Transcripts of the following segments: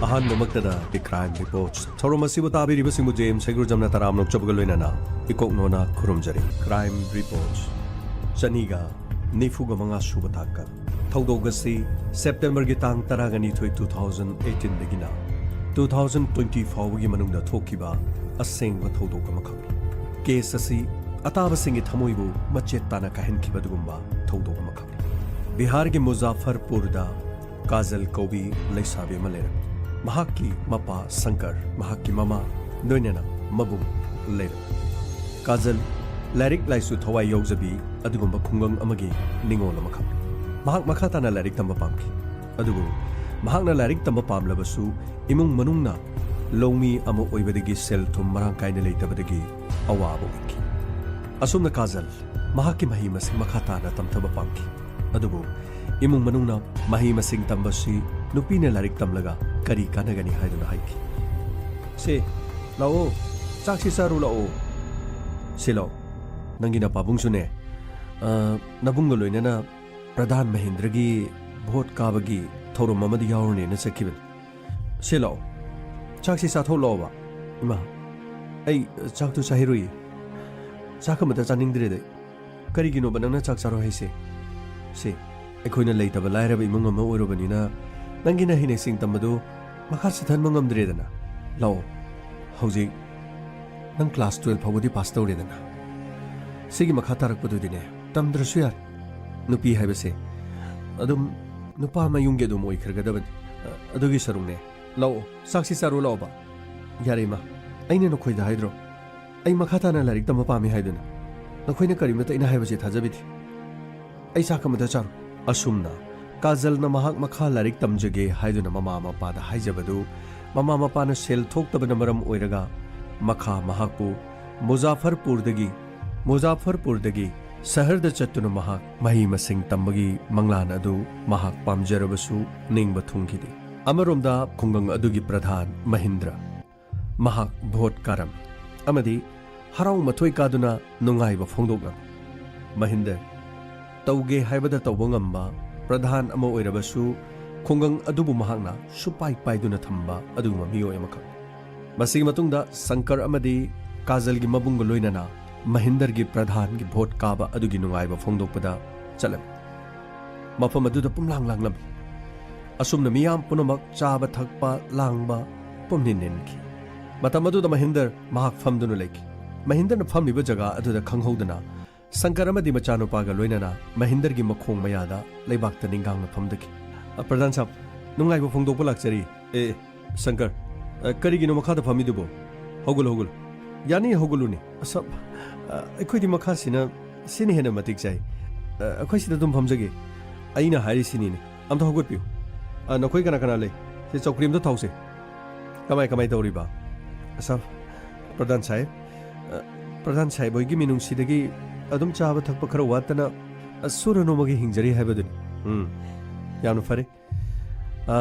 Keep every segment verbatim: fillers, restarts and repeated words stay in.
ꯑꯍꯥꯟꯕꯃꯛꯇꯗ The Crime Reports ꯊꯧꯔꯝ ꯑꯁꯤꯕꯨ ꯇꯥꯕꯤꯔꯤꯕꯁꯤꯡꯕꯨ James ꯍꯩꯒ꯭ꯔꯨꯖꯝꯅ ꯇꯔꯥꯝꯅ ꯑꯣꯛꯆꯕꯒ ꯂꯣꯏꯅꯅ ꯏꯀꯣꯛꯅꯣꯅ ꯈꯨꯔꯨꯝꯖꯔꯤ꯫ Crime Reports ꯆꯅꯤꯒ ꯅꯤꯐꯨꯒ ꯃꯉꯥ ꯁꯨꯕ ꯊꯥꯛꯀ꯫ ꯊꯧꯗꯣꯛ ꯑꯁꯤ ꯁꯦꯞꯇꯦꯝꯕꯔꯒꯤ ꯇꯥꯡ ꯇꯔꯥꯒ ꯅꯤꯊꯣꯏ, two thousand eighteen ꯗꯒꯤꯅ two thousand twenty ꯐꯥꯎꯕꯒꯤ ꯃꯅꯨꯡꯗ ꯊꯣꯛꯈꯤꯕ ꯑꯁꯦꯡꯕ ꯊꯧꯗꯣꯛ ꯑꯃꯈꯛꯅꯤ꯫ ꯀꯦꯁ ꯑꯁꯤ ꯑꯇꯥꯕꯁꯤꯡꯒꯤ ꯊꯃꯣꯏꯕꯨ ꯃꯆꯦꯠ ꯇꯥꯅ ꯀꯥꯏꯍꯟꯈꯤꯕ ꯑꯗꯨꯒꯨꯝꯕ ꯊꯧꯗꯣꯛ ꯑꯃꯈꯛꯅꯤ꯫ ꯕꯤꯍꯥꯔꯒꯤ ꯃꯨꯖꯥꯐꯔꯄꯨꯔꯗ ꯀꯥꯖꯜ ꯀꯧꯕꯤ ꯂꯩꯁꯥꯕꯤ ꯑꯃ ꯂꯩꯔꯝꯃꯤ꯫ ꯃꯍꯥꯛꯀꯤ ꯃꯄꯥ ꯁꯪꯀꯔ, ꯃꯍꯥꯛꯀꯤ ꯃꯃꯥ, ꯂꯣꯏꯅꯅ ꯃꯕꯨꯡ ꯂꯩꯔꯝꯃꯤ꯫ ꯀꯥꯖꯜ ꯂꯥꯏꯔꯤꯛ ꯂꯥꯏꯁꯨ ꯊꯋꯥꯏ ꯌꯥꯎꯖꯕꯤ ꯑꯗꯨꯒꯨꯝꯕ ꯈꯨꯡꯒꯪ ꯑꯃꯒꯤ ꯅꯤꯉꯣꯜ ꯑꯃꯈꯛꯅꯤ꯫ ꯃꯍꯥꯛ ꯃꯈꯥ ꯇꯥꯅ ꯂꯥꯏꯔꯤꯛ ꯇꯝꯕ ꯄꯥꯝꯈꯤ꯫ ꯑꯗꯨꯕꯨ ꯃꯍꯥꯛꯅ ꯂꯥꯏꯔꯤꯛ ꯇꯝꯕ ꯄꯥꯝꯂꯕꯁꯨ ꯏꯃꯨꯡ ꯃꯅꯨꯡꯅ ꯂꯧꯃꯤ ꯑꯃ ꯑꯣꯏꯕꯗꯒꯤ ꯁꯦꯜ ꯊꯨꯝ ꯃꯔꯥꯡ ꯀꯥꯏꯅ ꯂꯩꯇꯕꯗꯒꯤ ꯑꯋꯥꯕ ꯑꯣꯏꯈꯤ꯫ ꯑꯁꯨꯝꯅ ꯀꯥꯖꯜ ꯃꯍꯥꯛꯀꯤ ꯃꯍꯩ ꯃꯁꯤꯡ ꯃꯈꯥ ꯇꯥꯅ ꯇꯝꯊꯕ ꯄꯥꯝꯈꯤ꯫ ꯑꯗꯨꯕꯨ ꯏꯃꯨꯡ ꯃꯅꯨꯡꯅ ꯃꯍꯩ ꯃꯁꯤꯡ ꯇꯝꯕꯁꯤ ꯅꯨꯄꯤꯅ ꯂꯥꯏꯔꯤꯛ ꯇꯝꯂꯒ ꯀꯔꯤ ꯀꯥꯟꯅꯒꯅꯤ ꯍꯥꯏꯗꯨꯅ ꯍꯥꯏꯈꯤ꯫ "ꯁꯦ, ꯂꯥꯛꯑꯣ, ꯆꯥꯛꯁꯤ ꯆꯥꯔꯨ ꯂꯥꯛꯑꯣ꯫ ꯁꯦ ꯂꯥꯛꯑꯣ, ꯅꯪꯒꯤ ꯅꯄꯥꯕꯨꯡꯁꯨꯅꯦ, ꯑ, ꯅꯕꯨꯡꯒ ꯂꯣꯏꯅꯅ ꯄ꯭ꯔꯙꯥꯟ ꯃꯍꯦꯟꯗ꯭ꯔꯒꯤ ꯚꯣꯠ ꯀꯥꯕꯒꯤ ꯊꯧꯔꯝ ꯑꯃꯗ ꯌꯥꯎꯔꯨꯅꯦꯅ ꯆꯠꯈꯤꯕꯅꯤ꯫ ꯁꯦ ꯂꯥꯛꯑꯣ, ꯆꯥꯛꯁꯤ ꯆꯥꯊꯣꯛ ꯂꯥꯛꯑꯣꯕ꯫" "ꯏꯃꯥ, ꯑꯩ ꯆꯥꯛꯇꯨ ꯆꯥꯍꯩꯔꯣꯏꯌꯦ꯫ ꯆꯥꯛ ꯑꯃꯇ ꯆꯥꯅꯤꯡꯗ꯭ꯔꯦꯗ ꯑꯩ꯫ ꯀꯔꯤꯒꯤꯅꯣꯕ ꯅꯪꯅ ꯆꯥꯛ ꯆꯥꯔꯣꯏ ꯍꯥꯏꯁꯦ? ꯁꯦ, ꯑꯩꯈꯣꯏꯅ ꯂꯩꯇꯕ ꯂꯥꯏꯔꯕ ꯏꯃꯨꯡ ꯑꯃ ꯑꯣꯏꯔꯨꯕꯅꯤꯅ ꯅꯪꯒꯤ ꯅꯍꯩ ꯅꯁꯤꯡ ꯇꯝꯕꯗꯨ ꯃꯈꯥ ꯆꯠꯊꯍꯟꯕ ꯉꯝꯗ꯭ꯔꯦꯗꯅ꯫ ꯂꯥꯛꯑꯣ, ꯍꯧꯖꯤꯛ ꯅꯪ class twelve ꯐꯥꯎꯕꯗꯤ ꯄꯥꯁ ꯇꯧꯔꯦꯗꯅ꯫ ꯁꯤꯒꯤ ꯃꯈꯥ ꯇꯥꯔꯛꯄꯗꯨꯗꯤꯅꯦ, ꯇꯝꯗ꯭ꯔꯁꯨ ꯌꯥꯔꯦ꯫ ꯅꯨꯄꯤ ꯍꯥꯏꯕꯁꯦ ꯑꯗꯨꯝ ꯅꯨꯄꯥ ꯃꯌꯨꯝꯒꯤ ꯑꯗꯨꯝ ꯑꯣꯏꯈ꯭ꯔꯒꯗꯕꯅꯤ꯫ ꯑ, ꯑꯗꯨꯒꯤ ꯁꯔꯨꯛꯅꯦ, ꯂꯥꯛꯑꯣ, ꯆꯥꯛꯁꯤ ꯆꯥꯔꯨ ꯂꯥꯛꯑꯣꯕ꯫" "ꯌꯥꯔꯦ ꯏꯃꯥ, ꯑꯩꯅ ꯅꯈꯣꯏꯗ ꯍꯥꯏꯗ꯭ꯔꯣ? ꯑꯩ ꯃꯈꯥ ꯇꯥꯅ ꯂꯥꯏꯔꯤꯛ ꯇꯝꯕ ꯄꯥꯝꯃꯤ ꯍꯥꯏꯗꯨꯅ꯫ ꯅꯈꯣꯏꯅ ꯀꯔꯤꯃꯠꯇ ꯑꯩꯅ ꯍꯥꯏꯕꯁꯦ ꯊꯥꯖꯕꯤꯗꯦ꯫ ꯑꯩ ꯆꯥꯛ ꯑꯃꯇ ꯆꯥꯔꯣ꯫" ꯑꯁꯨꯝꯅ ꯀꯥꯖꯜꯅ ꯃꯍꯥꯛ ꯃꯈꯥ ꯂꯥꯏꯔꯤꯛ ꯇꯝꯖꯒꯦ ꯍꯥꯏꯗꯨꯅ ꯃꯃꯥ ꯃꯄꯥꯗ ꯍꯥꯏꯖꯕꯗꯨ, ꯃꯃꯥ ꯃꯄꯥꯅ ꯁꯦꯜ ꯊꯣꯛꯇꯕꯅ ꯃꯔꯝ ꯑꯣꯏꯔꯒ ꯃꯈꯥ ꯃꯍꯥꯛꯄꯨ ꯃꯨꯖꯥꯐꯔꯄꯨꯔꯗꯒꯤ, ꯃꯨꯖꯥꯐꯔꯄꯨꯔꯗꯒꯤ ꯁꯍꯔꯗ ꯆꯠꯇꯨꯅ ꯃꯍꯥꯛ ꯃꯍꯩ ꯃꯁꯤꯡ ꯇꯝꯕꯒꯤ ꯃꯪꯂꯥꯟ ꯑꯗꯨ ꯃꯍꯥꯛ ꯄꯥꯝꯖꯔꯕꯁꯨ ꯅꯤꯡꯕ ꯊꯨꯡꯈꯤꯗꯦ꯫ ꯑꯃꯔꯣꯝꯗ ꯈꯨꯡꯒꯪ ꯑꯗꯨꯒꯤ ꯄ꯭ꯔꯙꯥꯟ ꯃꯍꯤꯟꯗ꯭ꯔ, ꯃꯍꯥꯛ ꯚꯣꯠ ꯀꯥꯔꯝꯃꯤ ꯑꯃꯗꯤ ꯍꯔꯥꯎ ꯃꯊꯣꯏ ꯀꯥꯗꯨꯅ ꯅꯨꯡꯉꯥꯏꯕ ꯐꯣꯡꯗꯣꯛꯂꯝꯃꯤ꯫ ꯃꯍꯤꯟꯗ꯭ꯔ ꯇꯧꯒꯦ ꯍꯥꯏꯕꯗ ꯇꯧꯕ ꯉꯝꯕ ꯄ꯭ꯔꯙꯥꯟ ꯑꯃ ꯑꯣꯏꯔꯕꯁꯨ, ꯈꯨꯡꯒꯪ ꯑꯗꯨꯕꯨ ꯃꯍꯥꯛꯅ ꯁꯨꯄꯥꯏ ꯄꯥꯏꯗꯨꯅ ꯊꯝꯕ ꯑꯗꯨꯒꯨꯝꯕ ꯃꯤꯑꯣꯏ ꯑꯃꯈꯛ꯫ ꯃꯁꯤꯒꯤ ꯃꯇꯨꯡꯗ ꯁꯪꯀꯔ ꯑꯃꯗꯤ ꯀꯥꯖꯜꯒꯤ ꯃꯕꯨꯡꯒ ꯂꯣꯏꯅꯅ ꯃꯍꯤꯟꯗꯔꯒꯤ ꯄ꯭ꯔꯙꯥꯟꯒꯤ ꯚꯣꯠ ꯀꯥꯕ ꯑꯗꯨꯒꯤ ꯅꯨꯡꯉꯥꯏꯕ ꯐꯣꯡꯗꯣꯛꯄꯗ ꯆꯠꯂꯝꯃꯤ꯫ ꯃꯐꯝ ꯑꯗꯨꯗ ꯄꯨꯝꯂꯥꯡ ꯂꯥꯡꯂꯝꯃꯤ꯫ ꯑꯁꯨꯝꯅ ꯃꯤꯌꯥꯝ ꯄꯨꯝꯅꯃꯛ ꯆꯥꯕ ꯊꯛꯄ ꯂꯥꯡꯕ ꯄꯨꯝꯅꯤꯟ ꯅꯤꯟꯈꯤ꯫ ꯃꯇꯝ ꯑꯗꯨꯗ ꯃꯍꯤꯟꯗꯔ ꯃꯍꯥꯛ ꯐꯝꯗꯨꯅ ꯂꯩꯈꯤ꯫ ꯃꯍꯤꯟꯗꯔꯅ ꯐꯝꯂꯤꯕ ꯖꯒꯥ ꯑꯗꯨꯗ ꯈꯪꯍꯧꯗꯅ ꯁꯪꯀꯔ ꯑꯃꯗꯤ ꯃꯆꯥꯅꯨꯄꯥꯒ ꯂꯣꯏꯅꯅ ꯃꯍꯤꯟꯗꯔꯒꯤ ꯃꯈꯣꯡ ꯃꯌꯥꯗ ꯂꯩꯕꯥꯛꯇ ꯅꯤꯡꯒꯥꯡꯅ ꯐꯝꯗꯈꯤ꯫ "ꯑ, ꯄ꯭ꯔꯙꯥꯟ ꯁꯥꯍꯕ, ꯅꯨꯡꯉꯥꯏꯕ ꯐꯣꯡꯗꯣꯛꯄ ꯂꯥꯛꯆꯔꯤ꯫" "ꯑꯦ, ꯑꯦ, ꯁꯪꯀꯔ, ꯑ, ꯀꯔꯤꯒꯤꯅꯣ ꯃꯈꯥꯗ ꯐꯝꯃꯤꯗꯨꯕꯣ? ꯍꯧꯒꯠꯂꯨ, ꯍꯧꯒꯠꯂꯨ꯫" "ꯌꯥꯅꯤ, ꯍꯧꯒꯠꯂꯨꯅꯦ꯫" "ꯑꯁ, ꯑ, ꯑꯩꯈꯣꯏꯗꯤ ꯃꯈꯥꯁꯤꯅ, ꯁꯤꯅ ꯍꯦꯟꯅ ꯃꯇꯤꯛ ꯆꯥꯏ꯫ ꯑ, ꯑꯩꯈꯣꯏ ꯁꯤꯗ ꯑꯗꯨꯝ ꯐꯝꯖꯒꯦ꯫" "ꯑꯩꯅ ꯍꯥꯏꯔꯤꯁꯤꯅꯤꯅꯦ, ꯑꯝꯇ ꯍꯧꯒꯠꯄꯤꯌꯨ꯫ ꯑ, ꯅꯈꯣꯏ ꯀꯅꯥ ꯀꯅꯥ ꯂꯩ? ꯁꯤ ꯆꯧꯀ꯭ꯔꯤ ꯑꯝꯇ ꯊꯥꯎꯁꯦ꯫ ꯀꯃꯥꯏ, ꯀꯃꯥꯏ ꯇꯧꯔꯤꯕ?" "ꯑꯁ, ꯄ꯭ꯔꯙꯥꯟ ꯁꯥꯍꯦꯕ, ꯑ, ꯄ꯭ꯔꯙꯥꯟ ꯁꯥꯍꯦꯕ ꯍꯣꯏꯒꯤ ꯃꯤꯅꯨꯡꯁꯤꯗꯒꯤ ꯑꯗꯨꯝ ꯆꯥꯕ ꯊꯛꯄ ꯈꯔ ꯋꯥꯠꯇꯅ, ꯑ, ꯁꯨꯔ ꯅꯣꯝꯃꯒ ꯍꯤꯡꯖꯔꯤ ꯍꯥꯏꯕꯗꯨꯅꯤ꯫" "ꯎꯝ, ꯌꯥꯝꯅ ꯐꯔꯦ꯫ ꯑ,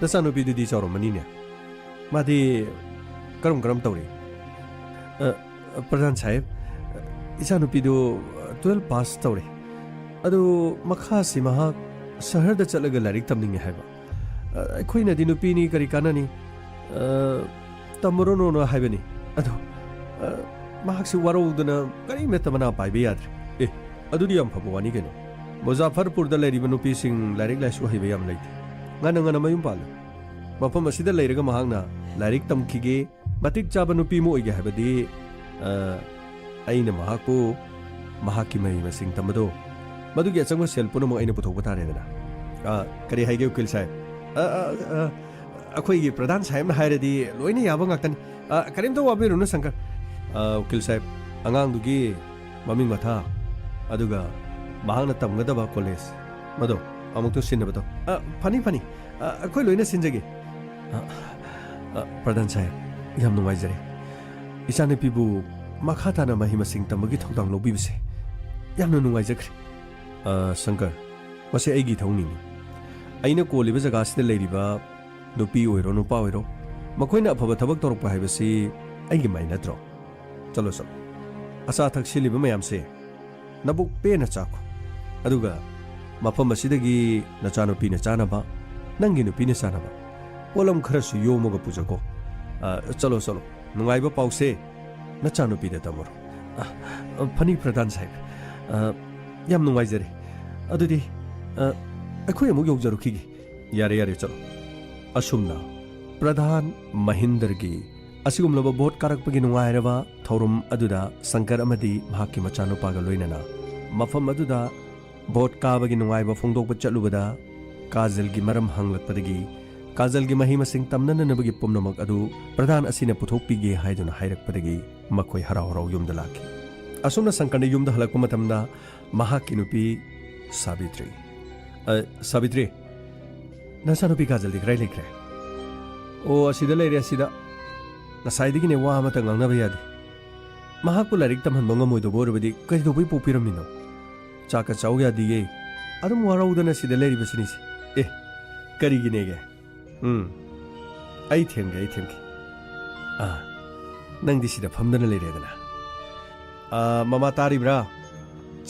ꯅꯆꯥꯅꯨꯄꯤꯗꯨꯗꯤ ꯆꯥꯎꯔꯝꯃꯅꯤꯅꯦ꯫ ꯃꯥꯗꯤ ꯀꯔꯝ ꯀꯔꯝ ꯇꯧꯔꯤ?" "ꯑ, ꯄ꯭ꯔꯙꯥꯟ ꯁꯥꯍꯦꯕ, ꯏꯆꯥꯅꯨꯄꯤꯗꯨ twelve pass ꯇꯧꯔꯦ꯫ ꯑꯗꯨ ꯃꯈꯥꯁꯤ ꯃꯍꯥꯛ ꯁꯍꯔꯗ ꯆꯠꯂꯒ ꯂꯥꯏꯔꯤꯛ ꯇꯝꯅꯤꯡꯉꯦ ꯍꯥꯏꯕ꯫ ꯑ, ꯑꯩꯈꯣꯏꯅꯗꯤ ꯅꯨꯄꯤꯅꯤ ꯀꯔꯤ ꯀꯥꯟꯅꯅꯤ? ꯑ, ꯇꯝꯃꯨꯔꯅꯨꯅ ꯍꯥꯏꯕꯅꯤ꯫ ꯑꯗꯣ, ꯑ, ꯃꯍꯥꯛꯁꯤ ꯋꯥꯔꯧꯗꯅ ꯀꯔꯤꯃꯠꯇ ꯃꯅꯥ ꯄꯥꯏꯕ ꯌꯥꯗ꯭ꯔꯦ꯫" "ꯑꯦ, ꯑꯗꯨꯗꯤ ꯌꯥꯝ ꯐꯕ ꯋꯥꯅꯤ ꯀꯩꯅꯣ꯫ ꯃꯨꯖꯥꯐꯔꯄꯨꯔꯗ ꯂꯩꯔꯤꯕ ꯅꯨꯄꯤꯁꯤꯡ ꯂꯥꯏꯔꯤꯛ ꯂꯥꯏꯁꯨ ꯍꯩꯕ ꯌꯥꯝ ꯂꯩꯇꯦ꯫ ꯉꯟꯅ ꯉꯟꯅ ꯃꯌꯨꯝ ꯄꯥꯜꯂꯨ꯫ ꯃꯐꯝ ꯑꯁꯤꯗ ꯂꯩꯔꯒ ꯃꯍꯥꯛꯅ ꯂꯥꯏꯔꯤꯛ ꯇꯝꯈꯤꯒꯦ, ꯃꯇꯤꯛ ꯆꯥꯕ ꯅꯨꯄꯤ ꯑꯃ ꯑꯣꯏꯒꯦ ꯍꯥꯏꯕꯗꯤ, ꯑ, ꯑꯩꯅ ꯃꯍꯥꯛꯄꯨ ꯃꯍꯥꯛꯀꯤ ꯃꯍꯩ ꯃꯁꯤꯡ ꯇꯝꯕꯗꯣ, ꯃꯗꯨꯒꯤ ꯑꯆꯪꯕ ꯁꯦꯜ ꯄꯨꯝꯅꯃꯛ ꯑꯩꯅ ꯄꯨꯊꯣꯛꯄ ꯇꯥꯔꯦꯗꯅ꯫" "ꯑ, ꯀꯔꯤ ꯍꯥꯏꯒꯦ ꯎꯀꯤꯜ ꯁꯥꯍꯦꯕ?" "ꯑ, ꯑ, ꯑ, ꯑꯩꯈꯣꯏꯒꯤ ꯄ꯭ꯔꯙꯥꯟ ꯁꯥꯍꯦꯕꯅ ꯍꯥꯏꯔꯗꯤ ꯂꯣꯏꯅ ꯌꯥꯕ ꯉꯥꯛꯇꯅꯤ꯫ ꯑ, ꯀꯔꯤꯝꯇ ꯋꯥꯕꯤꯔꯨꯅꯨ ꯁꯪꯀꯔ꯫ ꯑ, ꯎꯀꯤꯜ ꯁꯥꯍꯦꯕ, ꯑꯉꯥꯡꯗꯨꯒꯤ ꯃꯃꯤꯡ ꯃꯊꯥ, ꯑꯗꯨꯒ ꯃꯍꯥꯛꯅ ꯇꯝꯒꯗꯕ ꯀꯣꯂꯦꯖ, ꯃꯗꯣ ꯑꯃꯨꯛꯇ ꯁꯤꯟꯅꯕꯗꯣ꯫" "ꯑ, ꯐꯅꯤ, ꯐꯅꯤ꯫ ꯑ, ꯑꯩꯈꯣꯏ ꯂꯣꯏꯅ ꯁꯤꯟꯖꯒꯦ꯫" "ꯑ, ꯑ, ꯄ꯭ꯔꯙꯥꯟ ꯁꯥꯍꯦꯕ, ꯌꯥꯝ ꯅꯨꯡꯉꯥꯏꯖꯔꯦ꯫ ꯏꯆꯥꯅꯨꯄꯤꯕꯨ ꯃꯈꯥ ꯇꯥꯅ ꯃꯍꯩ ꯃꯁꯤꯡ ꯇꯝꯕꯒꯤ ꯊꯧꯗꯥꯡ ꯂꯧꯕꯤꯕꯁꯦ ꯌꯥꯝꯅ ꯅꯨꯡꯉꯥꯏꯖꯈ꯭ꯔꯦ꯫" "ꯑ, ꯁꯪꯀꯔ, ꯃꯁꯤ ꯑꯩꯒꯤ ꯏꯊꯧꯅꯤꯅꯤ꯫ ꯑꯩꯅ ꯀꯣꯜꯂꯤꯕ ꯖꯒꯥꯁꯤꯗ ꯂꯩꯔꯤꯕ ꯅꯨꯄꯤ ꯑꯣꯏꯔꯣ, ꯅꯨꯄꯥ ꯑꯣꯏꯔꯣ, ꯃꯈꯣꯏꯅ ꯑꯐꯕ ꯊꯕꯛ ꯇꯧꯔꯛꯄ ꯍꯥꯏꯕꯁꯤ ꯑꯩꯒꯤ ꯃꯥꯏ ꯅꯠꯇ꯭ꯔꯣ? ꯆꯠꯂꯣ, ꯆꯠꯂꯣ꯫ ꯑꯆꯥ ꯑꯊꯛ ꯁꯤꯜꯂꯤꯕ ꯃꯌꯥꯝꯁꯦ ꯅꯕꯨꯛ ꯄꯦꯟꯅ ꯆꯥꯈꯣ꯫ ꯑꯗꯨꯒ ꯃꯐꯝ ꯑꯁꯤꯗꯒꯤ ꯅꯆꯥꯅꯨꯄꯤꯅ ꯆꯥꯅꯕ, ꯅꯪꯒꯤ ꯅꯨꯄꯤꯅ ꯆꯥꯅꯕ ꯄꯣꯠꯂꯝ ꯈꯔꯁꯨ ꯌꯣꯝꯃꯒ ꯄꯨꯖꯀꯣ꯫ ꯑ, ꯆꯠꯂꯣ, ꯆꯠꯂꯣ꯫ ꯅꯨꯡꯉꯥꯏꯕ ꯄꯥꯎꯁꯦ ꯅꯆꯥꯅꯨꯄꯤꯗ ꯇꯝꯃꯨꯔꯣ꯫ ꯑ, ꯑ, ꯐꯅꯤ ꯄ꯭ꯔꯙꯥꯟ ꯁꯥꯍꯦꯕ꯫ ꯑ, ꯌꯥꯝ ꯅꯨꯡꯉꯥꯏꯖꯔꯦ꯫ ꯑꯗꯨꯗꯤ, ꯑ, ꯑꯩꯈꯣꯏ ꯑꯃꯨꯛ ꯌꯧꯖꯔꯨꯈꯤꯒꯦ꯫ ꯌꯥꯔꯦ, ꯌꯥꯔꯦ, ꯆꯠꯂꯣ꯫ ꯑꯁꯨꯝꯅ ꯄ꯭ꯔꯙꯥꯟ ꯃꯍꯤꯟꯗꯔꯒꯤ ꯑꯁꯤꯒꯨꯝꯂꯕ ꯚꯣꯠ ꯀꯥꯔꯛꯄꯒꯤ ꯅꯨꯡꯉꯥꯏꯔꯕ ꯊꯧꯔꯝ ꯑꯗꯨꯗ ꯁꯪꯀꯔ ꯑꯃꯗꯤ ꯃꯍꯥꯛꯀꯤ ꯃꯆꯥꯅꯨꯄꯥꯒ ꯂꯣꯏꯅꯅ ꯃꯐꯝ ꯑꯗꯨꯗ ꯚꯣꯠ ꯀꯥꯕꯒꯤ ꯅꯨꯡꯉꯥꯏꯕ ꯐꯣꯡꯗꯣꯛꯄ ꯆꯠꯂꯨꯕꯗ ꯀꯥꯖꯜꯒꯤ ꯃꯔꯝ ꯍꯪꯂꯛꯄꯗꯒꯤ, ꯀꯥꯖꯜꯒꯤ ꯃꯍꯩ ꯃꯁꯤꯡ ꯇꯝꯅꯅꯕꯒꯤ ꯄꯨꯝꯅꯃꯛ ꯑꯗꯨ ꯄ꯭ꯔꯙꯥꯟ ꯑꯁꯤꯅ ꯄꯨꯊꯣꯛꯄꯤꯒꯦ ꯍꯥꯏꯗꯨꯅ ꯍꯥꯏꯔꯛꯄꯗꯒꯤ ꯃꯈꯣꯏ ꯍꯔꯥꯎ ꯍꯔꯥꯎ ꯌꯨꯝꯗ ꯂꯥꯛꯈꯤ꯫ ꯑꯁꯨꯝꯅ ꯁꯪꯀꯔꯅ ꯌꯨꯝꯗ ꯍꯜꯂꯛꯄ ꯃꯇꯝꯗ ꯃꯍꯥꯛꯀꯤ ꯅꯨꯄꯤ ꯁꯥꯕꯤꯇ꯭ꯔꯤ, "ꯑ, ꯁꯥꯕꯤꯇ꯭ꯔꯤ, ꯅꯆꯥꯅꯨꯄꯤ ꯀꯥꯖꯜꯗꯤ ꯀꯗꯥꯏ ꯂꯩꯈ꯭ꯔꯦ?" "ꯑꯣ, ꯑꯁꯤꯗ ꯂꯩꯔꯦ, ꯑꯁꯤꯗ꯫ ꯉꯁꯥꯏꯗꯒꯤꯅꯦ ꯋꯥ ꯑꯃꯇ ꯉꯥꯡꯅꯕ ꯌꯥꯗꯦ꯫ ꯃꯍꯥꯛꯄꯨ ꯂꯥꯏꯔꯤꯛ ꯇꯝꯍꯟꯕ ꯉꯝꯃꯣꯏꯗꯧꯕ ꯑꯣꯏꯔꯕꯗꯤ ꯀꯩꯗꯧꯕꯩ ꯄꯣꯛꯄꯤꯔꯝꯃꯤꯅꯣ? ꯆꯥꯛꯀ ꯆꯥꯎ ꯌꯥꯗꯤꯌꯦ꯫ ꯑꯗꯨꯝ ꯋꯥꯔꯧꯗꯅ ꯁꯤꯗ ꯂꯩꯔꯤꯕꯁꯤꯅꯤꯁꯦ꯫ ꯑꯦ, ꯀꯔꯤꯒꯤꯅꯦꯒꯦ? ꯎꯝ, ꯑꯩ ꯊꯦꯝꯒꯦ, ꯑꯩ ꯊꯦꯝꯒꯦ꯫ ꯑꯥ, ꯅꯪꯗꯤ ꯁꯤꯗ ꯐꯝꯗꯅ ꯂꯩꯔꯦꯗꯅ꯫ ꯑꯥ, ꯃꯃꯥ ꯇꯥꯔꯤꯕ꯭ꯔꯥ?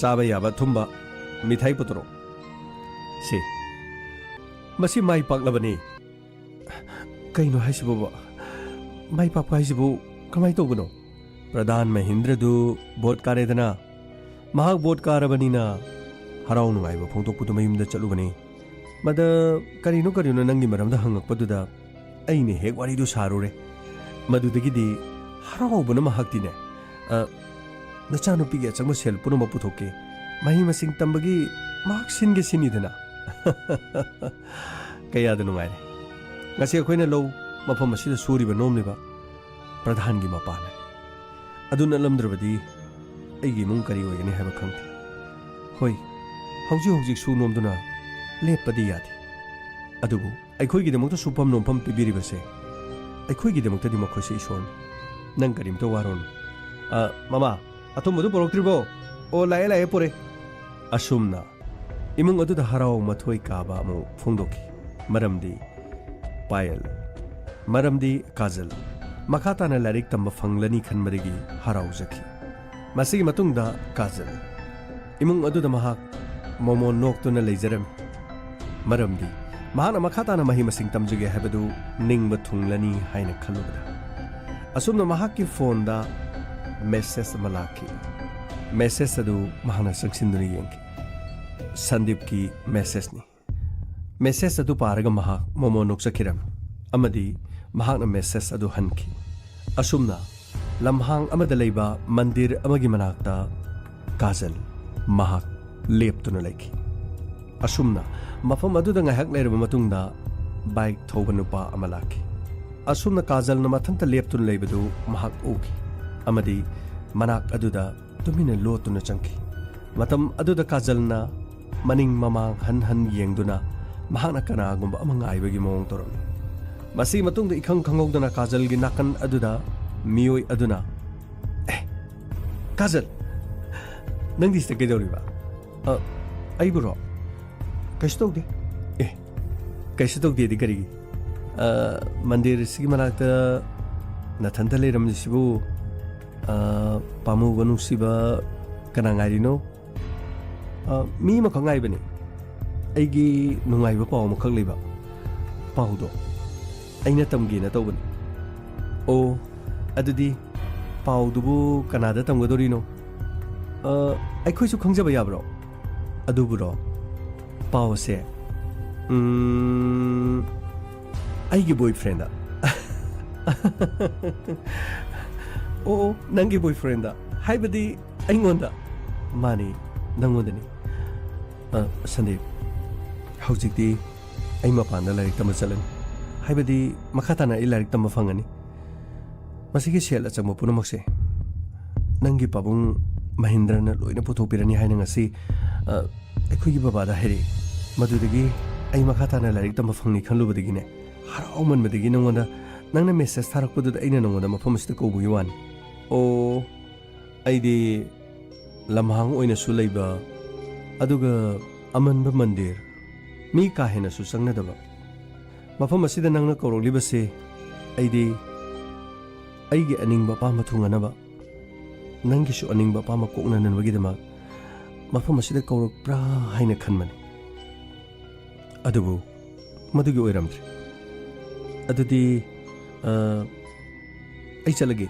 ꯆꯥꯕ ꯌꯥꯕ ꯑꯊꯨꯝꯕ ꯃꯤꯊꯥꯏ ꯄꯨꯊꯣꯔꯛꯑꯣ꯫ ꯁꯦ, ꯃꯁꯤ ꯃꯥꯏ ꯄꯥꯛꯂꯕꯅꯤ꯫ ꯀꯩꯅꯣ ꯍꯥꯏꯁꯤꯕꯣ? ꯃꯥꯏ ꯄꯥꯛꯄ ꯍꯥꯏꯁꯤꯕꯨ ꯀꯃꯥꯏꯅ ꯇꯧꯕꯅꯣ? ꯄ꯭ꯔꯙꯥꯟ ꯃꯍꯤꯟꯗ꯭ꯔꯗꯨ ꯚꯣꯠ ꯀꯥꯔꯦꯗꯅ, ꯃꯍꯥꯛ ꯚꯣꯠ ꯀꯥꯔꯕꯅꯤꯅ ꯍꯔꯥꯎ ꯅꯨꯡꯉꯥꯏꯕ ꯐꯣꯡꯗꯣꯛꯄꯗꯨ ꯃꯌꯨꯝꯗ ꯆꯠꯂꯨꯕꯅꯤ꯫ ꯃꯗ ꯀꯔꯤꯅꯣ ꯀꯔꯤꯅꯣ ꯅꯪꯒꯤ ꯃꯔꯝꯗ ꯍꯪꯉꯛꯄꯗꯨꯗ ꯑꯩꯅ ꯍꯦꯛ ꯋꯥꯔꯤꯗꯨ ꯁꯥꯔꯨꯔꯦ꯫ ꯃꯗꯨꯗꯒꯤꯗꯤ ꯍꯔꯥꯎꯕꯅ ꯃꯍꯥꯛꯇꯤꯅꯦ, "ꯑ, ꯅꯆꯥꯅꯨꯄꯤꯒꯤ ꯑꯆꯪꯕ ꯁꯦꯜ ꯄꯨꯝꯅꯃꯛ ꯄꯨꯊꯣꯛꯀꯦ, ꯃꯍꯩ ꯃꯁꯤꯡ ꯇꯝꯕꯒꯤ ꯃꯍꯥꯛ ꯁꯤꯟꯒꯦ ꯁꯤꯅꯤꯗꯅ꯫" ꯀꯌꯥꯗ ꯅꯨꯡꯉꯥꯏꯔꯦ꯫ ꯉꯁꯤ ꯑꯩꯈꯣꯏꯅ ꯂꯧ ꯃꯐꯝ ꯑꯁꯤꯗ ꯁꯨꯔꯤꯕ ꯅꯣꯝꯂꯤꯕ ꯄ꯭ꯔꯙꯥꯟꯒꯤ ꯃꯄꯥꯅꯅꯤ꯫ ꯑꯗꯨ ꯅꯠꯂꯝꯗ꯭ꯔꯕꯗꯤ ꯑꯩꯒꯤ ꯏꯃꯨꯡ ꯀꯔꯤ ꯑꯣꯏꯒꯅꯤ ꯍꯥꯏꯕ ꯈꯪꯗꯦ꯫ ꯍꯣꯏ, ꯍꯧꯖꯤꯛ ꯍꯧꯖꯤꯛ ꯁꯨ ꯅꯣꯝꯗꯨꯅ ꯂꯦꯞꯄꯗꯤ ꯌꯥꯗꯦ꯫ ꯑꯗꯨꯕꯨ ꯑꯩꯈꯣꯏꯒꯤꯗꯃꯛꯇ ꯁꯨꯐꯝ ꯅꯣꯝꯐꯝ ꯄꯤꯕꯤꯔꯤꯕꯁꯦ, ꯑꯩꯈꯣꯏꯒꯤꯗꯃꯛꯇꯗꯤ ꯃꯈꯣꯏꯁꯦ ꯏꯁꯣꯔꯅꯤ꯫ ꯅꯪ ꯀꯔꯤꯝꯇ ꯋꯥꯔꯨꯔꯅꯨ꯫ ꯑ, ꯃꯃꯥ, ꯑꯊꯨꯝꯕꯗꯨ ꯄꯨꯔꯛꯇ꯭ꯔꯤꯕꯣ? ꯑꯣ, ꯂꯥꯛꯑꯦ, ꯂꯥꯛꯑꯦ, ꯄꯨꯔꯦ꯫ ꯑꯁꯨꯝꯅ ꯏꯃꯨꯡ ꯑꯗꯨꯗ ꯍꯔꯥꯎ ꯃꯊꯣꯏ ꯀꯥꯕ ꯑꯃ ꯐꯣꯡꯗꯣꯛꯈꯤ꯫ ꯃꯔꯝꯗꯤ ꯄꯥꯌꯜ, ꯃꯔꯝꯗꯤ ꯀꯥꯖꯜ ꯃꯈꯥ ꯇꯥꯅ ꯂꯥꯏꯔꯤꯛ ꯇꯝꯕ ꯐꯪꯂꯅꯤ ꯈꯟꯕꯗꯒꯤ ꯍꯔꯥꯎꯖꯈꯤ꯫ ꯃꯁꯤꯒꯤ ꯃꯇꯨꯡꯗ ꯀꯥꯖꯜ ꯏꯃꯨꯡ ꯑꯗꯨꯗ ꯃꯍꯥꯛ ꯃꯣꯃꯣ ꯅꯣꯛꯇꯨꯅ ꯂꯩꯖꯔꯝꯃꯤ꯫ ꯃꯔꯝꯗꯤ ꯃꯍꯥꯛꯅ ꯃꯈꯥ ꯇꯥꯅ ꯃꯍꯩ ꯃꯁꯤꯡ ꯇꯝꯖꯒꯦ ꯍꯥꯏꯕꯗꯨ ꯅꯤꯡꯕ ꯊꯨꯡꯂꯅꯤ ꯍꯥꯏꯅ ꯈꯜꯂꯨꯕꯗ꯫ ꯑꯁꯨꯝꯅ ꯃꯍꯥꯛꯀꯤ ꯐꯣꯟꯗ ꯃꯦꯁꯦꯖ ꯑꯃ ꯂꯥꯛꯈꯤ꯫ ꯃꯦꯁꯦꯖ ꯑꯗꯨ ꯃꯍꯥꯛꯅ ꯆꯪꯁꯤꯟꯗꯨꯅ ꯌꯦꯡꯈꯤ꯫ ꯁꯟꯗꯤꯞꯀꯤ ꯃꯦꯁꯦꯖꯅꯤ꯫ ꯃꯦꯁꯦꯖ ꯑꯗꯨ ꯄꯥꯔꯒ ꯃꯍꯥꯛ ꯃꯣꯃꯣ ꯅꯣꯛꯆꯈꯤꯔꯝꯃꯤ ꯑꯃꯗꯤ ꯃꯍꯥꯛꯅ ꯃꯦꯁꯦꯖ ꯑꯗꯨ ꯍꯟꯈꯤ꯫ ꯑꯁꯨꯝꯅ ꯂꯝꯍꯥꯡ ꯑꯃꯗ ꯂꯩꯕ ꯃꯟꯗꯤꯔ ꯑꯃꯒꯤ ꯃꯅꯥꯛꯇ ꯀꯥꯖꯜ ꯃꯍꯥꯛ ꯂꯦꯞꯇꯨꯅ ꯂꯩꯈꯤ꯫ ꯑꯁꯨꯝꯅ ꯃꯐꯝ ꯑꯗꯨꯗ ꯉꯥꯏꯍꯥꯛ ꯂꯩꯔꯕ ꯃꯇꯨꯡꯗ ꯕꯥꯏꯛ ꯊꯧꯕ ꯅꯨꯄꯥ ꯑꯃ ꯂꯥꯛꯈꯤ꯫ ꯑꯁꯨꯝꯅ ꯀꯥꯖꯜꯅ ꯃꯊꯟꯇ ꯂꯦꯞꯇꯨꯅ ꯂꯩꯕꯗꯨ ꯃꯍꯥꯛ ꯎꯈꯤ ꯑꯃꯗꯤ ꯃꯅꯥꯛ ꯑꯗꯨꯗ ꯇꯨꯃꯤꯟꯅ ꯂꯣꯠꯇꯨꯅ ꯆꯪꯈꯤ꯫ ꯃꯇꯝ ꯑꯗꯨꯗ ꯀꯥꯖꯜꯅ ꯃꯅꯤꯡ ꯃꯃꯥꯡ ꯍꯟ ꯍꯟ ꯌꯦꯡꯗꯨꯅ ꯃꯍꯥꯛꯅ ꯀꯅꯥꯒꯨꯝꯕ ꯑꯃ ꯉꯥꯏꯕꯒꯤ ꯃꯑꯣꯡ ꯇꯧꯔꯝꯃꯤ꯫ ꯃꯁꯤꯒꯤ ꯃꯇꯨꯡꯗ ꯏꯈꯪ ꯈꯪꯍꯧꯗꯅ ꯀꯥꯖꯜꯒꯤ ꯅꯥꯀꯟ ꯑꯗꯨꯗ ꯃꯤꯑꯣꯏ ꯑꯗꯨꯅ, "ꯑꯦ, ꯀꯥꯖꯜ, ꯅꯪꯗꯤ ꯁꯤꯗ ꯀꯩꯗꯧꯔꯤꯕ?" "ꯑ, ꯑꯩꯕꯨꯔꯣ? ꯀꯩꯁꯨ ꯇꯧꯗꯦ." "ꯑꯦ, ꯀꯩꯁꯨ ꯇꯧꯗꯦꯗꯤ ꯀꯔꯤꯒꯤ? ꯑ, ꯃꯟꯗꯤꯔꯁꯤꯒꯤ ꯃꯅꯥꯛꯇ ꯅꯊꯟꯇ ꯂꯩꯔꯝꯂꯤꯁꯤꯕꯨ, ꯑ, ꯄꯥꯝꯃꯨꯕ ꯅꯨꯡꯁꯤꯕ ꯀꯅꯥ ꯉꯥꯏꯔꯤꯅꯣ?" "ꯑ, ꯃꯤ ꯑꯃꯈꯛ ꯉꯥꯏꯕꯅꯤ꯫ ꯑꯩꯒꯤ ꯅꯨꯡꯉꯥꯏꯕ ꯄꯥꯎ ꯑꯃꯈꯛ ꯂꯩꯕ꯫ ꯄꯥꯎꯗꯣ ꯑꯩꯅ ꯇꯝꯒꯦꯅ ꯇꯧꯕꯅꯤ꯫" "ꯑꯣ, ꯑꯗꯨꯗꯤ ꯄꯥꯎꯗꯨꯕꯨ ꯀꯅꯥꯗ ꯇꯝꯒꯗꯧꯔꯤꯅꯣ?" "ꯑ, ꯑꯩꯈꯣꯏꯁꯨ ꯈꯪꯖꯕ ꯌꯥꯕ꯭ꯔꯣ?" "ꯑꯗꯨꯕꯨꯔꯣ? ꯄꯥꯎꯁꯦ, ꯎꯝ, ꯑꯩꯒꯤ ꯕꯣꯏꯐ꯭ꯔꯦꯟꯗ꯫" "ꯑꯣ, ꯑꯣ, ꯅꯪꯒꯤ ꯕꯣꯏꯐ꯭ꯔꯦꯟꯗ? ꯍꯥꯏꯕꯗꯤ ꯑꯩꯉꯣꯟꯗ?" "ꯃꯥꯅꯤ, ꯅꯪꯉꯣꯟꯗꯅꯤ꯫" "ꯑ, ꯁꯟꯗꯤꯞ, ꯍꯧꯖꯤꯛꯇꯤ ꯑꯩ ꯃꯄꯥꯟꯗ ꯂꯥꯏꯔꯤꯛ ꯇꯝꯕ ꯆꯠꯂꯅꯤ꯫ ꯍꯥꯏꯕꯗꯤ ꯃꯈꯥ ꯇꯥꯅ ꯑꯩ ꯂꯥꯏꯔꯤꯛ ꯇꯝꯕ ꯐꯪꯉꯅꯤ꯫ ꯃꯁꯤꯒꯤ ꯁꯦꯜ ꯑꯆꯪꯕ ꯄꯨꯝꯅꯃꯛꯁꯦ ꯅꯪꯒꯤ ꯄꯥꯕꯨꯡ ꯃꯍꯤꯟꯗ꯭ꯔꯅ ꯂꯣꯏꯅ ꯄꯨꯊꯣꯛꯄꯤꯔꯅꯤ ꯍꯥꯏꯅ ꯉꯁꯤ, ꯑ, ꯑꯩꯈꯣꯏꯒꯤ ꯕꯕꯥꯗ ꯍꯥꯏꯔꯛꯏ꯫ ꯃꯗꯨꯗꯒꯤ ꯑꯩ ꯃꯈꯥ ꯇꯥꯅ ꯂꯥꯏꯔꯤꯛ ꯇꯝꯕ ꯐꯪꯅꯤ ꯈꯜꯂꯨꯕꯗꯒꯤꯅꯦ, ꯍꯔꯥꯎꯃꯟꯕꯗꯒꯤ ꯅꯉꯣꯟꯗ, ꯅꯪꯅ ꯃꯦꯁꯦꯖ ꯊꯥꯔꯛꯄꯗꯨꯗ ꯑꯩꯅ ꯅꯉꯣꯟꯗ ꯃꯐꯝ ꯑꯁꯤꯗ ꯀꯧꯕꯒꯤ ꯋꯥꯅꯤ꯫" "ꯑꯣ, ꯑꯩꯗꯤ ꯂꯝꯍꯥꯡ ꯑꯣꯏꯅꯁꯨ ꯂꯩꯕ, ꯑꯗꯨꯒ ꯑꯃꯟꯕ ꯃꯟꯗꯤꯔ, ꯃꯤ ꯀꯥ ꯍꯦꯟꯅꯁꯨ ꯆꯪꯅꯗꯕ ꯃꯐꯝ ꯑꯁꯤꯗ ꯅꯪꯅ ꯀꯧꯔꯛꯂꯤꯕꯁꯦ, ꯑꯩꯗꯤ ꯑꯩꯒꯤ ꯑꯅꯤꯡꯕ ꯑꯄꯥꯝꯕ ꯊꯨꯡꯅꯅꯕ, ꯅꯪꯒꯤꯁꯨ ꯑꯅꯤꯡꯕ ꯑꯄꯥꯝꯕ ꯀꯣꯛꯅꯅꯕꯒꯤꯗꯃꯛ ꯃꯐꯝ ꯑꯁꯤꯗ ꯀꯧꯔꯛꯄ꯭ꯔꯥ ꯍꯥꯏꯅ ꯈꯟꯕꯅꯤ꯫ ꯑꯗꯨꯕꯨ ꯃꯗꯨꯒꯤ ꯑꯣꯏꯔꯝꯗ꯭ꯔꯦ꯫ "ꯑꯗꯨꯗꯤ, ꯑ, ꯑꯩ ꯆꯠꯂꯒꯦ꯫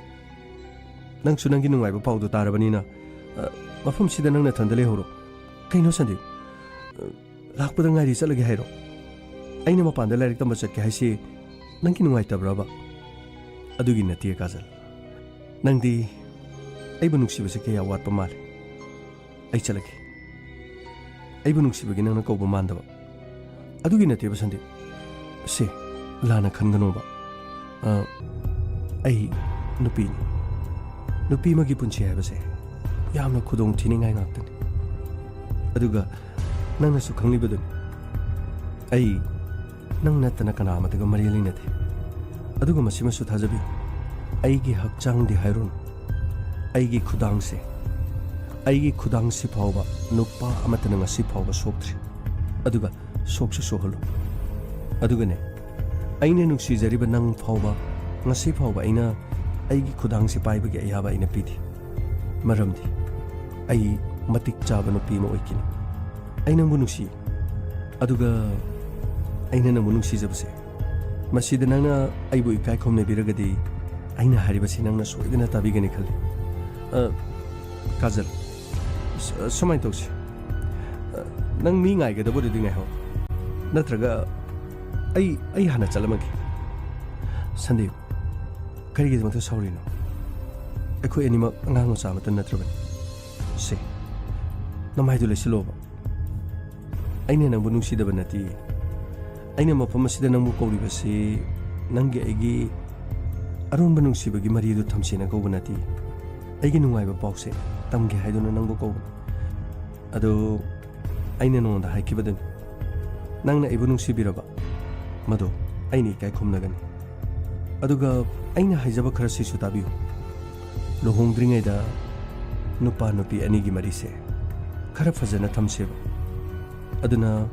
ꯅꯪꯁꯨ ꯅꯪꯒꯤ ꯅꯨꯡꯉꯥꯏꯕ ꯄꯥꯎꯗꯨ ꯇꯥꯔꯕꯅꯤꯅ, ꯑ, ꯃꯐꯝꯁꯤꯗ ꯅꯪ ꯅꯊꯟꯗ ꯂꯩꯍꯧꯔꯣ꯫" "ꯀꯩꯅꯣ ꯁꯟꯗꯤꯞ? ꯑ, ꯂꯥꯛꯄꯗ ꯉꯥꯏꯔꯤ ꯆꯠꯂꯒꯦ ꯍꯥꯏꯔꯣ? ꯑꯩꯅ ꯃꯄꯥꯟꯗ ꯂꯥꯏꯔꯤꯛ ꯇꯝꯕ ꯆꯠꯀꯦ ꯍꯥꯏꯁꯤ ꯅꯪꯒꯤ ꯅꯨꯡꯉꯥꯏꯇꯕ꯭ꯔꯕ?" "ꯑꯗꯨꯒꯤ ꯅꯠꯇꯦ ꯀꯥꯖꯜ꯫ ꯅꯪꯗꯤ ꯑꯩꯕꯨ ꯅꯨꯡꯁꯤꯕꯁꯦ ꯀꯌꯥ ꯋꯥꯠꯄ ꯃꯥꯜꯂꯦ꯫ ꯑꯩ ꯆꯠꯂꯒꯦ꯫ ꯑꯩꯕꯨ ꯅꯨꯡꯁꯤꯕꯒꯤ ꯅꯪꯅ ꯀꯧꯕ ꯃꯥꯟꯗꯕ꯫ ꯑꯗꯨꯒꯤ ꯅꯠꯇꯦꯕ ꯁꯟꯗꯤꯞ꯫ ꯁꯦ, ꯂꯥꯟꯅ ꯈꯟꯒꯅꯣꯕ꯫ ꯑ, ꯑꯩ ꯅꯨꯄꯤꯅꯤ꯫ ꯅꯨꯄꯤ ꯑꯃꯒꯤ ꯄꯨꯟꯁꯤ ꯍꯥꯏꯕꯁꯦ ꯌꯥꯝꯅ ꯈꯨꯗꯣꯡ ꯊꯤꯅꯤꯡꯉꯥꯏ ꯉꯥꯛꯇꯅꯤ꯫ ꯑꯗꯨꯒ ꯅꯪꯅꯁꯨ ꯈꯪꯂꯤꯕꯗꯨꯅꯤ, ꯑꯩ ꯅꯪ ꯅꯠꯇꯅ ꯀꯅꯥ ꯑꯃꯠꯇꯒ ꯃꯔꯤ ꯂꯩꯅꯗꯦ꯫ ꯑꯗꯨꯒ ꯃꯁꯤꯃꯁꯨ ꯊꯥꯖꯕꯤꯌꯨ, ꯑꯩꯒꯤ ꯍꯛꯆꯥꯡꯗꯤ ꯍꯥꯏꯔꯨꯅꯨ, ꯑꯩꯒꯤ ꯈꯨꯗꯥꯡꯁꯦ, ꯑꯩꯒꯤ ꯈꯨꯗꯥꯡꯁꯤ ꯐꯥꯎꯕ ꯅꯨꯄꯥ ꯑꯃꯠꯇꯅ ꯉꯁꯤ ꯐꯥꯎꯕ ꯁꯣꯛꯇ꯭ꯔꯤ꯫ ꯑꯗꯨꯒ ꯁꯣꯛꯁꯨ ꯁꯣꯛꯍꯜꯂꯨ꯫ ꯑꯗꯨꯒꯅꯦ, ꯑꯩꯅ ꯅꯨꯡꯁꯤꯖꯔꯤꯕ ꯅꯪ ꯐꯥꯎꯕ ꯉꯁꯤ ꯐꯥꯎꯕ ꯑꯩꯅ ꯑꯩꯒꯤ ꯈꯨꯗꯥꯡꯁꯤ ꯄꯥꯏꯕꯒꯤ ꯑꯌꯥꯕ ꯑꯩꯅ ꯄꯤꯗꯦ꯫ ꯃꯔꯝꯗꯤ ꯑꯩ ꯃꯇꯤꯛ ꯆꯥꯕ ꯅꯨꯄꯤ ꯑꯃ ꯑꯣꯏꯈꯤꯅꯤ꯫ ꯑꯩ ꯅꯪꯕꯨ ꯅꯨꯡꯁꯤ꯫ ꯑꯗꯨꯒ ꯑꯩꯅ ꯅꯪꯕꯨ ꯅꯨꯡꯁꯤꯖꯕꯁꯦ, ꯃꯁꯤꯗ ꯅꯪꯅ ꯑꯩꯕꯨ ꯏꯀꯥꯏ ꯈꯨꯝꯅꯕꯤꯔꯒꯗꯤ ꯑꯩꯅ ꯍꯥꯏꯔꯤꯕꯁꯤ ꯅꯪꯅ ꯁꯣꯏꯗꯅ ꯇꯥꯕꯤꯒꯅꯤ ꯈꯜꯂꯤ꯫ ꯑ, ꯀꯥꯖꯜ, ꯁ-, ꯁꯨꯃꯥꯏꯅ ꯇꯧꯁꯤ꯫ ꯑ, ꯅꯪ ꯃꯤ ꯉꯥꯏꯒꯗꯕꯗꯨꯗꯤ ꯉꯥꯏꯍꯧ꯫ ꯅꯠꯇ꯭ꯔꯒ ꯑꯩ, ꯑꯩ ꯍꯥꯟꯅ ꯆꯠꯂꯝꯃꯒꯦ꯫ ꯁꯟꯗꯤꯞ, ꯀꯔꯤꯒꯤꯗꯃꯛꯇ ꯁꯥꯎꯔꯤꯅꯣ? ꯑꯩꯈꯣꯏ ꯑꯅꯤꯃꯛ ꯑꯉꯥꯡ ꯃꯆꯥ ꯑꯃꯠꯇ ꯅꯠꯇ꯭ꯔꯕꯅꯤ꯫ ꯁꯦ, ꯅꯃꯥꯏꯗꯨ ꯂꯩꯁꯤꯜꯂꯣꯕ꯫ ꯑꯩꯅ ꯅꯪꯕꯨ ꯅꯨꯡꯁꯤꯗꯕ ꯅꯠꯇꯦ꯫ ꯑꯩꯅ ꯃꯐꯝ ꯑꯁꯤꯗ ꯅꯪꯕꯨ ꯀꯧꯔꯤꯕꯁꯤ ꯅꯪꯒꯤ ꯑꯩꯒꯤ ꯑꯔꯣꯟꯕ ꯅꯨꯡꯁꯤꯕꯒꯤ ꯃꯔꯤꯗꯨ ꯊꯝꯁꯦꯅ ꯀꯧꯕ ꯅꯠꯇꯦ꯫ ꯑꯩꯒꯤ ꯅꯨꯡꯉꯥꯏꯕ ꯄꯥꯎꯁꯦ ꯇꯝꯒꯦ ꯍꯥꯏꯗꯨꯅ ꯅꯪꯕꯨ ꯀꯧꯕꯅꯤ꯫ ꯑꯗꯨ ꯑꯩꯅ ꯅꯉꯣꯟꯗ ꯍꯥꯏꯈꯤꯕꯗꯨꯅꯤ꯫ ꯅꯪꯅ ꯑꯩꯕꯨ ꯅꯨꯡꯁꯤꯕꯤꯔꯕ, ꯃꯗꯨ ꯑꯩꯅ ꯏꯀꯥꯏ ꯈꯨꯝꯅꯒꯅꯤ꯫ ꯑꯗꯨꯒ ꯑꯩꯅ ꯍꯥꯏꯖꯕ ꯈꯔ ꯁꯤꯁꯨ ꯇꯥꯕꯤꯌꯨ꯫ ꯂꯨꯍꯣꯡꯗ꯭ꯔꯤꯉꯩꯗ ꯅꯨꯄꯥ ꯅꯨꯄꯤ ꯑꯅꯤꯒꯤ ꯃꯔꯤꯁꯦ ꯈꯔ ꯐꯖꯅ ꯊꯝꯁꯦꯕ꯫ ꯑꯗꯨꯅ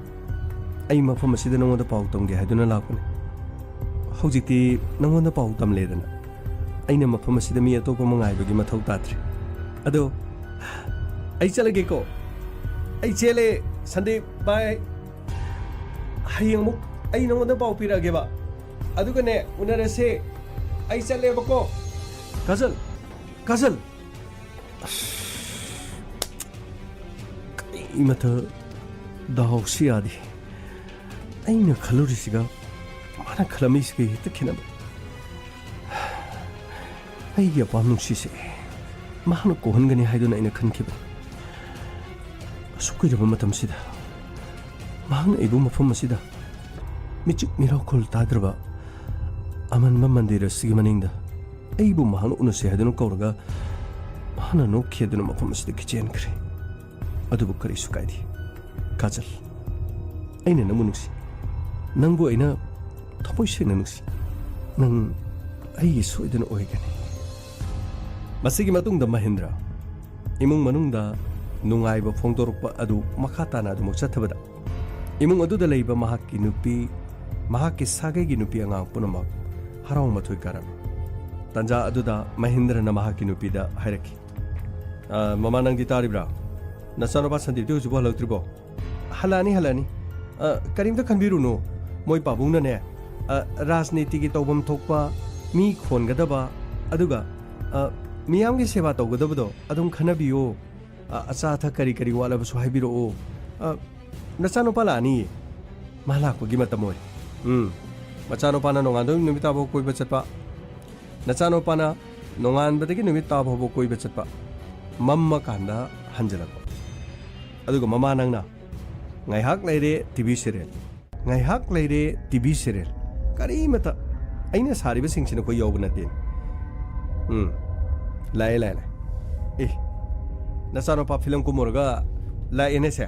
ꯑꯩ ꯃꯐꯝ ꯑꯁꯤꯗ ꯅꯉꯣꯟꯗ ꯄꯥꯎ ꯇꯝꯒꯦ ꯍꯥꯏꯗꯨꯅ ꯂꯥꯛꯄꯅꯤ꯫ ꯍꯧꯖꯤꯛꯇꯤ ꯅꯉꯣꯟꯗ ꯄꯥꯎ ꯇꯝꯂꯦꯗꯅ ꯑꯩꯅ ꯃꯐꯝ ꯑꯁꯤꯗ ꯃꯤ ꯑꯇꯣꯞꯄ ꯑꯃ ꯉꯥꯏꯕꯒꯤ ꯃꯊꯧ ꯇꯥꯗ꯭ꯔꯦ꯫ ꯑꯗꯣ ꯑꯩ ꯆꯠꯂꯒꯦꯀꯣ꯫ ꯑꯩ ꯆꯦꯜꯂꯦ, ꯁꯟꯗꯤꯞ, ꯕꯥꯏ꯫ ꯍꯌꯦꯡ ꯑꯃꯨꯛ ꯑꯩ ꯅꯉꯣꯟꯗ ꯄꯥꯎ ꯄꯤꯔꯛꯑꯒꯦꯕ꯫ ꯑꯗꯨꯒꯅꯦ, ꯎꯅꯔꯁꯦ꯫ ꯑꯩ ꯆꯠꯂꯦꯕꯀꯣ꯫ ꯀꯥꯖꯜ, ꯀꯥꯖꯜ꯫ ꯑꯁ, ꯀꯩ ꯃꯊꯛ ꯗꯥꯎꯁꯤ ꯌꯥꯗꯦ꯫ ꯑꯩꯅ ꯈꯜꯂꯨꯔꯤꯁꯤꯒ ꯃꯥꯅ ꯈꯜꯂꯝꯃꯤꯁꯤꯒ ꯍꯦꯛꯇ ꯈꯦꯠꯅꯕ꯫ ꯑꯩꯒꯤ ꯑꯄꯥꯝ ꯅꯨꯡꯁꯤꯁꯦ ꯃꯍꯥꯛꯅ ꯀꯣꯛꯍꯟꯒꯅꯤ ꯍꯥꯏꯗꯨꯅ ꯑꯩꯅ ꯈꯟꯈꯤꯕꯅꯤ꯫ ꯑꯁꯨꯛ ꯀꯨꯏꯔꯕ ꯃꯇꯝꯁꯤꯗ ꯃꯍꯥꯛꯅ ꯑꯩꯕꯨ ꯃꯐꯝ ꯑꯁꯤꯗ ꯃꯤꯆꯤꯛ ꯃꯤꯔꯥꯎꯈꯣꯜ ꯇꯥꯗ꯭ꯔꯕ ꯑꯃꯟꯕ ꯃꯟꯗꯤꯔ ꯑꯁꯤꯒꯤ ꯃꯅꯤꯡꯗ ꯑꯩꯕꯨ ꯃꯍꯥꯛꯅ ꯎꯅꯁꯦ ꯍꯥꯏꯗꯨꯅ ꯀꯧꯔꯒ ꯃꯍꯥꯛꯅ ꯅꯣꯛꯈꯤ ꯑꯗꯨꯅ ꯃꯐꯝ ꯑꯁꯤꯗꯒꯤ ꯆꯦꯟꯈ꯭ꯔꯦ꯫ ꯑꯗꯨꯕꯨ ꯀꯔꯤꯁꯨ ꯀꯥꯏꯗꯦ꯫ ꯀꯥꯖꯜ, ꯑꯩꯅ ꯅꯪꯕꯨ ꯅꯨꯡꯁꯤ꯫ ꯅꯪꯕꯨ ꯑꯩꯅ ꯊꯃꯣꯏ ꯁꯦꯡꯅ ꯅꯨꯡꯁꯤ꯫ ꯅꯪ ꯑꯩꯒꯤ ꯁꯣꯏꯗꯅ ꯑꯣꯏꯒꯅꯤ꯫ ꯃꯁꯤꯒꯤ ꯃꯇꯨꯡꯗ ꯃꯍꯤꯟꯗ꯭ꯔ ꯏꯃꯨꯡ ꯃꯅꯨꯡꯗ ꯅꯨꯡꯉꯥꯏꯕ ꯐꯣꯡꯗꯣꯔꯛꯄ ꯑꯗꯨ ꯃꯈꯥ ꯇꯥꯅ ꯑꯗꯨꯃꯛ ꯆꯠꯊꯕꯗ, ꯏꯃꯨꯡ ꯑꯗꯨꯗ ꯂꯩꯕ ꯃꯍꯥꯛꯀꯤ ꯅꯨꯄꯤ, ꯃꯍꯥꯛꯀꯤ ꯁꯥꯒꯩꯒꯤ ꯅꯨꯄꯤ ꯑꯉꯥꯡ ꯄꯨꯝꯅꯃꯛ ꯍꯔꯥꯎ ꯃꯊꯣꯏ ꯀꯥꯔꯝꯃꯤ꯫ ꯇꯥꯟꯖꯥ ꯑꯗꯨꯗ ꯃꯍꯤꯟꯗ꯭ꯔꯅ ꯃꯍꯥꯛꯀꯤ ꯅꯨꯄꯤꯗ ꯍꯥꯏꯔꯛꯈꯤ, "ꯑ, ꯃꯃꯥ, ꯅꯪꯗꯤ ꯇꯥꯔꯤꯕ꯭ꯔꯥ? ꯅꯆꯥꯅꯨꯄꯥ ꯁꯟꯗꯤꯞꯇꯤ ꯍꯧꯖꯤꯛꯐꯥꯎ ꯍꯜꯂꯛꯇ꯭ꯔꯤꯕꯣ?" "ꯍꯜꯂꯛꯑꯅꯤ, ꯍꯜꯂꯛꯑꯅꯤ꯫ ꯑ, ꯀꯔꯤꯝꯇ ꯈꯟꯕꯤꯔꯨꯅꯨ꯫ ꯃꯣꯏ ꯄꯥꯕꯨꯡꯅꯅꯦ, ꯑ, ꯔꯥꯖꯅꯤꯇꯤꯒꯤ ꯇꯧꯐꯝ ꯊꯣꯛꯄ, ꯃꯤ ꯈꯣꯟꯒꯗꯕ, ꯑꯗꯨꯒ, ꯑ, ꯃꯤꯌꯥꯝꯒꯤ ꯁꯦꯕꯥ ꯇꯧꯒꯗꯕꯗꯣ ꯑꯗꯨꯝ ꯈꯟꯅꯕꯤꯌꯣ꯫ ꯑ, ꯑꯆꯥ ꯑꯊꯛ ꯀꯔꯤ ꯀꯔꯤ ꯋꯥꯠꯂꯕꯁꯨ ꯍꯥꯏꯕꯤꯔꯛꯑꯣ꯫ ꯑ, ꯅꯆꯥꯅꯨꯄꯥ ꯂꯥꯛꯑꯅꯤꯌꯦ꯫ ꯃꯥ ꯂꯥꯛꯄꯒꯤ ꯃꯇꯝ ꯑꯣꯏꯔꯦ꯫ ꯎꯝ, ꯃꯆꯥꯅꯨꯄꯥꯅ ꯅꯣꯡꯉꯥꯟꯗꯣꯏ ꯅꯨꯃꯤꯠ ꯇꯥꯕ ꯀꯣꯏꯕ ꯆꯠꯄ, ꯅꯆꯥꯅꯨꯄꯥꯅ ꯅꯣꯡꯉꯥꯟꯕꯗꯒꯤ ꯅꯨꯃꯤꯠ ꯇꯥꯕ ꯐꯥꯎꯕ ꯀꯣꯏꯕ ꯆꯠꯄ, ꯃꯝꯃꯀꯥꯟꯗ ꯍꯟꯖꯤꯜꯂꯛꯄ꯫ ꯑꯗꯨꯒ ꯃꯃꯥ ꯅꯪꯅ ꯉꯥꯏꯍꯥꯛ ꯂꯩꯔꯦ ꯇꯤ ꯚꯤ ꯁꯤꯔꯤꯌꯦꯜ, ꯉꯥꯏꯍꯥꯛ ꯂꯩꯔꯦ ꯇꯤ ꯚꯤ ꯁꯤꯔꯤꯌꯦꯜ꯫ ꯀꯔꯤꯃꯇ ꯑꯩꯅ ꯁꯥꯔꯤꯕꯁꯤꯡꯁꯤ ꯅꯈꯣꯏ ꯌꯥꯎꯕ ꯅꯠꯇꯦ꯫ ꯎꯝ, ꯂꯥꯛꯑꯦ, ꯂꯥꯛꯑꯦ, ꯂꯥꯛꯑꯦ꯫ ꯑꯦ, ꯅꯆꯥꯅꯨꯄꯥ ꯐꯤꯂꯝ ꯀꯨꯝꯃꯨꯔꯒ ꯂꯥꯛꯑꯦꯅꯦ ꯁꯦ꯫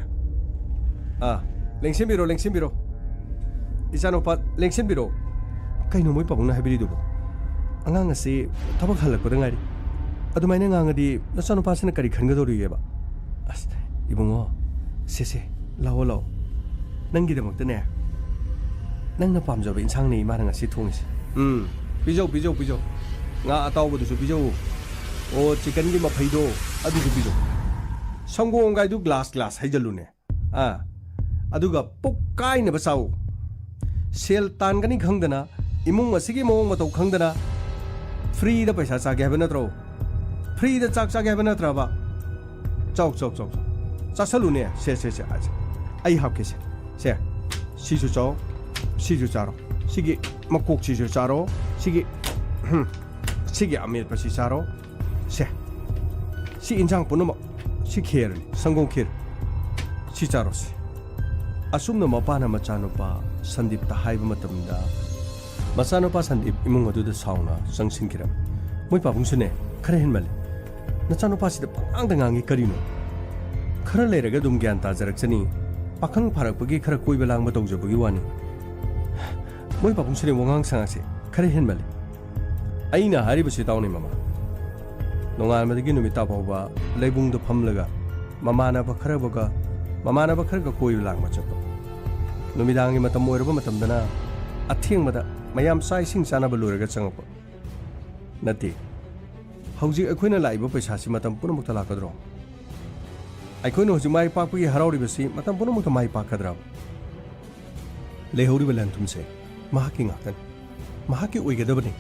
ꯑꯥ, ꯂꯦꯡꯁꯤꯟꯕꯤꯔꯣ, ꯂꯦꯡꯁꯤꯟꯕꯤꯔꯣ꯫ ꯏꯆꯥꯅꯨꯄꯥ, ꯂꯦꯡꯁꯤꯟꯕꯤꯔꯣ꯫ ꯀꯩꯅꯣ ꯃꯣꯏ ꯄꯥꯕꯨꯡꯅ ꯍꯥꯏꯕꯤꯔꯤꯗꯨꯕꯣ? ꯑꯉꯥꯡ ꯑꯁꯤ ꯊꯕꯛ ꯍꯜꯂꯛꯄꯗ ꯉꯥꯏꯔꯤ꯫ ꯑꯗꯨꯃꯥꯏꯅ ꯉꯥꯡꯉꯗꯤ ꯅꯆꯥꯅꯨꯄꯥꯁꯤꯅ ꯀꯔꯤ ꯈꯟꯒꯗꯧꯔꯤꯒꯦꯕ? ꯑꯁ, ꯏꯕꯨꯡꯉꯣ, ꯁꯦ, ꯁꯦ, ꯂꯥꯛꯑꯣ, ꯂꯥꯛꯑꯣ꯫ ꯅꯪꯒꯤꯗꯃꯛꯇꯅꯦ, ꯅꯪꯅ ꯄꯥꯝꯖꯕ ꯏꯟꯁꯥꯡꯅꯦ ꯏꯃꯥꯅ ꯉꯁꯤ ꯊꯣꯡꯉꯤꯁꯦ꯫ ꯎꯝ, ꯄꯤꯖꯧ, ꯄꯤꯖꯧ, ꯄꯤꯖꯧ꯫ ꯉꯥ ꯑꯇꯥꯎꯕꯗꯨꯁꯨ ꯄꯤꯖꯧ꯫ ꯑꯣ, ꯆꯤꯀꯟꯒꯤ ꯃꯐꯩꯗꯣ, ꯑꯗꯨꯁꯨ ꯄꯤꯖꯧ꯫ ꯁꯪꯒꯣꯝꯒꯥꯏꯗꯨ ꯒ꯭ꯂꯥꯁ ꯒ꯭ꯂꯥꯁ ꯍꯩꯖꯜꯂꯨꯅꯦ꯫ ꯑꯥ, ꯑꯗꯨꯒ ꯄꯨꯛ ꯀꯥꯏꯅꯕ ꯆꯥꯎ꯫ ꯁꯦꯜ ꯇꯥꯟꯒꯅꯤ ꯈꯪꯗꯅ, ꯏꯃꯨꯡ ꯑꯁꯤꯒꯤ ꯃꯑꯣꯡ ꯃꯇꯧ ꯈꯪꯗꯅ, ꯐ꯭ꯔꯤꯗ ꯄꯩꯁꯥ ꯆꯥꯒꯦ ꯍꯥꯏꯕ ꯅꯠꯇ꯭ꯔꯣ? ꯐ꯭ꯔꯤꯗ ꯆꯥꯛ ꯆꯥꯒꯦ ꯍꯥꯏꯕ ꯅꯠꯇ꯭ꯔꯕ? ꯆꯥꯎ, ꯆꯥꯎ, ꯆꯥꯎ, ꯆꯥꯎ꯫ ꯆꯥꯁꯜꯂꯨꯅꯦ꯫ ꯁꯦ, ꯁꯦ, ꯁꯦ, ꯑꯩ ꯍꯥꯞꯀꯦ ꯁꯦ꯫ ꯁꯦ, ꯁꯤꯁꯨ ꯆꯥꯎ, ꯁꯤꯁꯨ ꯆꯥꯔꯣ꯫ ꯁꯤꯒꯤ ꯃꯀꯣꯛꯁꯤꯁꯨ ꯆꯥꯔꯣ꯫ ꯁꯤꯒꯤ, ꯁꯤꯒꯤ ꯑꯃꯦꯠꯄꯁꯤ ꯆꯥꯔꯣ꯫ ꯁꯦ, ꯁꯤ ꯏꯟꯖꯥꯡ ꯄꯨꯝꯅꯃꯛ, ꯁꯤ ꯈꯦꯔꯅꯤ, ꯁꯪꯒꯣꯝ ꯈꯦꯔ꯫ ꯁꯤ ꯆꯥꯔꯣꯁꯦ꯫ ꯑꯁꯨꯝꯅ ꯃꯄꯥꯅ ꯃꯆꯥꯅꯨꯄꯥ ꯁꯟꯗꯤꯞꯇ ꯍꯥꯏꯕ ꯃꯇꯝꯗ, ꯃꯆꯥꯅꯨꯄꯥ ꯁꯟꯗꯤꯞ ꯏꯃꯨꯡ ꯑꯗꯨꯗ ꯁꯥꯎꯅ ꯆꯪꯁꯤꯟꯈꯤꯔꯝꯃꯤ꯫ ꯃꯣꯏ ꯄꯥꯕꯨꯡꯁꯨꯅꯦ, ꯈꯔ ꯍꯦꯟꯃꯜꯂꯤ꯫ ꯅꯆꯥꯅꯨꯄꯥꯁꯤꯗ ꯄꯉꯥꯡꯗ ꯉꯥꯡꯉꯤ ꯀꯔꯤꯅꯣ? ꯈꯔ ꯂꯩꯔꯒ ꯑꯗꯨꯝ ꯒ꯭ꯌꯥꯟ ꯇꯥꯖꯔꯛꯆꯅꯤ꯫ ꯄꯥꯈꯪ ꯐꯥꯔꯛꯄꯒꯤ ꯈꯔ ꯀꯣꯏꯕ ꯂꯥꯡꯕ ꯇꯧꯖꯕꯒꯤ ꯋꯥꯅꯤ꯫ ꯃꯣꯏ ꯄꯥꯕꯨꯡꯁꯨꯅꯦ ꯋꯥꯉꯥꯡ ꯁꯉꯥꯡꯁꯦ ꯈꯔ ꯍꯦꯟꯃꯜꯂꯤ꯫ ꯑꯩꯅ ꯍꯥꯏꯔꯤꯕꯁꯤ ꯇꯥꯎꯅꯦ ꯃꯃꯥ꯫ ꯅꯣꯡꯉꯥꯟꯕꯗꯒꯤ ꯅꯨꯃꯤꯠ ꯇꯥ ꯐꯥꯎꯕ ꯂꯩꯕꯨꯡꯗ ꯐꯝꯂꯒ ꯃꯃꯥꯟꯅꯕ ꯈꯔꯕꯒ, ꯃꯃꯥꯟꯅꯕ ꯈꯔꯒ ꯀꯣꯏꯕ ꯂꯥꯡꯕ ꯆꯠꯄ꯫ ꯅꯨꯃꯤꯗꯥꯡꯒꯤ ꯃꯇꯝ ꯑꯣꯏꯔꯕ ꯃꯇꯝꯗꯅ ꯑꯊꯦꯡꯕꯗ ꯃꯌꯥꯝ ꯆꯥꯛ ꯏꯁꯤꯡ ꯆꯥꯅꯕ ꯂꯣꯏꯔꯒ ꯆꯪꯉꯛꯄ꯫ ꯅꯠꯇꯦ, ꯍꯧꯖꯤꯛ ꯑꯩꯈꯣꯏꯅ ꯂꯥꯛꯏꯕ ꯄꯩꯁꯥꯁꯤ ꯃꯇꯝ ꯄꯨꯝꯅꯃꯛꯇ ꯂꯥꯛꯀꯗ꯭ꯔꯣ? ꯑꯩꯈꯣꯏꯅ ꯍꯧꯖꯤꯛ ꯃꯥꯏ ꯄꯥꯛꯄꯒꯤ ꯍꯔꯥꯎꯔꯤꯕꯁꯤ ꯃꯇꯝ ꯄꯨꯝꯅꯃꯛꯇ ꯃꯥꯏ ꯄꯥꯛꯀꯗ꯭ꯔꯕ? ꯂꯩꯍꯧꯔꯤꯕ ꯂꯟ ꯊꯨꯝꯁꯦ ꯃꯍꯥꯛꯀꯤ ꯉꯥꯛꯇꯅꯤ, ꯃꯍꯥꯛꯀꯤ ꯑꯣꯏꯒꯗꯕꯅꯤ꯫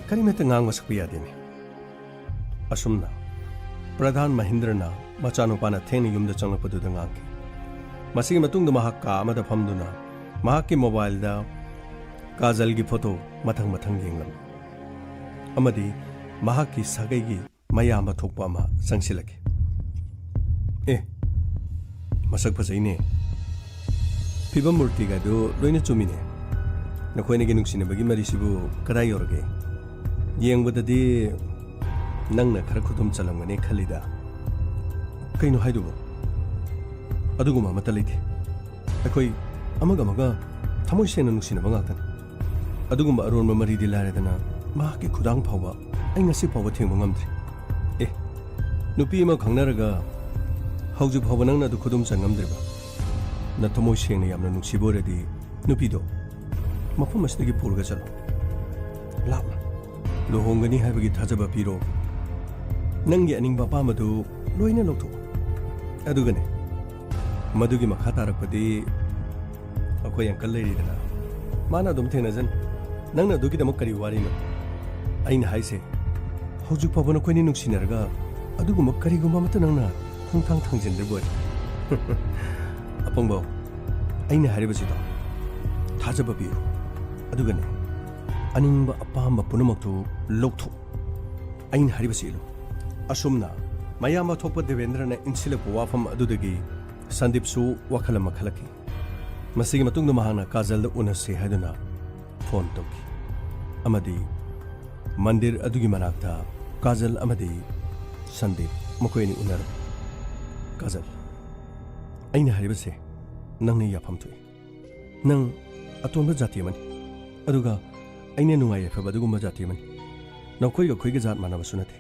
ꯀꯔꯤꯃꯠꯇ ꯉꯥꯡ ꯃꯁꯛꯄ ꯌꯥꯗꯦꯅꯦ꯫ ꯑꯁꯨꯝꯅ ꯄ꯭ꯔꯙꯥꯟ ꯃꯍꯤꯟꯗ꯭ꯔꯅ ꯃꯆꯥꯅꯨꯄꯥꯅ ꯊꯦꯡꯅ ꯌꯨꯝꯗ ꯆꯪꯂꯛꯄꯗꯨꯗ ꯉꯥꯡꯈꯤ꯫ ꯃꯁꯤꯒꯤ ꯃꯇꯨꯡꯗ ꯃꯍꯥꯛ ꯀꯥ ꯑꯃꯗ ꯐꯝꯗꯨꯅ ꯃꯍꯥꯛꯀꯤ ꯃꯣꯕꯥꯏꯜꯗ ꯀꯥꯖꯜꯒꯤ ꯐꯣꯇꯣ ꯃꯊꯪ ꯃꯊꯪ ꯌꯦꯡꯂꯝꯃꯤ꯫ ꯑꯃꯗꯤ ꯃꯍꯥꯛꯀꯤ ꯁꯥꯒꯩꯒꯤ ꯃꯌꯥꯝꯕ ꯊꯣꯛꯄ ꯑꯃ ꯆꯪꯁꯤꯜꯂꯛꯈꯤ꯫ "ꯑꯦ, ꯃꯁꯛ ꯐꯖꯩꯅꯦ꯫ ꯐꯤꯕꯝ ꯃꯨꯔꯇꯤꯒꯗꯨ ꯂꯣꯏꯅ ꯆꯨꯝꯃꯤꯅꯦ꯫ ꯅꯈꯣꯏꯅꯤꯒꯤ ꯅꯨꯡꯁꯤꯅꯕꯒꯤ ꯃꯔꯤꯁꯤꯕꯨ ꯀꯗꯥꯏ ꯌꯧꯔꯒꯦ? ꯌꯦꯡꯕꯗꯗꯤ ꯅꯪꯅ ꯈꯔ ꯈꯨꯗꯨꯝ ꯆꯜꯂꯝꯒꯅꯤ ꯈꯜꯂꯤꯗ꯫ ꯀꯩꯅꯣ ꯍꯥꯏꯗꯨꯕꯨ? ꯑꯗꯨꯒꯨꯝꯕ ꯑꯃꯠꯇ ꯂꯩꯇꯦ꯫ ꯑꯩꯈꯣꯏ ꯑꯃꯒ ꯑꯃꯒ ꯊꯃꯣꯏ ꯁꯦꯡꯅ ꯅꯨꯡꯁꯤꯅꯕ ꯉꯥꯛꯇꯅꯤ꯫ ꯑꯗꯨꯒꯨꯝꯕ ꯑꯔꯣꯟꯕ ꯃꯔꯤꯗꯤ ꯂꯥꯏꯔꯗꯅ ꯃꯍꯥꯛꯀꯤ ꯈꯨꯗꯥꯡ ꯐꯥꯎꯕ ꯑꯩ ꯉꯁꯤ ꯐꯥꯎꯕ ꯊꯦꯡꯕ ꯉꯝꯗ꯭ꯔꯤ꯫ ꯑꯦ, ꯅꯨꯄꯤ ꯑꯃ ꯈꯪꯅꯔꯒ ꯍꯧꯖꯤꯛ ꯐꯥꯎꯕ ꯅꯪꯅ ꯑꯗꯨ ꯈꯨꯗꯨꯝ ꯆꯟ ꯉꯝꯗ꯭ꯔꯤꯕ? ꯅꯊꯃꯣꯏ ꯁꯦꯡꯅ ꯌꯥꯝꯅ ꯅꯨꯡꯁꯤꯕ ꯑꯣꯏꯔꯗꯤ ꯅꯨꯄꯤꯗꯣ ꯃꯐꯝ ꯑꯁꯤꯗꯒꯤ ꯄꯨꯔꯒ ꯆꯠꯂꯣ꯫ ꯂꯥꯞꯅ꯫ ꯂꯨꯍꯣꯡꯒꯅꯤ ꯍꯥꯏꯕꯒꯤ ꯊꯥꯖꯕ ꯄꯤꯔꯣ꯫ ꯅꯪꯒꯤ ꯑꯅꯤꯡꯕ ꯑꯄꯥꯝꯕꯗꯨ ꯂꯣꯏꯅ ꯂꯧꯊꯣꯛꯎ꯫ ꯑꯗꯨꯒꯅꯦ, ꯃꯗꯨꯒꯤ ꯃꯈꯥ ꯇꯥꯔꯛꯄꯗꯤ ꯑꯩꯈꯣꯏ uncle ꯂꯩꯔꯤꯗꯅ, ꯃꯥꯅ ꯑꯗꯨꯝ ꯊꯦꯡꯅꯖꯅꯤ꯫ ꯅꯪꯅ ꯑꯗꯨꯒꯤꯗꯃꯛ ꯀꯔꯤ ꯋꯥꯔꯤꯅꯣ? ꯑꯩꯅ ꯍꯥꯏꯁꯦ, ꯍꯧꯖꯤꯛ ꯐꯥꯎꯕ ꯅꯈꯣꯏꯅꯤ ꯅꯨꯡꯁꯤꯅꯔꯒ ꯑꯗꯨꯒꯨꯝꯕ ꯀꯔꯤꯒꯨꯝꯕ ꯑꯃꯠꯇ ꯅꯪꯅ ꯈꯣꯡꯊꯥꯡ ꯊꯥꯡꯖꯤꯟꯗ꯭ꯔꯤꯕ ꯑꯣꯏꯔꯦ꯫ ꯑꯄꯪꯕꯧ, ꯑꯩꯅ ꯍꯥꯏꯔꯤꯕꯁꯤꯗꯣ ꯊꯥꯖꯕ ꯄꯤꯌꯨ, ꯑꯗꯨꯒꯅꯦ, ꯑꯅꯤꯡꯕ ꯑꯄꯥꯝꯕ ꯄꯨꯝꯅꯃꯛꯇꯨ ꯂꯧꯊꯣꯛꯎ꯫ ꯑꯩꯅ ꯍꯥꯏꯔꯤꯕꯁꯤ ꯏꯜꯂꯨ꯫ ꯑꯁꯨꯝꯅ ꯃꯌꯥꯝꯕ ꯊꯣꯛꯄ ꯗꯦꯕꯦꯟꯗ꯭ꯔꯅ ꯏꯟꯁꯤꯜꯂꯛꯄ ꯋꯥꯐꯝ ꯑꯗꯨꯗꯒꯤ ꯁꯟꯗꯤꯞꯁꯨ ꯋꯥꯈꯜ ꯑꯃ ꯈꯜꯂꯛꯈꯤ꯫ ꯃꯁꯤꯒꯤ ꯃꯇꯨꯡꯗ ꯃꯍꯥꯛꯅ ꯀꯥꯖꯜꯗ ꯎꯅꯁꯤ ꯍꯥꯏꯗꯨꯅ ꯐꯣꯟ ꯇꯧꯈꯤ, ꯑꯃꯗꯤ ꯃꯟꯗꯤꯔ ꯑꯗꯨꯒꯤ ꯃꯅꯥꯛꯇ ꯀꯥꯖꯜ ꯑꯃꯗꯤ ꯁꯟꯗꯤꯞ ꯃꯈꯣꯏ ꯑꯅꯤ ꯎꯅꯔꯝꯃꯤ꯫ "ꯀꯥꯖꯜ, ꯑꯩꯅ ꯍꯥꯏꯔꯤꯕꯁꯦ ꯅꯪꯅ ꯌꯥꯐꯝ ꯊꯣꯛꯏ꯫ ꯅꯪ ꯑꯇꯣꯟꯕ ꯖꯥꯇꯤ ꯑꯃꯅꯤ, ꯑꯗꯨꯒ ꯑꯩꯅ ꯅꯨꯡꯉꯥꯏ ꯌꯥꯏꯐꯕ ꯑꯗꯨꯒꯨꯝꯕ ꯖꯥꯇꯤ ꯑꯃꯅꯤ꯫ ꯅꯈꯣꯏꯒ ꯑꯩꯈꯣꯏꯒ ꯖꯥꯠ ꯃꯥꯟꯅꯕꯁꯨ ꯅꯠꯇꯦ꯫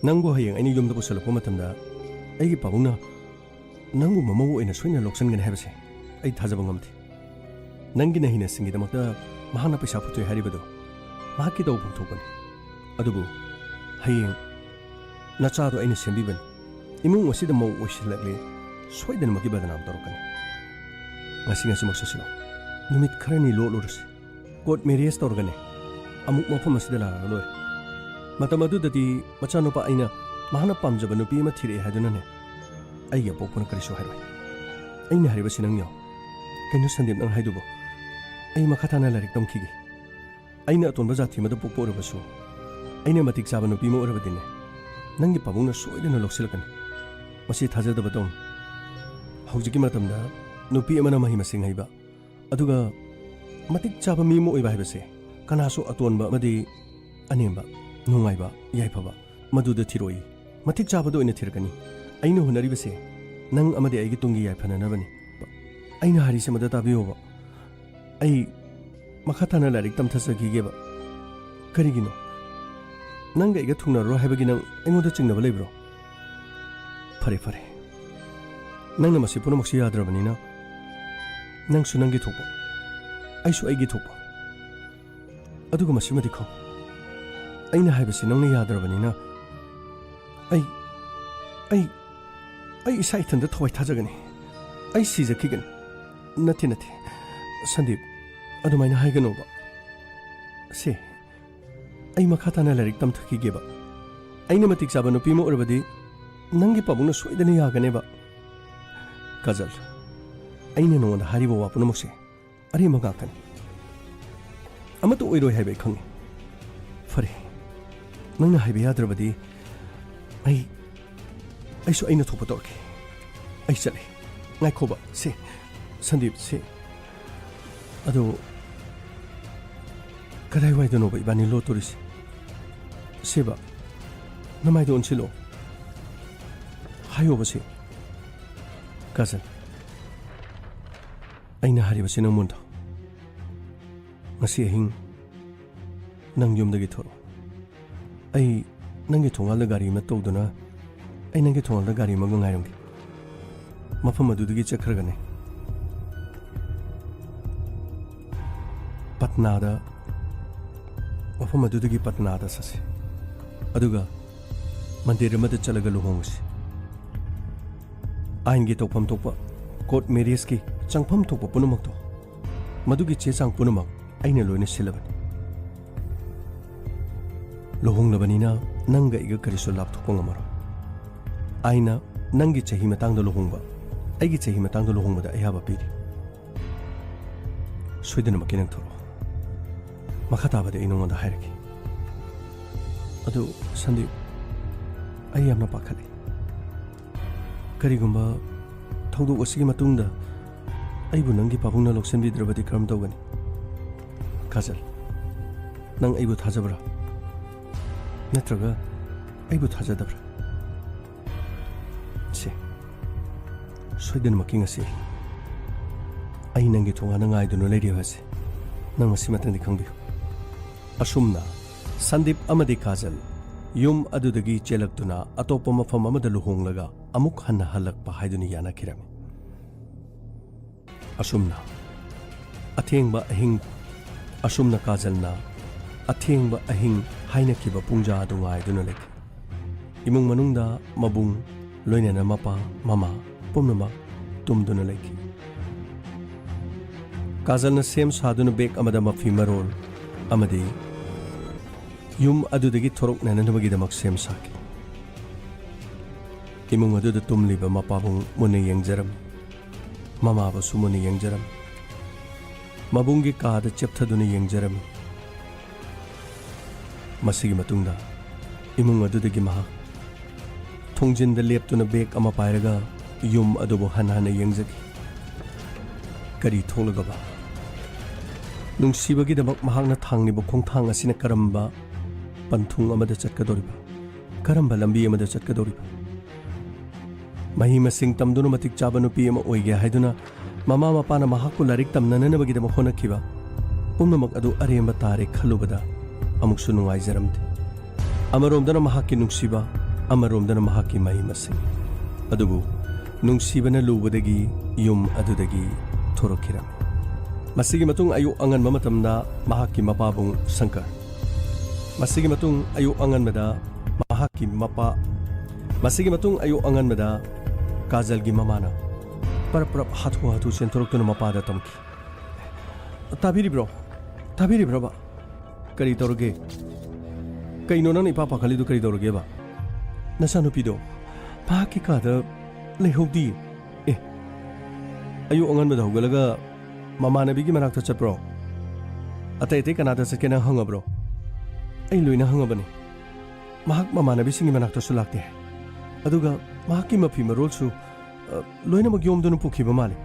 ꯅꯪꯕꯨ ꯍꯌꯦꯡ ꯑꯩꯅ ꯌꯨꯝꯗ ꯄꯨꯁꯜꯂꯛꯄ ꯃꯇꯝꯗ ꯑꯩꯒꯤ ꯄꯥꯕꯨꯡꯅ ꯅꯪꯕꯨ ꯃꯃꯧ ꯑꯣꯏꯅ ꯁꯣꯏꯗꯅ ꯂꯧꯁꯤꯟꯒꯅꯤ ꯍꯥꯏꯕꯁꯦ ꯑꯩ ꯊꯥꯖꯕ ꯉꯝꯗꯦ꯫ ꯅꯪꯒꯤ ꯅꯍꯩꯅꯁꯤꯡꯒꯤꯗꯃꯛꯇ ꯃꯍꯥꯛꯅ ꯄꯩꯁꯥ ꯄꯨꯊꯣꯛꯏ ꯍꯥꯏꯔꯤꯕꯗꯨ ꯃꯍꯥꯛꯀꯤ ꯇꯧꯐꯝ ꯊꯣꯛꯄꯅꯤ꯫ ꯑꯗꯨꯕꯨ ꯍꯌꯦꯡ ꯅꯆꯥꯗꯣ ꯑꯩꯅ ꯁꯦꯝꯕꯤꯕꯅꯤ꯫ ꯏꯃꯨꯡ ꯑꯁꯤꯗ ꯃꯧ ꯑꯣꯏꯁꯤꯜꯂꯛꯂꯦ, ꯁꯣꯏꯗꯅꯃꯛꯀꯤ ꯕꯗꯅꯥꯝ ꯇꯧꯔꯛꯀꯅꯤ꯫ ꯉꯁꯤ ꯉꯁꯤꯃꯛ ꯆꯠꯁꯤꯔꯣ? ꯅꯨꯃꯤꯠ ꯈꯔꯅꯤ ꯂꯣꯠꯂꯨꯔꯁꯤ꯫ Court marriage ꯇꯧꯔꯒꯅꯦ, ꯑꯃꯨꯛ ꯃꯐꯝ ꯑꯁꯤꯗ ꯂꯥꯛꯑꯒ ꯂꯣꯏꯔꯦ꯫ ꯃꯇꯝ ꯑꯗꯨꯗꯗꯤ ꯃꯆꯥꯅꯨꯄꯥ ꯑꯩꯅ ꯃꯍꯥꯛꯅ ꯄꯥꯝꯖꯕ ꯅꯨꯄꯤ ꯑꯃ ꯊꯤꯔꯛꯑꯦ ꯍꯥꯏꯗꯨꯅꯅꯦ, ꯑꯩꯒꯤ ꯑꯄꯣꯛꯄꯅ ꯀꯔꯤꯁꯨ ꯍꯥꯏꯔꯣꯏ꯫ ꯑꯩꯅ ꯍꯥꯏꯔꯤꯕꯁꯤ ꯅꯪ ꯌꯥꯎ꯫ ꯀꯩꯅꯣ ꯁꯟꯗꯤꯞ, ꯅꯪ ꯍꯥꯏꯗꯨꯕꯣ? ꯑꯩ ꯃꯈꯥ ꯇꯥꯅ ꯂꯥꯏꯔꯤꯛ ꯇꯝꯈꯤꯒꯦ꯫ ꯑꯩꯅ ꯑꯇꯣꯟꯕ ꯖꯥꯇꯤ ꯑꯃꯗ ꯄꯣꯛꯄ ꯑꯣꯏꯔꯕꯁꯨ, ꯑꯩꯅ ꯃꯇꯤꯛ ꯆꯥꯕ ꯅꯨꯄꯤ ꯑꯃ ꯑꯣꯏꯔꯕꯗꯤꯅꯦ, ꯅꯪꯒꯤ ꯄꯥꯕꯨꯡꯅ ꯁꯣꯏꯗꯅ ꯂꯧꯁꯤꯜꯂꯛꯀꯅꯤ꯫ ꯃꯁꯤ ꯊꯥꯖꯗꯕ ꯇꯧꯅꯨ꯫ ꯍꯧꯖꯤꯛꯀꯤ ꯃꯇꯝꯗ ꯅꯨꯄꯤ ꯑꯃꯅ ꯃꯍꯩ ꯃꯁꯤꯡ ꯍꯩꯕ, ꯑꯗꯨꯒ ꯃꯇꯤꯛ ꯆꯥꯕ ꯃꯤ ꯑꯃ ꯑꯣꯏꯕ ꯍꯥꯏꯕꯁꯦ ꯀꯅꯥꯁꯨ ꯑꯇꯣꯟꯕ ꯑꯃꯗꯤ ꯑꯅꯦꯝꯕ, ꯅꯨꯡꯉꯥꯏꯕ, ꯌꯥꯏꯐꯕ, ꯃꯗꯨꯗ ꯊꯤꯔꯣꯏ꯫ ꯃꯇꯤꯛ ꯆꯥꯕꯗ ꯑꯣꯏꯅ ꯊꯤꯔꯛꯀꯅꯤ꯫ ꯑꯩꯅ ꯍꯣꯠꯅꯔꯤꯕꯁꯦ ꯅꯪ ꯑꯃꯗꯤ ꯑꯩꯒꯤ ꯇꯨꯡꯒꯤ ꯌꯥꯏꯐꯅꯅꯕꯅꯤ꯫ ꯑꯩꯅ ꯍꯥꯏꯔꯤꯁꯦ ꯑꯃꯗ ꯇꯥꯕꯤꯌꯣꯕ꯫ ꯑꯩ ꯃꯈꯥ ꯇꯥꯅ ꯂꯥꯏꯔꯤꯛ ꯇꯝꯊꯖꯈꯤꯒꯦꯕ꯫ ꯀꯔꯤꯒꯤꯅꯣ? ꯅꯪꯒ ꯑꯩꯒ ꯊꯨꯡꯅꯔꯔꯣꯏ ꯍꯥꯏꯕꯒꯤ ꯅꯪ ꯑꯩꯉꯣꯟꯗ ꯆꯤꯡꯅꯕ ꯂꯩꯕ꯭ꯔꯣ? ꯐꯔꯦ, ꯐꯔꯦ꯫ ꯅꯪꯅ ꯃꯁꯤ ꯄꯨꯝꯅꯃꯛꯁꯨ ꯌꯥꯗ꯭ꯔꯕꯅꯤꯅ, ꯅꯪꯁꯨ ꯅꯪꯒꯤ ꯊꯣꯛꯄ, ꯑꯩꯁꯨ ꯑꯩꯒꯤ ꯊꯣꯛꯄ꯫ ꯑꯗꯨꯒ ꯃꯁꯤꯃꯗꯤ ꯈꯪ, ꯑꯩꯅ ꯍꯥꯏꯕꯁꯤ ꯅꯪꯅ ꯌꯥꯗ꯭ꯔꯕꯅꯤꯅ, ꯑꯩ, ꯑꯩ, ꯑꯩ ꯏꯁꯥ ꯏꯊꯟꯇ ꯊꯋꯥꯏ ꯊꯥꯖꯒꯅꯤ꯫ ꯑꯩ ꯁꯤꯖꯈꯤꯒꯅꯤ꯫ ꯅꯠꯇꯦ, ꯅꯠꯇꯦ꯫ ꯁꯟꯗꯤꯞ, ꯑꯗꯨꯃꯥꯏꯅ ꯍꯥꯏꯒꯅꯣꯕ꯫ ꯁꯦ, ꯑꯩ ꯃꯈꯥ ꯇꯥꯅ ꯂꯥꯏꯔꯤꯛ ꯇꯝꯊꯈꯤꯒꯦꯕ꯫ ꯑꯩꯅ ꯃꯇꯤꯛ ꯆꯥꯕ ꯅꯨꯄꯤ ꯑꯃ ꯑꯣꯏꯔꯕꯗꯤ ꯅꯪꯒꯤ ꯄꯥꯕꯨꯡꯅ ꯁꯣꯏꯗꯅ ꯌꯥꯒꯅꯦꯕ꯫ ꯀꯥꯖꯜ, ꯑꯩꯅ ꯅꯉꯣꯟꯗ ꯍꯥꯏꯔꯤꯕ ꯋꯥ ꯄꯨꯝꯅꯃꯛꯁꯦ ꯑꯔꯦꯝꯕ ꯉꯥꯛꯇꯅꯤ꯫ ꯑꯃꯠꯇ ꯑꯣꯏꯔꯣꯏ ꯍꯥꯏꯕ ꯑꯩ ꯈꯪꯉꯤ꯫ ꯐꯔꯦ, ꯅꯪꯅ ꯍꯥꯏꯕ ꯌꯥꯗ꯭ꯔꯕꯗꯤ ꯑꯩ, ꯑꯩꯁꯨ ꯑꯩꯅ ꯊꯣꯛꯄ ꯇꯧꯔꯛꯀꯦ꯫ ꯑꯩ ꯆꯠꯂꯦ꯫ ꯉꯥꯏꯈꯣꯕ, ꯁꯦ, ꯁꯟꯗꯤꯞ, ꯁꯦ꯫ ꯑꯗꯣ, ꯀꯗꯥꯏꯋꯥꯏꯗꯅꯣꯕ ꯏꯕꯥꯅꯤ ꯂꯣꯠꯇꯣꯔꯤꯁꯦ? ꯁꯦꯕ, ꯅꯃꯥꯏꯗꯣ ꯑꯣꯟꯁꯤꯜꯂꯣ꯫ ꯍꯥꯏꯌꯣꯕ, ꯁꯦ꯫ ꯀꯥꯖꯜ, ꯑꯩꯅ ꯍꯥꯏꯔꯤꯕꯁꯤ ꯅꯪ ꯃꯨꯟ ꯊꯧ꯫ ꯉꯁꯤ ꯑꯍꯤꯡ ꯅꯪ ꯌꯨꯝꯗꯒꯤ ꯊꯣꯔꯛꯑꯣ꯫ ꯑꯩ ꯅꯪꯒꯤ ꯊꯣꯡꯒꯥꯜꯗ ꯒꯥꯔꯤ ꯑꯃ ꯇꯧꯗꯨꯅ, ꯑꯩ ꯅꯪꯒꯤ ꯊꯣꯡꯒꯥꯜꯗ ꯒꯥꯔꯤ ꯑꯃꯒ ꯉꯥꯏꯔꯝꯒꯦ꯫ ꯃꯐꯝ ꯑꯗꯨꯗꯒꯤ ꯆꯠꯈ꯭ꯔꯒꯅꯦ, ꯄꯠꯅꯥꯗ, ꯃꯐꯝ ꯑꯗꯨꯗꯒꯤ ꯄꯠꯅꯥꯗ ꯆꯠꯁꯤ꯫ ꯑꯗꯨꯒ ꯃꯟꯗꯤꯔ ꯑꯃꯗ ꯆꯠꯂꯒ ꯂꯨꯍꯣꯡꯉꯁꯤ꯫ ꯑꯥꯏꯟꯒꯤ ꯇꯧꯐꯝ ꯊꯣꯛꯄ, ꯀꯣꯔꯠ ꯃꯦꯔꯤꯌꯦꯖꯀꯤ ꯆꯪꯐꯝ ꯊꯣꯛꯄ ꯄꯨꯝꯅꯃꯛꯇꯣ ꯃꯗꯨꯒꯤ ꯆꯦ ꯆꯥꯡ ꯄꯨꯝꯅꯃꯛ ꯑꯩꯅ ꯂꯣꯏꯅ ꯁꯤꯜꯂꯕꯅꯤ꯫ ꯂꯨꯍꯣꯡꯂꯕꯅꯤꯅ ꯅꯪꯒ ꯑꯩꯒ ꯀꯔꯤꯁꯨ ꯂꯥꯞꯊꯣꯛꯄ ꯉꯝꯃꯔꯣꯏ꯫ ꯑꯩꯅ ꯅꯪꯒꯤ ꯆꯍꯤ ꯃꯇꯥꯡꯗ ꯂꯨꯍꯣꯡꯕ, ꯑꯩꯒꯤ ꯆꯍꯤ ꯃꯇꯥꯡꯗ ꯂꯨꯍꯣꯡꯕꯗ ꯑꯌꯥꯕ ꯄꯤꯔꯤ꯫ ꯁꯣꯏꯗꯅꯃꯛꯀꯤ ꯅꯪ ꯊꯣꯔꯛꯑꯣ꯫ ꯃꯈꯥ ꯇꯥꯕꯗꯤ ꯑꯩ ꯅꯉꯣꯟꯗ ꯍꯥꯏꯔꯛꯀꯦ꯫ ꯑꯗꯨ ꯁꯟꯗꯤꯞ, ꯑꯩ ꯌꯥꯝꯅ ꯄꯥꯈꯠꯂꯤ꯫ ꯀꯔꯤꯒꯨꯝꯕ ꯊꯧꯗꯣꯛ ꯑꯁꯤꯒꯤ ꯃꯇꯨꯡꯗ ꯑꯩꯕꯨ ꯅꯪꯒꯤ ꯄꯥꯕꯨꯡꯅ ꯂꯧꯁꯤꯟꯕꯤꯗ꯭ꯔꯕꯗꯤ ꯀꯔꯝ ꯇꯧꯒꯅꯤ? ꯀꯥꯖꯜ, ꯅꯪ ꯑꯩꯕꯨ ꯊꯥꯖꯕ꯭ꯔꯥ? ꯅꯠꯇ꯭ꯔꯒ ꯑꯩꯕꯨ ꯊꯥꯖꯗꯕ꯭ꯔꯥ? ꯁꯦ, ꯁꯣꯏꯗꯅꯃꯛꯀꯤ ꯉꯁꯤ ꯑꯩ ꯅꯪꯒꯤ ꯊꯣꯡꯒꯥꯟꯗ ꯉꯥꯏꯗꯨꯅ ꯂꯩꯔꯤ ꯍꯥꯏꯕꯁꯦ ꯅꯪ ꯃꯁꯤꯃꯇꯪꯗꯤ ꯈꯪꯕꯤꯌꯨ꯫ ꯑꯁꯨꯝꯅ ꯁꯟꯗꯤꯞ ꯑꯃꯗꯤ ꯀꯥꯖꯜ ꯌꯨꯝ ꯑꯗꯨꯗꯒꯤ ꯆꯦꯜꯂꯛꯇꯨꯅ ꯑꯇꯣꯞꯄ ꯃꯐꯝ ꯑꯃꯗ ꯂꯨꯍꯣꯡꯂꯒ ꯑꯃꯨꯛ ꯍꯟꯅ ꯍꯜꯂꯛꯄ ꯍꯥꯏꯗꯨꯅꯤ ꯌꯥꯅꯈꯤꯔꯝꯃꯤ꯫ ꯑꯁꯨꯝꯅ ꯑꯊꯦꯡꯕ ꯑꯍꯤꯡ, ꯑꯁꯨꯝꯅ ꯀꯥꯖꯜꯅ ꯑꯊꯦꯡꯕ ꯑꯍꯤꯡ ꯍꯥꯏꯅꯈꯤꯕ ꯄꯨꯡꯖꯥ ꯑꯗꯨ ꯉꯥꯏꯗꯨꯅ ꯂꯩꯈꯤ꯫ ꯏꯃꯨꯡ ꯃꯅꯨꯡꯗ ꯃꯕꯨꯡ, ꯂꯣꯏꯅꯅ ꯃꯄꯥ, ꯃꯃꯥ ꯄꯨꯝꯅꯃꯛ ꯇꯨꯝꯗꯨꯅ ꯂꯩꯈꯤ꯫ ꯀꯥꯖꯜꯅ ꯁꯦꯝ ꯁꯥꯗꯨꯅ ꯕꯦꯒ ꯑꯃꯗ ꯃꯐꯤ ꯃꯔꯣꯜ ꯑꯃꯗꯤ ꯌꯨꯝ ꯑꯗꯨꯗꯒꯤ ꯊꯣꯔꯛꯅꯅꯕꯒꯤꯗꯃꯛ ꯁꯦꯝ ꯁꯥꯈꯤ꯫ ꯏꯃꯨꯡ ꯑꯗꯨꯗ ꯇꯨꯝꯂꯤꯕ ꯃꯄꯥꯕꯨꯡ ꯃꯨꯟꯅ ꯌꯦꯡꯖꯔꯝꯃꯤ꯫ ꯃꯃꯥꯕꯨꯁꯨ ꯃꯨꯟꯅ ꯌꯦꯡꯖꯔꯝꯃꯤ꯫ ꯃꯕꯨꯡꯒꯤ ꯀꯥꯗ ꯆꯦꯞꯊꯗꯨꯅ ꯌꯦꯡꯖꯔꯝꯃꯤ꯫ ꯃꯁꯤꯒꯤ ꯃꯇꯨꯡꯗ ꯏꯃꯨꯡ ꯑꯗꯨꯗꯒꯤ ꯃꯍꯥꯛ ꯊꯣꯡꯖꯤꯟꯗ ꯂꯦꯞꯇꯨꯅ ꯕꯦꯒ ꯑꯃ ꯄꯥꯏꯔꯒ ꯌꯨꯝ ꯑꯗꯨꯕꯨ ꯍꯟꯅ ꯍꯟꯅ ꯌꯦꯡꯖꯈꯤ꯫ ꯀꯔꯤ ꯊꯣꯛꯂꯒꯕ? ꯅꯨꯡꯁꯤꯕꯒꯤꯗꯃꯛ ꯃꯍꯥꯛꯅ ꯊꯥꯡꯂꯤꯕ ꯈꯣꯡꯊꯥꯡ ꯑꯁꯤꯅ ꯀꯔꯝꯕ ꯄꯟꯊꯨꯡ ꯑꯃꯗ ꯆꯠꯀꯗꯧꯔꯤꯕ? ꯀꯔꯝꯕ ꯂꯝꯕꯤ ꯑꯃꯗ ꯆꯠꯀꯗꯧꯔꯤꯕ? ꯃꯍꯩ ꯃꯁꯤꯡ ꯇꯝꯗꯨꯅ ꯃꯇꯤꯛ ꯆꯥꯕ ꯅꯨꯄꯤ ꯑꯃ ꯑꯣꯏꯒꯦ ꯍꯥꯏꯗꯨꯅ ꯃꯃꯥ ꯃꯄꯥꯅ ꯃꯍꯥꯛꯄꯨ ꯂꯥꯏꯔꯤꯛ ꯇꯝꯅꯅꯕꯒꯤꯗꯃꯛ ꯍꯣꯠꯅꯈꯤꯕ ꯄꯨꯝꯅꯃꯛ ꯑꯗꯨ ꯑꯔꯦꯝꯕ ꯇꯥꯔꯦ ꯈꯜꯂꯨꯕꯗ ꯑꯃꯨꯛꯁꯨ ꯅꯨꯡꯉꯥꯏꯖꯔꯝꯗꯦ꯫ ꯑꯃꯔꯣꯝꯗꯅ ꯃꯍꯥꯛꯀꯤ ꯅꯨꯡꯁꯤꯕ, ꯑꯃꯔꯣꯝꯗꯅ ꯃꯍꯥꯛꯀꯤ ꯃꯍꯩ ꯃꯁꯤꯡ꯫ ꯑꯗꯨꯕꯨ ꯅꯨꯡꯁꯤꯕꯅ ꯂꯨꯕꯗꯒꯤ ꯌꯨꯝ ꯑꯗꯨꯗꯒꯤ ꯊꯣꯔꯛꯈꯤꯔꯝꯃꯤ꯫ ꯃꯁꯤꯒꯤ ꯃꯇꯨꯡ ꯑꯌꯨꯛ ꯑꯉꯟꯕ ꯃꯇꯝꯗ ꯃꯍꯥꯛꯀꯤ ꯃꯄꯥꯕꯨꯡ ꯁꯪꯀꯔ, ꯃꯁꯤꯒꯤ ꯃꯇꯨꯡ ꯑꯌꯨꯛ ꯑꯉꯟꯕꯗ ꯃꯍꯥꯛꯀꯤ ꯃꯄꯥ, ꯃꯁꯤꯒꯤ ꯃꯇꯨꯡ ꯑꯌꯨꯛ ꯑꯉꯟꯕꯗ ꯀꯥꯖꯜꯒꯤ ꯃꯃꯥꯅ ꯄꯔꯞ ꯄꯔꯞ ꯍꯥꯊꯨ ꯍꯥꯊꯨ ꯆꯦꯟꯊꯣꯔꯛꯇꯨꯅ ꯃꯄꯥꯗ ꯇꯝꯈꯤ꯫ "ꯇꯥꯕꯤꯔꯤꯕ꯭ꯔꯣ? ꯇꯥꯕꯤꯔꯤꯕ꯭ꯔꯕ? ꯀꯔꯤ ꯇꯧꯔꯒꯦ? ꯀꯩꯅꯣ ꯅꯪꯅ ꯏꯄꯥ ꯄꯥꯈꯠꯂꯤꯗꯨ ꯀꯔꯤ ꯇꯧꯔꯒꯦꯕ? ꯅꯆꯥꯅꯨꯄꯤꯗꯣ ꯃꯍꯥꯛꯀꯤ ꯀꯥꯗ ꯂꯩꯍꯧꯗꯤꯌꯦ꯫ ꯑꯦ, ꯑꯌꯨꯛ ꯑꯉꯟꯕꯗ ꯍꯧꯒꯠꯂꯒ ꯃꯃꯥꯟꯅꯕꯤꯒꯤ ꯃꯅꯥꯛꯇ ꯆꯠꯄ꯭ꯔꯣ? ꯑꯇꯩ ꯑꯇꯩ ꯀꯅꯥꯗ ꯆꯠꯀꯦ ꯅꯪ ꯍꯪꯉꯕ꯭ꯔꯣ?" "ꯑꯩ ꯂꯣꯏꯅ ꯍꯪꯉꯕꯅꯤ꯫ ꯃꯍꯥꯛ ꯃꯃꯥꯟꯅꯕꯤꯁꯤꯡꯒꯤ ꯃꯅꯥꯛꯇꯁꯨ ꯂꯥꯛꯇꯦ꯫ ꯑꯗꯨꯒ ꯃꯍꯥꯛꯀꯤ ꯃꯐꯤ ꯃꯔꯣꯜꯁꯨ, ꯑ, ꯂꯣꯏꯅꯃꯛ ꯌꯣꯝꯗꯨꯅ ꯄꯨꯈꯤꯕ ꯃꯥꯜꯂꯤ꯫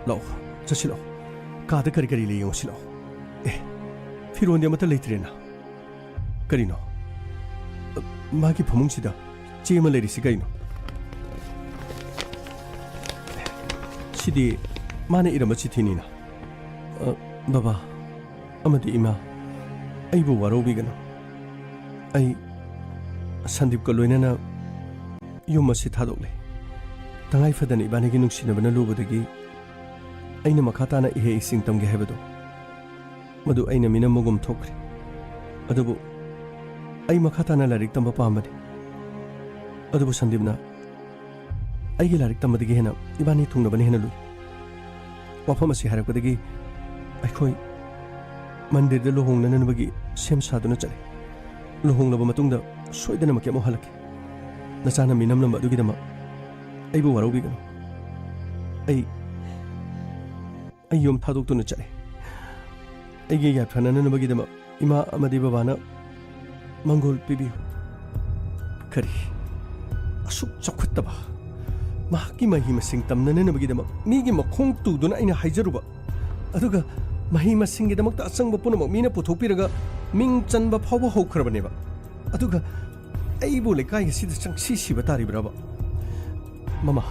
ꯂꯥꯛꯑꯣ, ꯆꯠꯁꯤ ꯂꯥꯛꯑꯣ꯫ ꯀꯥꯗ ꯀꯔꯤ ꯀꯔꯤ ꯂꯩ ꯌꯦꯡꯉꯨꯁꯤ ꯂꯥꯛꯑꯣ꯫ ꯑꯦ, ꯐꯤꯔꯣꯟꯗꯤ ꯑꯃꯠꯇ ꯂꯩꯇ꯭ꯔꯦꯅ꯫ ꯀꯔꯤꯅꯣ? ꯑ, ꯃꯥꯒꯤ ꯐꯃꯨꯡꯁꯤꯗ ꯆꯦ ꯑꯃ ꯂꯩꯔꯤꯁꯤ ꯀꯩꯅꯣ? ꯁꯤꯗꯤ ꯃꯥꯅ ꯏꯔꯝꯕ ꯆꯤꯊꯤꯅꯤꯅ꯫" "ꯑ, ꯕꯕꯥ ꯑꯃꯗꯤ ꯏꯃꯥ, ꯑꯩꯕꯨ ꯋꯥꯔꯧꯕꯤꯒꯅꯨ꯫ ꯑꯩ ꯁꯟꯗꯤꯞꯀ ꯂꯣꯏꯅꯅ ꯌꯨꯝ ꯑꯁꯤ ꯊꯥꯗꯣꯛꯂꯦ꯫ ꯇꯉꯥꯏ ꯐꯗꯅ ꯏꯕꯥꯅꯤꯒꯤ ꯅꯨꯡꯁꯤꯅꯕꯅ ꯂꯨꯕꯗꯒꯤ ꯑꯩꯅ ꯃꯈꯥ ꯇꯥꯅ ꯏꯍꯩ ꯏꯁꯤꯡ ꯇꯝꯒꯦ ꯍꯥꯏꯕꯗꯣ, ꯃꯗꯨ ꯑꯩꯅ ꯃꯤꯅꯝꯃꯒꯨꯝ ꯊꯣꯛꯈ꯭ꯔꯦ꯫ ꯑꯗꯨꯕꯨ ꯑꯩ ꯃꯈꯥ ꯇꯥꯅ ꯂꯥꯏꯔꯤꯛ ꯇꯝꯕ ꯄꯥꯝꯕꯅꯤ꯫ ꯑꯗꯨꯕꯨ ꯁꯟꯗꯤꯞꯅ ꯑꯩꯒꯤ ꯂꯥꯏꯔꯤꯛ ꯇꯝꯕꯗꯒꯤ ꯍꯦꯟꯅ ꯏꯕꯥꯅꯤ ꯊꯨꯡꯅꯕꯅ ꯍꯦꯟꯅ ꯂꯨꯏ꯫ ꯋꯥꯐꯝ ꯑꯁꯤ ꯍꯥꯏꯔꯛꯄꯗꯒꯤ ꯑꯩꯈꯣꯏ ꯃꯟꯗꯤꯔꯗ ꯂꯨꯍꯣꯡꯅꯅꯕꯒꯤ ꯁꯦꯝ ꯁꯥꯗꯨꯅ ꯆꯠꯂꯦ꯫ ꯂꯨꯍꯣꯡꯂꯕ ꯃꯇꯨꯡꯗ ꯁꯣꯏꯗꯅꯃꯛꯀꯤ ꯑꯃꯨꯛ ꯍꯜꯂꯛꯀꯦ꯫ ꯅꯆꯥꯅ ꯃꯤꯅꯝꯂꯝꯕ ꯑꯗꯨꯒꯤꯗꯃꯛ ꯑꯩꯕꯨ ꯋꯥꯔꯧꯕꯤꯒꯅꯨ꯫ ꯑꯩ ꯑꯩ ꯌꯨꯝ ꯊꯥꯗꯣꯛꯇꯨꯅ ꯆꯠꯂꯦ꯫ ꯑꯩꯒꯤ ꯌꯥꯏꯐꯅꯅꯕꯒꯤꯗꯃꯛ ꯏꯃꯥ ꯑꯃꯗꯤ ꯕꯕꯥꯅ ꯃꯪꯒꯣꯜ ꯄꯤꯕꯤꯌꯨ꯫ ꯀꯔꯤ? ꯑꯁꯨꯛ ꯆꯥꯎꯈꯠꯇꯕ, ꯃꯍꯥꯛꯀꯤ ꯃꯍꯩ ꯃꯁꯤꯡ ꯇꯝꯅꯅꯕꯒꯤꯗꯃꯛ ꯃꯤꯒꯤ ꯃꯈꯣꯡ ꯇꯨꯗꯨꯅ ꯑꯩꯅ ꯍꯥꯏꯖꯔꯨꯕ, ꯑꯗꯨꯒ ꯃꯍꯩ ꯃꯁꯤꯡꯒꯤꯗꯃꯛꯇ ꯑꯆꯪꯕ ꯄꯨꯝꯅꯃꯛ ꯃꯤꯅ ꯄꯨꯊꯣꯛꯄꯤꯔꯒ ꯃꯤꯡ ꯆꯟꯕ ꯐꯥꯎꯕ ꯍꯧꯈ꯭ꯔꯕꯅꯦꯕ꯫ ꯑꯗꯨꯒ ꯑꯩꯕꯨ ꯂꯩꯀꯥꯏ ꯑꯁꯤꯗ ꯆꯪꯁꯤ ꯁꯤꯕ ꯇꯥꯔꯤꯕ꯭ꯔꯕ? ꯃꯃꯥ,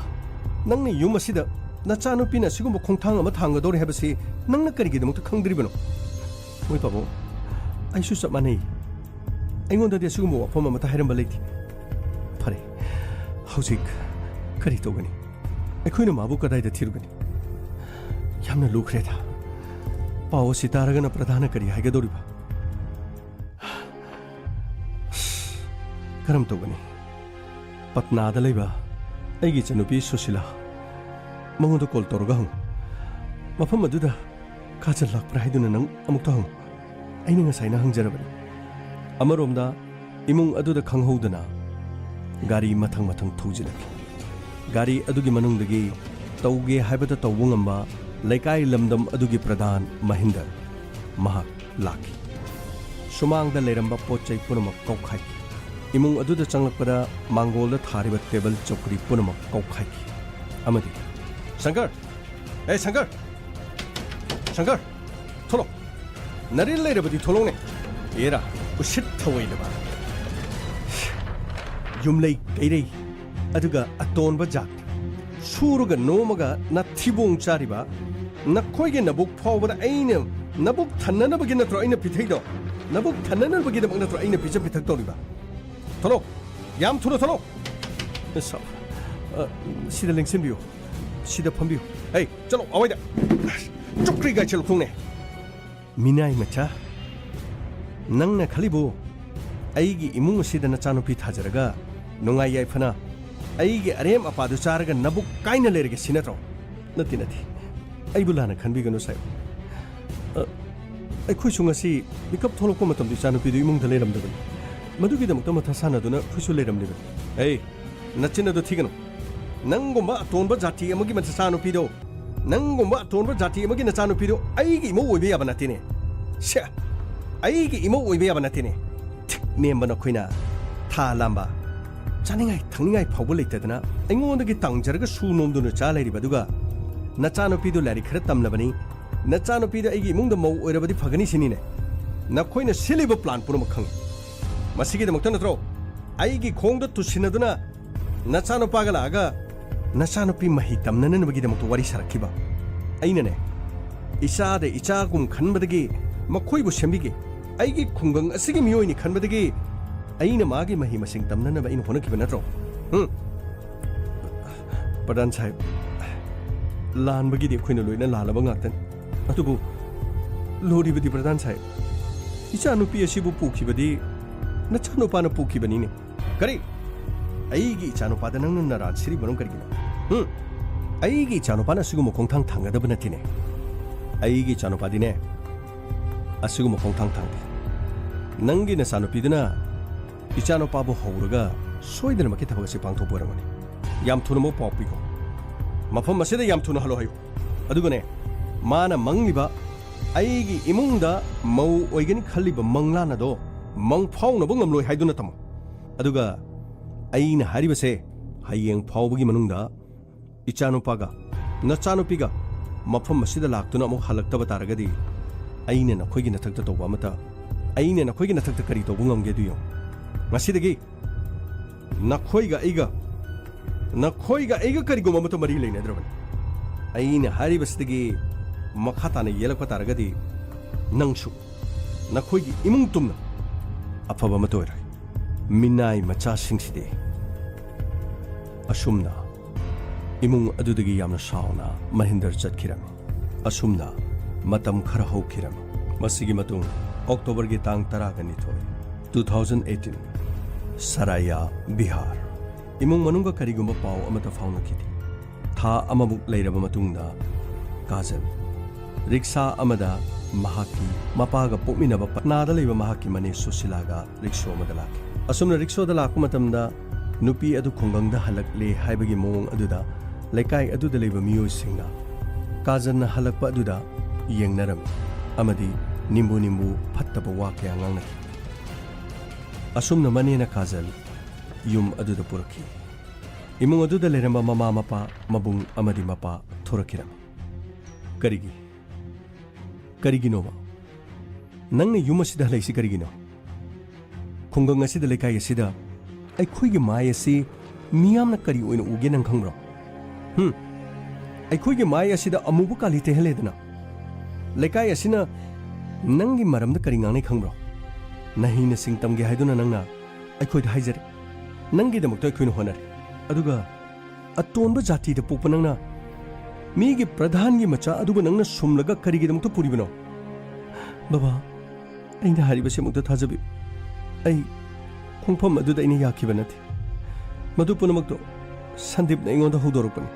ꯅꯪꯅ ꯌꯨꯝ ꯑꯁꯤꯗ ꯅꯆꯥꯅꯨꯄꯤꯅ ꯑꯁꯤꯒꯨꯝꯕ ꯈꯣꯡꯊꯥꯡ ꯑꯃ ꯊꯥꯡꯒꯗꯧꯔꯦ ꯍꯥꯏꯕꯁꯤ ꯅꯪꯅ ꯀꯔꯤꯒꯤꯗꯃꯛꯇ ꯈꯪꯗ꯭ꯔꯤꯕꯅꯣ? ꯃꯣꯏ ꯄꯥꯕꯨꯡ, ꯑꯩꯁꯨ ꯆꯞ ꯃꯥꯟꯅꯩ꯫ ꯑꯩꯉꯣꯟꯗꯗꯤ ꯑꯁꯤꯒꯨꯝꯕ ꯋꯥꯐꯝ ꯑꯃꯠꯇ ꯍꯥꯏꯔꯝꯕ ꯂꯩꯇꯦ꯫ ꯐꯔꯦ, ꯍꯧꯖꯤꯛ ꯀꯔꯤ ꯇꯧꯒꯅꯤ? ꯑꯩꯈꯣꯏꯅ ꯃꯥꯕꯨ ꯀꯗꯥꯏꯗ ꯊꯤꯔꯨꯒꯅꯤ? ꯌꯥꯝꯅ ꯂꯨꯈ꯭ꯔꯦꯗ꯫ ꯄꯥꯎ ꯑꯁꯤ ꯇꯥꯔꯒꯅ ꯄ꯭ꯔꯙꯥꯅ ꯀꯔꯤ ꯍꯥꯏꯒꯗꯧꯔꯤꯕ? ꯀꯔꯝ ꯇꯧꯒꯅꯤ? ꯄꯠꯅꯥꯗ ꯂꯩꯕ ꯑꯩꯒꯤ ꯏꯆꯟꯅꯨꯄꯤ ꯁꯨꯁꯤꯂꯥ, ꯃꯉꯣꯟꯗ ꯀꯣꯜ ꯇꯧꯔꯒ ꯍꯪꯉꯨ꯫ ꯃꯐꯝ ꯑꯗꯨꯗ ꯀꯥꯖꯜ ꯂꯥꯛꯄ꯭ꯔꯥ ꯍꯥꯏꯗꯨꯅ ꯅꯪ ꯑꯃꯨꯛꯇ ꯍꯪꯉꯨ꯫ ꯑꯩꯅ ꯉꯁꯥꯏꯅ ꯍꯪꯖꯔꯕꯅꯤ꯫ ꯑꯃꯔꯣꯝꯗ ꯏꯃꯨꯡ ꯑꯗꯨꯗ ꯈꯪꯍꯧꯗꯅ ꯒꯥꯔꯤ ꯃꯊꯪ ꯃꯊꯪ ꯊꯧꯖꯤꯜꯂꯛꯈꯤ꯫ ꯒꯥꯔꯤ ꯑꯗꯨꯒꯤ ꯃꯅꯨꯡꯗꯒꯤ ꯇꯧꯒꯦ ꯍꯥꯏꯕꯗ ꯇꯧꯕ ꯉꯝꯕ ꯂꯩꯀꯥꯏ ꯂꯝꯗꯝ ꯑꯗꯨꯒꯤ ꯄ꯭ꯔꯙꯥꯟ ꯃꯍꯤꯟꯗꯔ, ꯃꯍꯥꯛ ꯂꯥꯛꯈꯤ꯫ ꯁꯨꯃꯥꯡꯗ ꯂꯩꯔꯝꯕ ꯄꯣꯠ ꯆꯩ ꯄꯨꯝꯅꯃꯛ ꯀꯧꯈꯥꯏꯈꯤ꯫ ꯏꯃꯨꯡ ꯑꯗꯨꯗ ꯆꯪꯂꯛꯄꯗ ꯃꯥꯡꯒꯣꯜꯗ ꯊꯥꯔꯤꯕ ꯇꯦꯕꯜ ꯆꯧꯀ꯭ꯔꯤ ꯄꯨꯝꯅꯃꯛ ꯀꯧꯈꯥꯏꯈꯤ꯫ ꯑꯃꯗꯤ, "ꯁꯪꯀꯔ! ꯑꯦ ꯁꯪꯀꯔ! ꯁꯪꯀꯔ! ꯊꯣꯛꯂꯛꯑꯣ! ꯅꯔꯤꯜ ꯂꯩꯔꯕꯗꯤ ꯊꯣꯛꯂꯛꯎꯅꯦ! ꯑꯦꯔꯥ, ꯎꯁꯤꯠ ꯊꯑꯣꯏꯗꯕ! ꯌꯨꯝꯂꯩ ꯀꯩꯔꯩ, ꯑꯗꯨꯒ ꯑꯇꯣꯟꯕ ꯖꯥꯠ, ꯁꯨꯔꯒ ꯅꯣꯝꯃꯒ ꯅꯊꯤꯕꯣꯡ ꯆꯥꯔꯤꯕ ꯅꯈꯣꯏꯒꯤ ꯅꯕꯨꯛ ꯐꯥꯎꯕꯗ ꯑꯩꯅ ꯅꯕꯨꯛ ꯊꯟꯅꯅꯕꯒꯤ ꯅꯠꯇ꯭ꯔꯣ ꯑꯩꯅ ꯄꯤꯊꯛꯏꯗꯣ? ꯅꯕꯨꯛ ꯊꯟꯅꯅꯕꯒꯤꯗꯃꯛ ꯅꯠꯇ꯭ꯔꯣ ꯑꯩꯅ ꯄꯤꯖ ꯄꯤꯊꯛ ꯇꯧꯔꯤꯕ? ꯊꯣꯛꯂꯛꯑꯣ! ꯌꯥꯝ ꯊꯨꯅ ꯊꯣꯛꯂꯛꯑꯣ!" ꯑ, ꯁꯤꯗ ꯂꯦꯡꯁꯤꯟꯕꯤꯌꯨ꯫ ꯁꯤꯗ ꯐꯝꯕꯤꯌꯨ꯫ ꯑꯩ, ꯆꯠꯂꯣ, ꯑꯋꯥꯏꯗ! ꯆꯧꯀ꯭ꯔꯤ ꯀꯥꯏꯁꯦ ꯂꯧꯊꯣꯛꯅꯦ! ꯃꯤꯅꯥꯏ ꯃꯆꯥ, ꯅꯪꯅ ꯈꯜꯂꯤꯕꯨ ꯑꯩꯒꯤ ꯏꯃꯨꯡ ꯑꯁꯤꯗ ꯅꯆꯥꯅꯨꯄꯤ ꯊꯥꯖꯔꯒ ꯅꯨꯡꯉꯥꯏ ꯌꯥꯏꯐꯅ ꯑꯩꯒꯤ ꯑꯔꯦꯝ ꯑꯄꯥꯗꯨ ꯆꯥꯔꯒ ꯅꯕꯨꯛ ꯀꯥꯏꯅ ꯂꯩꯔꯒꯦ ꯁꯤ ꯅꯠꯇ꯭ꯔꯣ? ꯅꯠꯇꯦ, ꯅꯠꯇꯦ꯫ ꯑꯩꯕꯨ ꯂꯥꯟꯅ ꯈꯟꯕꯤꯒꯅꯨ, ꯁꯥꯍꯦꯕ꯫ ꯑ, ꯑꯩꯈꯣꯏꯁꯨ ꯉꯁꯤ ꯃꯤꯀꯞ ꯊꯣꯛꯂꯛꯄ ꯃꯇꯝꯗ ꯏꯆꯥꯅꯨꯄꯤꯗꯨ ꯏꯃꯨꯡꯗ ꯂꯩꯔꯝꯗꯕꯅꯤ꯫ ꯃꯗꯨꯒꯤꯗꯃꯛꯇ ꯃꯊꯥ ꯁꯥꯟꯅꯗꯨꯅ ꯑꯩꯈꯣꯏꯁꯨ ꯂꯩꯔꯝꯂꯤꯕꯅꯤ꯫ ꯑꯦ, ꯅꯆꯤꯟ ꯑꯗꯨ ꯊꯤꯒꯅꯨ꯫ ꯅꯪꯒꯨꯝꯕ ꯑꯇꯣꯟꯕ ꯖꯥꯇꯤ ꯑꯃꯒꯤ ꯃꯆꯥꯅꯨꯄꯤꯗꯣ, ꯅꯪꯒꯨꯝꯕ ꯑꯇꯣꯟꯕ ꯖꯥꯇꯤ ꯑꯃꯒꯤ ꯅꯆꯥꯅꯨꯄꯤꯗꯣ ꯑꯩꯒꯤ ꯏꯃꯧ ꯑꯣꯏꯕ ꯌꯥꯕ ꯅꯠꯇꯦꯅꯦ꯫ ꯁꯦ, ꯑꯩꯒꯤ ꯏꯃꯧ ꯑꯣꯏꯕ ꯌꯥꯕ ꯅꯠꯇꯦꯅꯦ꯫ ꯊꯤꯛ ꯅꯦꯝꯕ ꯅꯈꯣꯏꯅ ꯊꯥ ꯂꯥꯝꯕ, ꯆꯥꯅꯤꯡꯉꯥꯏ ꯊꯛꯅꯤꯡꯉꯥꯏ ꯐꯥꯎꯕ ꯂꯩꯇꯗꯅ ꯑꯩꯉꯣꯟꯗꯒꯤ ꯇꯥꯡꯖꯔꯒ ꯁꯨ ꯅꯣꯝꯗꯨꯅ ꯆꯥ ꯂꯩꯔꯤꯕ, ꯑꯗꯨꯒ ꯅꯆꯥꯅꯨꯄꯤꯗꯣ ꯂꯥꯏꯔꯤꯛ ꯈꯔ ꯇꯝꯂꯕꯅꯤ, ꯅꯆꯥꯅꯨꯄꯤꯗꯣ ꯑꯩꯒꯤ ꯏꯃꯨꯡꯗ ꯃꯧ ꯑꯣꯏꯔꯕꯗꯤ ꯐꯒꯅꯤ ꯁꯤꯅꯤꯅꯦ ꯅꯈꯣꯏꯅ ꯁꯤꯜꯂꯤꯕ ꯄ꯭ꯂꯥꯟ ꯄꯨꯝꯅꯃꯛ ꯈꯪꯉꯤ꯫ ꯃꯁꯤꯒꯤꯗꯃꯛꯇ ꯅꯠꯇ꯭ꯔꯣ ꯑꯩꯒꯤ ꯈꯣꯡꯗ ꯇꯨꯁꯤꯟꯅꯗꯨꯅ ꯅꯆꯥꯅꯨꯄꯥꯒ ꯂꯥꯛꯑꯒ ꯅꯆꯥꯅꯨꯄꯤ ꯃꯍꯩ ꯇꯝꯅꯅꯕꯒꯤꯗꯃꯛꯇ ꯋꯥꯔꯤ ꯁꯥꯔꯛꯈꯤꯕ? ꯑꯩꯅꯅꯦ, ꯏꯆꯥꯗ ꯏꯆꯥꯒꯨꯝ ꯈꯟꯕꯗꯒꯤ ꯃꯈꯣꯏꯕꯨ ꯁꯦꯝꯕꯤꯒꯦ, ꯑꯩꯒꯤ ꯈꯨꯡꯒꯪ ꯑꯁꯤꯒꯤ ꯃꯤꯑꯣꯏꯅꯤ ꯈꯟꯕꯗꯒꯤ ꯑꯩꯅ ꯃꯥꯒꯤ ꯃꯍꯩ ꯃꯁꯤꯡ ꯇꯝꯅꯅꯕ ꯑꯩꯅ ꯍꯣꯠꯅꯈꯤꯕ ꯅꯠꯇ꯭ꯔꯣ? ꯍꯨꯝ? ꯄ꯭ꯔꯙꯥꯟ ꯁꯥꯍꯦꯕ, ꯂꯥꯟꯕꯒꯤꯗꯤ ꯑꯩꯈꯣꯏꯅ ꯂꯣꯏꯅ ꯂꯥꯜꯂꯕ ꯉꯥꯛꯇꯅꯤ꯫ ꯑꯗꯨꯕꯨ ꯂꯨꯔꯤꯕꯗꯤ, ꯄ꯭ꯔꯙꯥꯟ ꯁꯥꯍꯦꯕ, ꯏꯆꯥꯅꯨꯄꯤ ꯑꯁꯤꯕꯨ ꯄꯨꯈꯤꯕꯗꯤ ꯅꯆꯥꯅꯨꯄꯥꯅ ꯄꯨꯈꯤꯕꯅꯤꯅꯦ꯫ ꯀꯔꯤ? ꯑꯩꯒꯤ ꯏꯆꯥꯅꯨꯄꯥꯗ ꯅꯪꯅ ꯅꯔꯥꯟ ꯁꯤꯔꯤꯕ ꯃꯔꯝ ꯀꯔꯤꯒꯤꯅꯣ? ꯍꯨꯝ? ꯑꯩꯒꯤ ꯏꯆꯥꯅꯨꯄꯥꯅ ꯑꯁꯤꯒꯨꯝꯕ ꯈꯣꯡꯊꯥꯡ ꯊꯥꯡꯒꯗꯕ ꯅꯠꯇꯦꯅꯦ꯫ ꯑꯩꯒꯤ ꯏꯆꯥꯅꯨꯄꯥꯗꯤꯅꯦ, ꯑꯁꯤꯒꯨꯝꯕ ꯈꯣꯡꯊꯥꯡ ꯊꯥꯡꯗꯦ꯫ ꯅꯪꯒꯤ ꯅꯆꯥꯅꯨꯄꯤꯗꯨꯅ ꯏꯆꯥꯅꯨꯄꯥꯕꯨ ꯍꯧꯔꯒ ꯁꯣꯏꯗꯅꯃꯛꯀꯤ ꯊꯕꯛ ꯑꯁꯤ ꯄꯥꯡꯊꯣꯛꯄ ꯑꯣꯏꯔꯝꯒꯅꯤ꯫ ꯌꯥꯝ ꯊꯨꯅꯃꯛ ꯄꯥꯎ ꯄꯤꯈꯣ꯫ ꯃꯐꯝ ꯑꯁꯤꯗ ꯌꯥꯝ ꯊꯨꯅ ꯍꯜꯂꯣ ꯍꯥꯏꯌꯨ꯫ ꯑꯗꯨꯒꯅꯦ, ꯃꯥꯅ ꯃꯪꯂꯤꯕ, ꯑꯩꯒꯤ ꯏꯃꯨꯡꯗ ꯃꯧ ꯑꯣꯏꯒꯅꯤ ꯈꯜꯂꯤꯕ ꯃꯪꯂꯥꯟ ꯑꯗꯣ ꯃꯪꯐꯥꯎꯅꯕ ꯉꯝꯂꯣꯏ ꯍꯥꯏꯗꯨꯅ ꯇꯝꯃꯨ꯫ ꯑꯗꯨꯒ ꯑꯩꯅ ꯍꯥꯏꯔꯤꯕꯁꯦ, ꯍꯌꯦꯡ ꯐꯥꯎꯕꯒꯤ ꯃꯅꯨꯡꯗ ꯏꯆꯥꯅꯨꯄꯥꯒ ꯅꯆꯥꯅꯨꯄꯤꯒ ꯃꯐꯝ ꯑꯁꯤꯗ ꯂꯥꯛꯇꯨꯅ ꯑꯃꯨꯛ ꯍꯜꯂꯛꯇꯕ ꯇꯥꯔꯒꯗꯤ, ꯑꯩꯅ ꯅꯈꯣꯏꯒꯤ ꯅꯊꯛꯇ ꯇꯧꯕ ꯑꯃꯠꯇ, ꯑꯩꯅ ꯅꯈꯣꯏꯒꯤ ꯅꯊꯛꯇ ꯀꯔꯤ ꯇꯧꯕ ꯉꯝꯒꯦ ꯑꯗꯨ ꯌꯦꯡꯉꯨ꯫ ꯉꯁꯤꯗꯒꯤ ꯅꯈꯣꯏꯒ ꯑꯩꯒ, ꯅꯈꯣꯏꯒ ꯑꯩꯒ ꯀꯔꯤꯒꯨꯝꯕ ꯑꯃꯠꯇ ꯃꯔꯤ ꯂꯩꯅꯗ꯭ꯔꯕꯅꯤ꯫ ꯑꯩꯅ ꯍꯥꯏꯔꯤꯕꯁꯤꯗꯒꯤ ꯃꯈꯥ ꯇꯥꯅ ꯌꯦꯜꯂꯛꯄ ꯇꯥꯔꯒꯗꯤ, ꯅꯪꯁꯨ, ꯅꯈꯣꯏꯒꯤ ꯏꯃꯨꯡ ꯇꯨꯝꯅ ꯑꯐꯕ ꯑꯃꯠꯇ ꯑꯣꯏꯔꯣꯏ꯫ ꯃꯤꯅꯥꯏ ꯃꯆꯥꯁꯤꯡꯁꯤꯗꯤ꯫ ꯑꯁꯨꯝꯅ ꯏꯃꯨꯡ ꯑꯗꯨꯗꯒꯤ ꯌꯥꯝꯅ ꯁꯥꯎꯅ ꯃꯍꯤꯟꯗꯔ ꯆꯠꯈꯤꯔꯝꯃꯤ꯫ ꯑꯁꯨꯝꯅ ꯃꯇꯝ ꯈꯔ ꯍꯧꯈꯤꯔꯝꯃꯤ꯫ ꯃꯁꯤꯒꯤ ꯃꯇꯨꯡ ꯑꯣꯛꯇꯣꯕꯔꯒꯤ ꯇꯥꯡ ꯇꯔꯥꯒ ꯅꯤꯊꯣꯏ, two thousand eighteen, ꯁꯔꯥꯌꯥ, ꯕꯤꯍꯥꯔ꯫ ꯏꯃꯨꯡ ꯃꯅꯨꯡꯒ ꯀꯔꯤꯒꯨꯝꯕ ꯄꯥꯎ ꯑꯃꯠꯇ ꯐꯥꯎꯅꯈꯤꯗꯦ꯫ ꯊꯥ ꯑꯃꯃꯨꯛ ꯂꯩꯔꯕ ꯃꯇꯨꯡꯗ ꯀꯥꯖꯜ ꯔꯤꯛꯁꯥ ꯑꯃꯗ ꯃꯍꯥꯛꯀꯤ ꯃꯄꯥꯒ ꯄꯣꯛꯃꯤꯟꯅꯕ ꯄꯠꯅꯥꯗ ꯂꯩꯕ ꯃꯍꯥꯛꯀꯤ ꯃꯅꯦ ꯁꯨꯁꯤꯂꯥꯒ ꯔꯤꯛꯁꯣ ꯑꯃꯗ ꯂꯥꯛꯈꯤ꯫ ꯑꯁꯨꯝꯅ ꯔꯤꯛꯁꯣꯗ ꯂꯥꯛꯄ ꯃꯇꯝꯗ ꯅꯨꯄꯤ ꯑꯗꯨ ꯈꯨꯡꯒꯪꯗ ꯍꯜꯂꯛꯂꯦ ꯍꯥꯏꯕꯒꯤ ꯃꯑꯣꯡ ꯑꯗꯨꯗ ꯂꯩꯀꯥꯏ ꯑꯗꯨꯗ ꯂꯩꯕ ꯃꯤꯑꯣꯏꯁꯤꯡꯅ ꯀꯥꯖꯜꯅ ꯍꯜꯂꯛꯄ ꯑꯗꯨꯗ ꯌꯦꯡꯅꯔꯝꯃꯤ ꯑꯃꯗꯤ ꯅꯤꯝꯕꯨ ꯅꯤꯝꯕꯨ ꯐꯠꯇꯕ ꯋꯥ ꯀꯌꯥ ꯉꯥꯡꯅꯈꯤ꯫ ꯑꯁꯨꯝꯅ ꯃꯅꯦꯅ ꯀꯥꯖꯜ ꯌꯨꯝ ꯑꯗꯨꯗ ꯄꯨꯔꯛꯈꯤ꯫ ꯏꯃꯨꯡ ꯑꯗꯨꯗ ꯂꯩꯔꯝꯕ ꯃꯃꯥ ꯃꯄꯥ, ꯃꯕꯨꯡ ꯑꯃꯗꯤ ꯃꯄꯥ ꯊꯣꯔꯛꯈꯤꯔꯝꯃꯤ꯫ "ꯀꯔꯤꯒꯤ? ꯀꯔꯤꯒꯤꯅꯣꯕ? ꯅꯪꯅ ꯌꯨꯝ ꯑꯁꯤꯗ ꯍꯜꯂꯛꯏꯁꯤ ꯀꯔꯤꯒꯤꯅꯣ? ꯈꯨꯡꯒꯪ ꯑꯁꯤꯗ, ꯂꯩꯀꯥꯏ ꯑꯁꯤꯗ ꯑꯩꯈꯣꯏꯒꯤ ꯃꯥꯏ ꯑꯁꯤ ꯃꯤꯌꯥꯝꯅ ꯀꯔꯤ ꯑꯣꯏꯅ ꯎꯒꯦ ꯅꯪ ꯈꯪꯕ꯭ꯔꯣ? ꯍꯨꯝ? ꯑꯩꯈꯣꯏꯒꯤ ꯃꯥꯏ ꯑꯁꯤꯗ ꯑꯃꯨꯕ ꯀꯥꯂꯤ ꯇꯩꯍꯜꯂꯦꯗꯅ꯫ ꯂꯩꯀꯥꯏ ꯑꯁꯤꯅ ꯅꯪꯒꯤ ꯃꯔꯝꯗ ꯀꯔꯤ ꯉꯥꯡꯅꯩ ꯈꯪꯕ꯭ꯔꯣ? ꯅꯍꯩ ꯅꯁꯤꯡ ꯇꯝꯒꯦ ꯍꯥꯏꯗꯨꯅ ꯅꯪꯅ ꯑꯩꯈꯣꯏꯗ ꯍꯥꯏꯖꯔꯦ꯫ ꯅꯪꯒꯤꯗꯃꯛꯇ ꯑꯩꯈꯣꯏꯅ ꯍꯣꯠꯅꯔꯦ꯫ ꯑꯗꯨꯒ ꯑꯇꯣꯟꯕ ꯖꯥꯇꯤꯗ ꯄꯣꯛꯄ ꯅꯪꯅ ꯃꯤꯒꯤ ꯄ꯭ꯔꯙꯥꯟꯒꯤ ꯃꯆꯥ ꯑꯗꯨꯕꯨ ꯅꯪꯅ ꯁꯨꯝꯂꯒ ꯀꯔꯤꯒꯤꯗꯃꯛꯇ ꯄꯨꯔꯤꯕꯅꯣ?" "ꯕꯕꯥ, ꯑꯩꯅ ꯍꯥꯏꯔꯤꯕꯁꯤꯃꯛꯇ ꯊꯥꯖꯕꯤꯌꯨ꯫ ꯑꯩ ꯈꯣꯡꯐꯝ ꯑꯗꯨꯗ ꯑꯩꯅ ꯌꯥꯈꯤꯕ ꯅꯠꯇꯦ꯫ ꯃꯗꯨ ꯄꯨꯝꯅꯃꯛꯇꯣ ꯁꯟꯗꯤꯞꯅ ꯑꯩꯉꯣꯟꯗ ꯍꯧꯗꯣꯔꯛꯄꯅꯤ꯫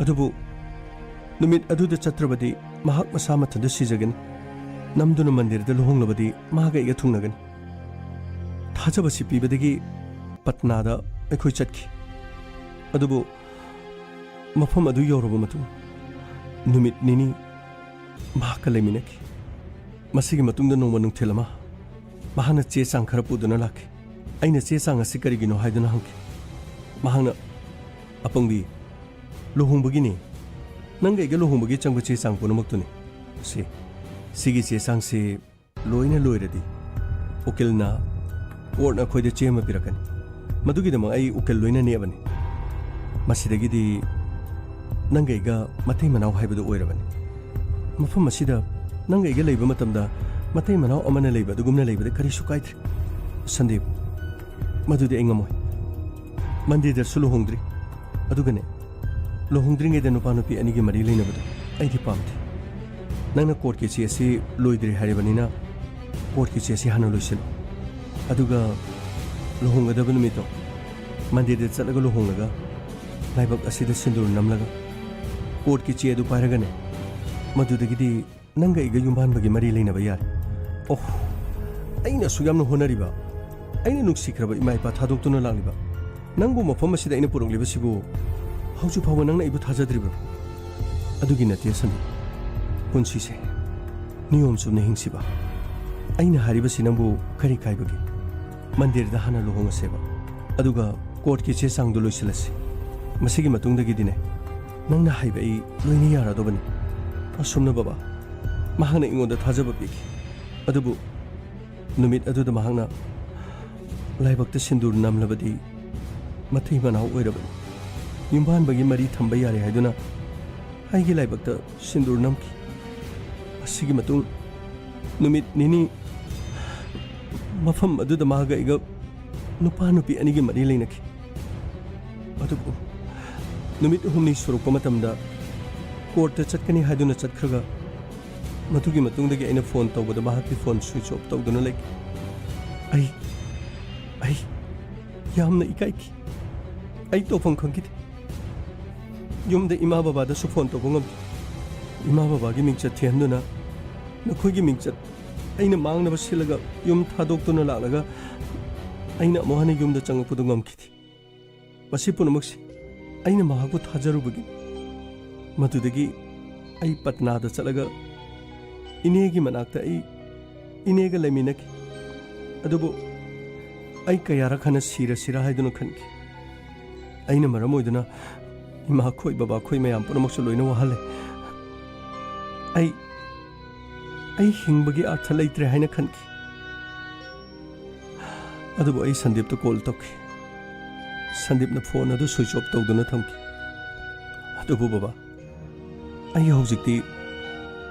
ꯑꯗꯨꯕꯨ ꯅꯨꯃꯤꯠ ꯑꯗꯨꯗ ꯆꯠꯇ꯭ꯔꯕꯗꯤ ꯃꯍꯥꯛ ꯃꯁꯥ ꯃꯊꯟꯇ ꯁꯤꯖꯒꯅꯤ꯫ ꯅꯝꯗꯨꯅ ꯃꯟꯗꯤꯔꯗ ꯂꯨꯍꯣꯡꯂꯕꯗꯤ ꯃꯍꯥꯛ ꯑꯩꯒ ꯊꯨꯡꯅꯒꯅꯤ꯫" ꯊꯥꯖꯕꯁꯤ ꯄꯤꯕꯗꯒꯤ ꯄꯠꯅꯥꯗ ꯑꯩꯈꯣꯏ ꯆꯠꯈꯤ꯫ ꯑꯗꯨꯕꯨ ꯃꯐꯝ ꯑꯗꯨ ꯌꯧꯔꯕ ꯃꯇꯨꯡ ꯅꯨꯃꯤꯠ ꯅꯤꯅꯤ ꯃꯍꯥꯛꯀ ꯂꯩꯃꯤꯟꯅꯈꯤ꯫ ꯃꯁꯤꯒꯤ ꯃꯇꯨꯡꯗ ꯅꯣꯡꯃ ꯅꯨꯡꯊꯤꯜ ꯑꯃ ꯃꯍꯥꯛꯅ ꯆꯦ ꯆꯥꯡ ꯈꯔ ꯄꯨꯗꯨꯅ ꯂꯥꯛꯈꯤ꯫ ꯑꯩꯅ ꯆꯦ ꯆꯥꯡ ꯑꯁꯤ ꯀꯔꯤꯒꯤꯅꯣ ꯍꯥꯏꯗꯨꯅ ꯍꯪꯈꯤ꯫ ꯃꯍꯥꯛꯅ, "ꯑꯄꯪꯕꯤ, ꯂꯨꯍꯣꯡꯕꯒꯤꯅꯤ꯫ ꯅꯪꯒ ꯑꯩꯒ ꯂꯨꯍꯣꯡꯕꯒꯤ ꯆꯪꯕ ꯆꯦ ꯆꯥꯡ ꯄꯨꯝꯅꯃꯛꯇꯨꯅꯤ꯫ ꯁꯤ, ꯁꯤꯒꯤ ꯆꯦ ꯆꯥꯡꯁꯤ ꯂꯣꯏꯅ ꯂꯣꯏꯔꯗꯤ ꯎꯀꯤꯜꯅ, ꯀꯣꯔꯠꯅ ꯑꯩꯈꯣꯏꯗ ꯆꯦ ꯑꯃ ꯄꯤꯔꯛꯀꯅꯤ꯫ ꯃꯗꯨꯒꯤꯗꯃꯛ ꯑꯩ ꯎꯀꯤꯜ ꯂꯣꯏꯅ ꯅꯦꯛꯑꯕꯅꯤ꯫ ꯃꯁꯤꯗꯒꯤꯗꯤ ꯅꯪꯒ ꯑꯩꯒ ꯃꯇꯩ ꯃꯅꯥꯎ ꯍꯥꯏꯕꯗꯨ ꯑꯣꯏꯔꯕꯅꯤ꯫ ꯃꯐꯝ ꯑꯁꯤꯗ ꯅꯪꯒ ꯑꯩꯒ ꯂꯩꯕ ꯃꯇꯝꯗ ꯃꯇꯩ ꯃꯅꯥꯎ ꯑꯃꯅ ꯂꯩꯕ ꯑꯗꯨꯒꯨꯝꯅ ꯂꯩꯕꯗ ꯀꯔꯤꯁꯨ ꯀꯥꯏꯗ꯭ꯔꯦ꯫" "ꯁꯟꯗꯤꯞ, ꯃꯗꯨꯗꯤ ꯑꯩ ꯉꯝꯃꯣꯏ꯫ ꯃꯟꯗꯤꯔꯗꯁꯨ ꯂꯨꯍꯣꯡꯗ꯭ꯔꯤ꯫ ꯑꯗꯨꯒꯅꯦ, ꯂꯨꯍꯣꯡꯗ꯭ꯔꯤꯉꯩꯗ ꯅꯨꯄꯥ ꯅꯨꯄꯤ ꯑꯅꯤꯒꯤ ꯃꯔꯤ ꯂꯩꯅꯕꯗꯣ ꯑꯩꯗꯤ ꯄꯥꯝꯗꯦ꯫ ꯅꯪꯅ ꯀꯣꯔꯠꯀꯤ ꯆꯦ ꯑꯁꯤ ꯂꯣꯏꯗ꯭ꯔꯤ ꯍꯥꯏꯔꯤꯕꯅꯤꯅ, ꯀꯣꯔꯠꯀꯤ ꯆꯦ ꯑꯁꯤ ꯍꯥꯟꯅ ꯂꯣꯏꯁꯤꯜꯂꯨ꯫ ꯑꯗꯨꯒ ꯂꯨꯍꯣꯡꯒꯗꯕ ꯅꯨꯃꯤꯠꯇꯣ ꯃꯟꯗꯤꯔꯗ ꯆꯠꯂꯒ ꯂꯨꯍꯣꯡꯂꯒ, ꯂꯥꯏꯕꯛ ꯑꯁꯤꯗ ꯁꯤꯟꯗꯨꯔ ꯅꯝꯂꯒ, ꯀꯣꯔꯠꯀꯤ ꯆꯦ ꯑꯗꯨ ꯄꯥꯏꯔꯒꯅꯦ, ꯃꯗꯨꯗꯒꯤꯗꯤ ꯅꯪꯒ ꯑꯩꯒ ꯌꯨꯝꯕꯥꯟꯕꯒꯤ ꯃꯔꯤ ꯂꯩꯅꯕ ꯌꯥꯔꯦ꯫ ꯑꯣꯍ, ꯑꯩꯅ ꯑꯁꯨꯛ ꯌꯥꯝꯅ ꯍꯣꯠꯅꯔꯤꯕ, ꯑꯩꯅ ꯅꯨꯡꯁꯤꯈ꯭ꯔꯕ ꯏꯃꯥ ꯏꯄꯥ ꯊꯥꯗꯣꯛꯇꯨꯅ ꯂꯥꯛꯂꯤꯕ ꯅꯪꯕꯨ ꯃꯐꯝ ꯑꯁꯤꯗ ꯑꯩꯅ ꯄꯨꯔꯛꯂꯤꯕꯁꯤꯕꯨ ꯍꯧꯖꯤꯛ ꯐꯥꯎꯕ ꯅꯪꯅ ꯑꯩꯕꯨ ꯊꯥꯖꯗ꯭ꯔꯤꯕ꯭ꯔꯣ? ꯑꯗꯨꯒꯤ ꯅꯠꯇꯦ ꯁꯟꯗꯤꯞ, ꯄꯨꯟꯁꯤꯁꯦ ꯅꯤꯌꯣꯝ ꯆꯨꯝꯅ ꯍꯤꯡꯁꯤꯕ꯫ ꯑꯩꯅ ꯍꯥꯏꯔꯤꯕꯁꯤ ꯅꯪꯕꯨ ꯀꯔꯤ ꯀꯥꯏꯕꯒꯦ? ꯃꯟꯗꯤꯔꯗ ꯍꯥꯟꯅ ꯂꯨꯍꯣꯡꯉꯁꯦꯕ, ꯑꯗꯨꯒ ꯀꯣꯔꯠꯀꯤ ꯆꯦ ꯆꯥꯡꯗꯨ ꯂꯣꯏꯁꯤꯜꯂꯁꯤ꯫ ꯃꯁꯤꯒꯤ ꯃꯇꯨꯡꯗꯒꯤꯗꯤꯅꯦ, ꯅꯪꯅ ꯍꯥꯏꯕ ꯑꯩ ꯂꯣꯏꯅ ꯌꯥꯔꯗꯧꯕꯅꯤ꯫ ꯑꯁꯨꯝꯅ ꯕꯕꯥ, ꯃꯍꯥꯛꯅ ꯑꯩꯉꯣꯟꯗ ꯊꯥꯖꯕ ꯄꯤꯈꯤ꯫ ꯑꯗꯨꯕꯨ ꯅꯨꯃꯤꯠ ꯑꯗꯨꯗ ꯃꯍꯥꯛꯅ ꯂꯥꯏꯕꯛꯇ ꯁꯤꯟꯗꯨꯔ ꯅꯝꯂꯕꯗꯤ ꯃꯇꯩ ꯃꯅꯥꯎ ꯑꯣꯏꯔꯕꯅꯤ, ꯌꯨꯝꯕꯥꯟꯕꯒꯤ ꯃꯔꯤ ꯊꯝꯕ ꯌꯥꯔꯦ ꯍꯥꯏꯗꯨꯅ ꯑꯩꯒꯤ ꯂꯥꯏꯕꯛꯇ ꯁꯤꯟꯗꯨꯔ ꯅꯝꯈꯤ꯫ ꯑꯁꯤꯒꯤ ꯃꯇꯨꯡ ꯅꯨꯃꯤꯠ ꯅꯤꯅꯤ ꯃꯐꯝ ꯑꯗꯨꯗ ꯃꯍꯥꯛ ꯑꯩꯒ ꯅꯨꯄꯥ ꯅꯨꯄꯤ ꯑꯅꯤꯒꯤ ꯃꯔꯤ ꯂꯩꯅꯈꯤ꯫ ꯑꯗꯨꯕꯨ ꯅꯨꯃꯤꯠ ꯍꯨꯝꯅꯤ ꯁꯨꯔꯛꯄ ꯃꯇꯝꯗ ꯀꯣꯔꯠꯇ ꯆꯠꯀꯅꯤ ꯍꯥꯏꯗꯨꯅ ꯆꯠꯈ꯭ꯔꯒ, ꯃꯗꯨꯒꯤ ꯃꯇꯨꯡꯗꯒꯤ ꯑꯩꯅ ꯐꯣꯟ ꯇꯧꯕꯗ ꯃꯍꯥꯛꯀꯤ ꯐꯣꯟ ꯁ꯭ꯋꯤꯆ ꯑꯣꯐ ꯇꯧꯗꯨꯅ ꯂꯩꯈꯤ꯫ ꯑꯩ, ꯑꯩ ꯌꯥꯝꯅ ꯏꯀꯥꯏꯈꯤ꯫ ꯑꯩ ꯇꯧꯐꯝ ꯈꯪꯈꯤꯗꯦ꯫ ꯌꯨꯝꯗ ꯏꯃꯥ ꯕꯕꯥꯗꯁꯨ ꯐꯣꯟ ꯇꯧꯕ ꯉꯝꯈꯤ꯫ ꯏꯃꯥ ꯕꯕꯥꯒꯤ ꯃꯤꯡꯆꯠ ꯊꯤꯍꯟꯗꯨꯅ ꯅꯈꯣꯏꯒꯤ ꯃꯤꯡꯆꯠ ꯑꯩꯅ ꯃꯥꯡꯅꯕ ꯁꯤꯜꯂꯒ ꯌꯨꯝ ꯊꯥꯗꯣꯛꯇꯨꯅ ꯂꯥꯛꯂꯒ ꯑꯩꯅ ꯑꯃꯨꯛ ꯍꯟꯅ ꯌꯨꯝꯗ ꯆꯪꯉꯛꯄꯗꯨ ꯉꯝꯈꯤꯗꯦ꯫ ꯃꯁꯤ ꯄꯨꯝꯅꯃꯛꯁꯤ ꯑꯩꯅ ꯃꯍꯥꯛꯄꯨ ꯊꯥꯖꯔꯨꯕꯒꯤ꯫ ꯃꯗꯨꯗꯒꯤ ꯑꯩ ꯄꯠꯅꯥꯗ ꯆꯠꯂꯒ ꯏꯅꯦꯒꯤ ꯃꯅꯥꯛꯇ ꯑꯩ ꯏꯅꯦꯒ ꯂꯩꯃꯤꯟꯅꯈꯤ꯫ ꯑꯗꯨꯕꯨ ꯑꯩ ꯀꯌꯥꯔꯛ ꯍꯟꯅ ꯁꯤꯔꯁꯤꯔꯥ ꯍꯥꯏꯗꯨꯅ ꯈꯟꯈꯤ꯫ ꯑꯩꯅ ꯃꯔꯝ ꯑꯣꯏꯗꯨꯅ ꯏꯃꯥꯈꯣꯏ ꯕꯕꯥꯈꯣꯏ ꯃꯌꯥꯝ ꯄꯨꯝꯅꯃꯛꯁꯨ ꯂꯣꯏꯅ ꯋꯥꯍꯜꯂꯦ꯫ ꯑꯩ, ꯑꯩ ꯍꯤꯡꯕꯒꯤ ꯑꯔꯊ ꯂꯩꯇ꯭ꯔꯦ ꯍꯥꯏꯅ ꯈꯟꯈꯤ꯫ ꯑꯗꯨꯕꯨ ꯑꯩ ꯁꯟꯗꯤꯞꯇ ꯀꯣꯜ ꯇꯧꯈꯤ꯫ ꯁꯟꯗꯤꯞꯅ ꯐꯣꯟ ꯑꯗꯨ ꯁ꯭ꯋꯤꯆ ꯑꯣꯐ ꯇꯧꯗꯨꯅ ꯊꯝꯈꯤ꯫ ꯑꯗꯨꯕꯨ ꯕꯕꯥ, ꯑꯩ ꯍꯧꯖꯤꯛꯇꯤ,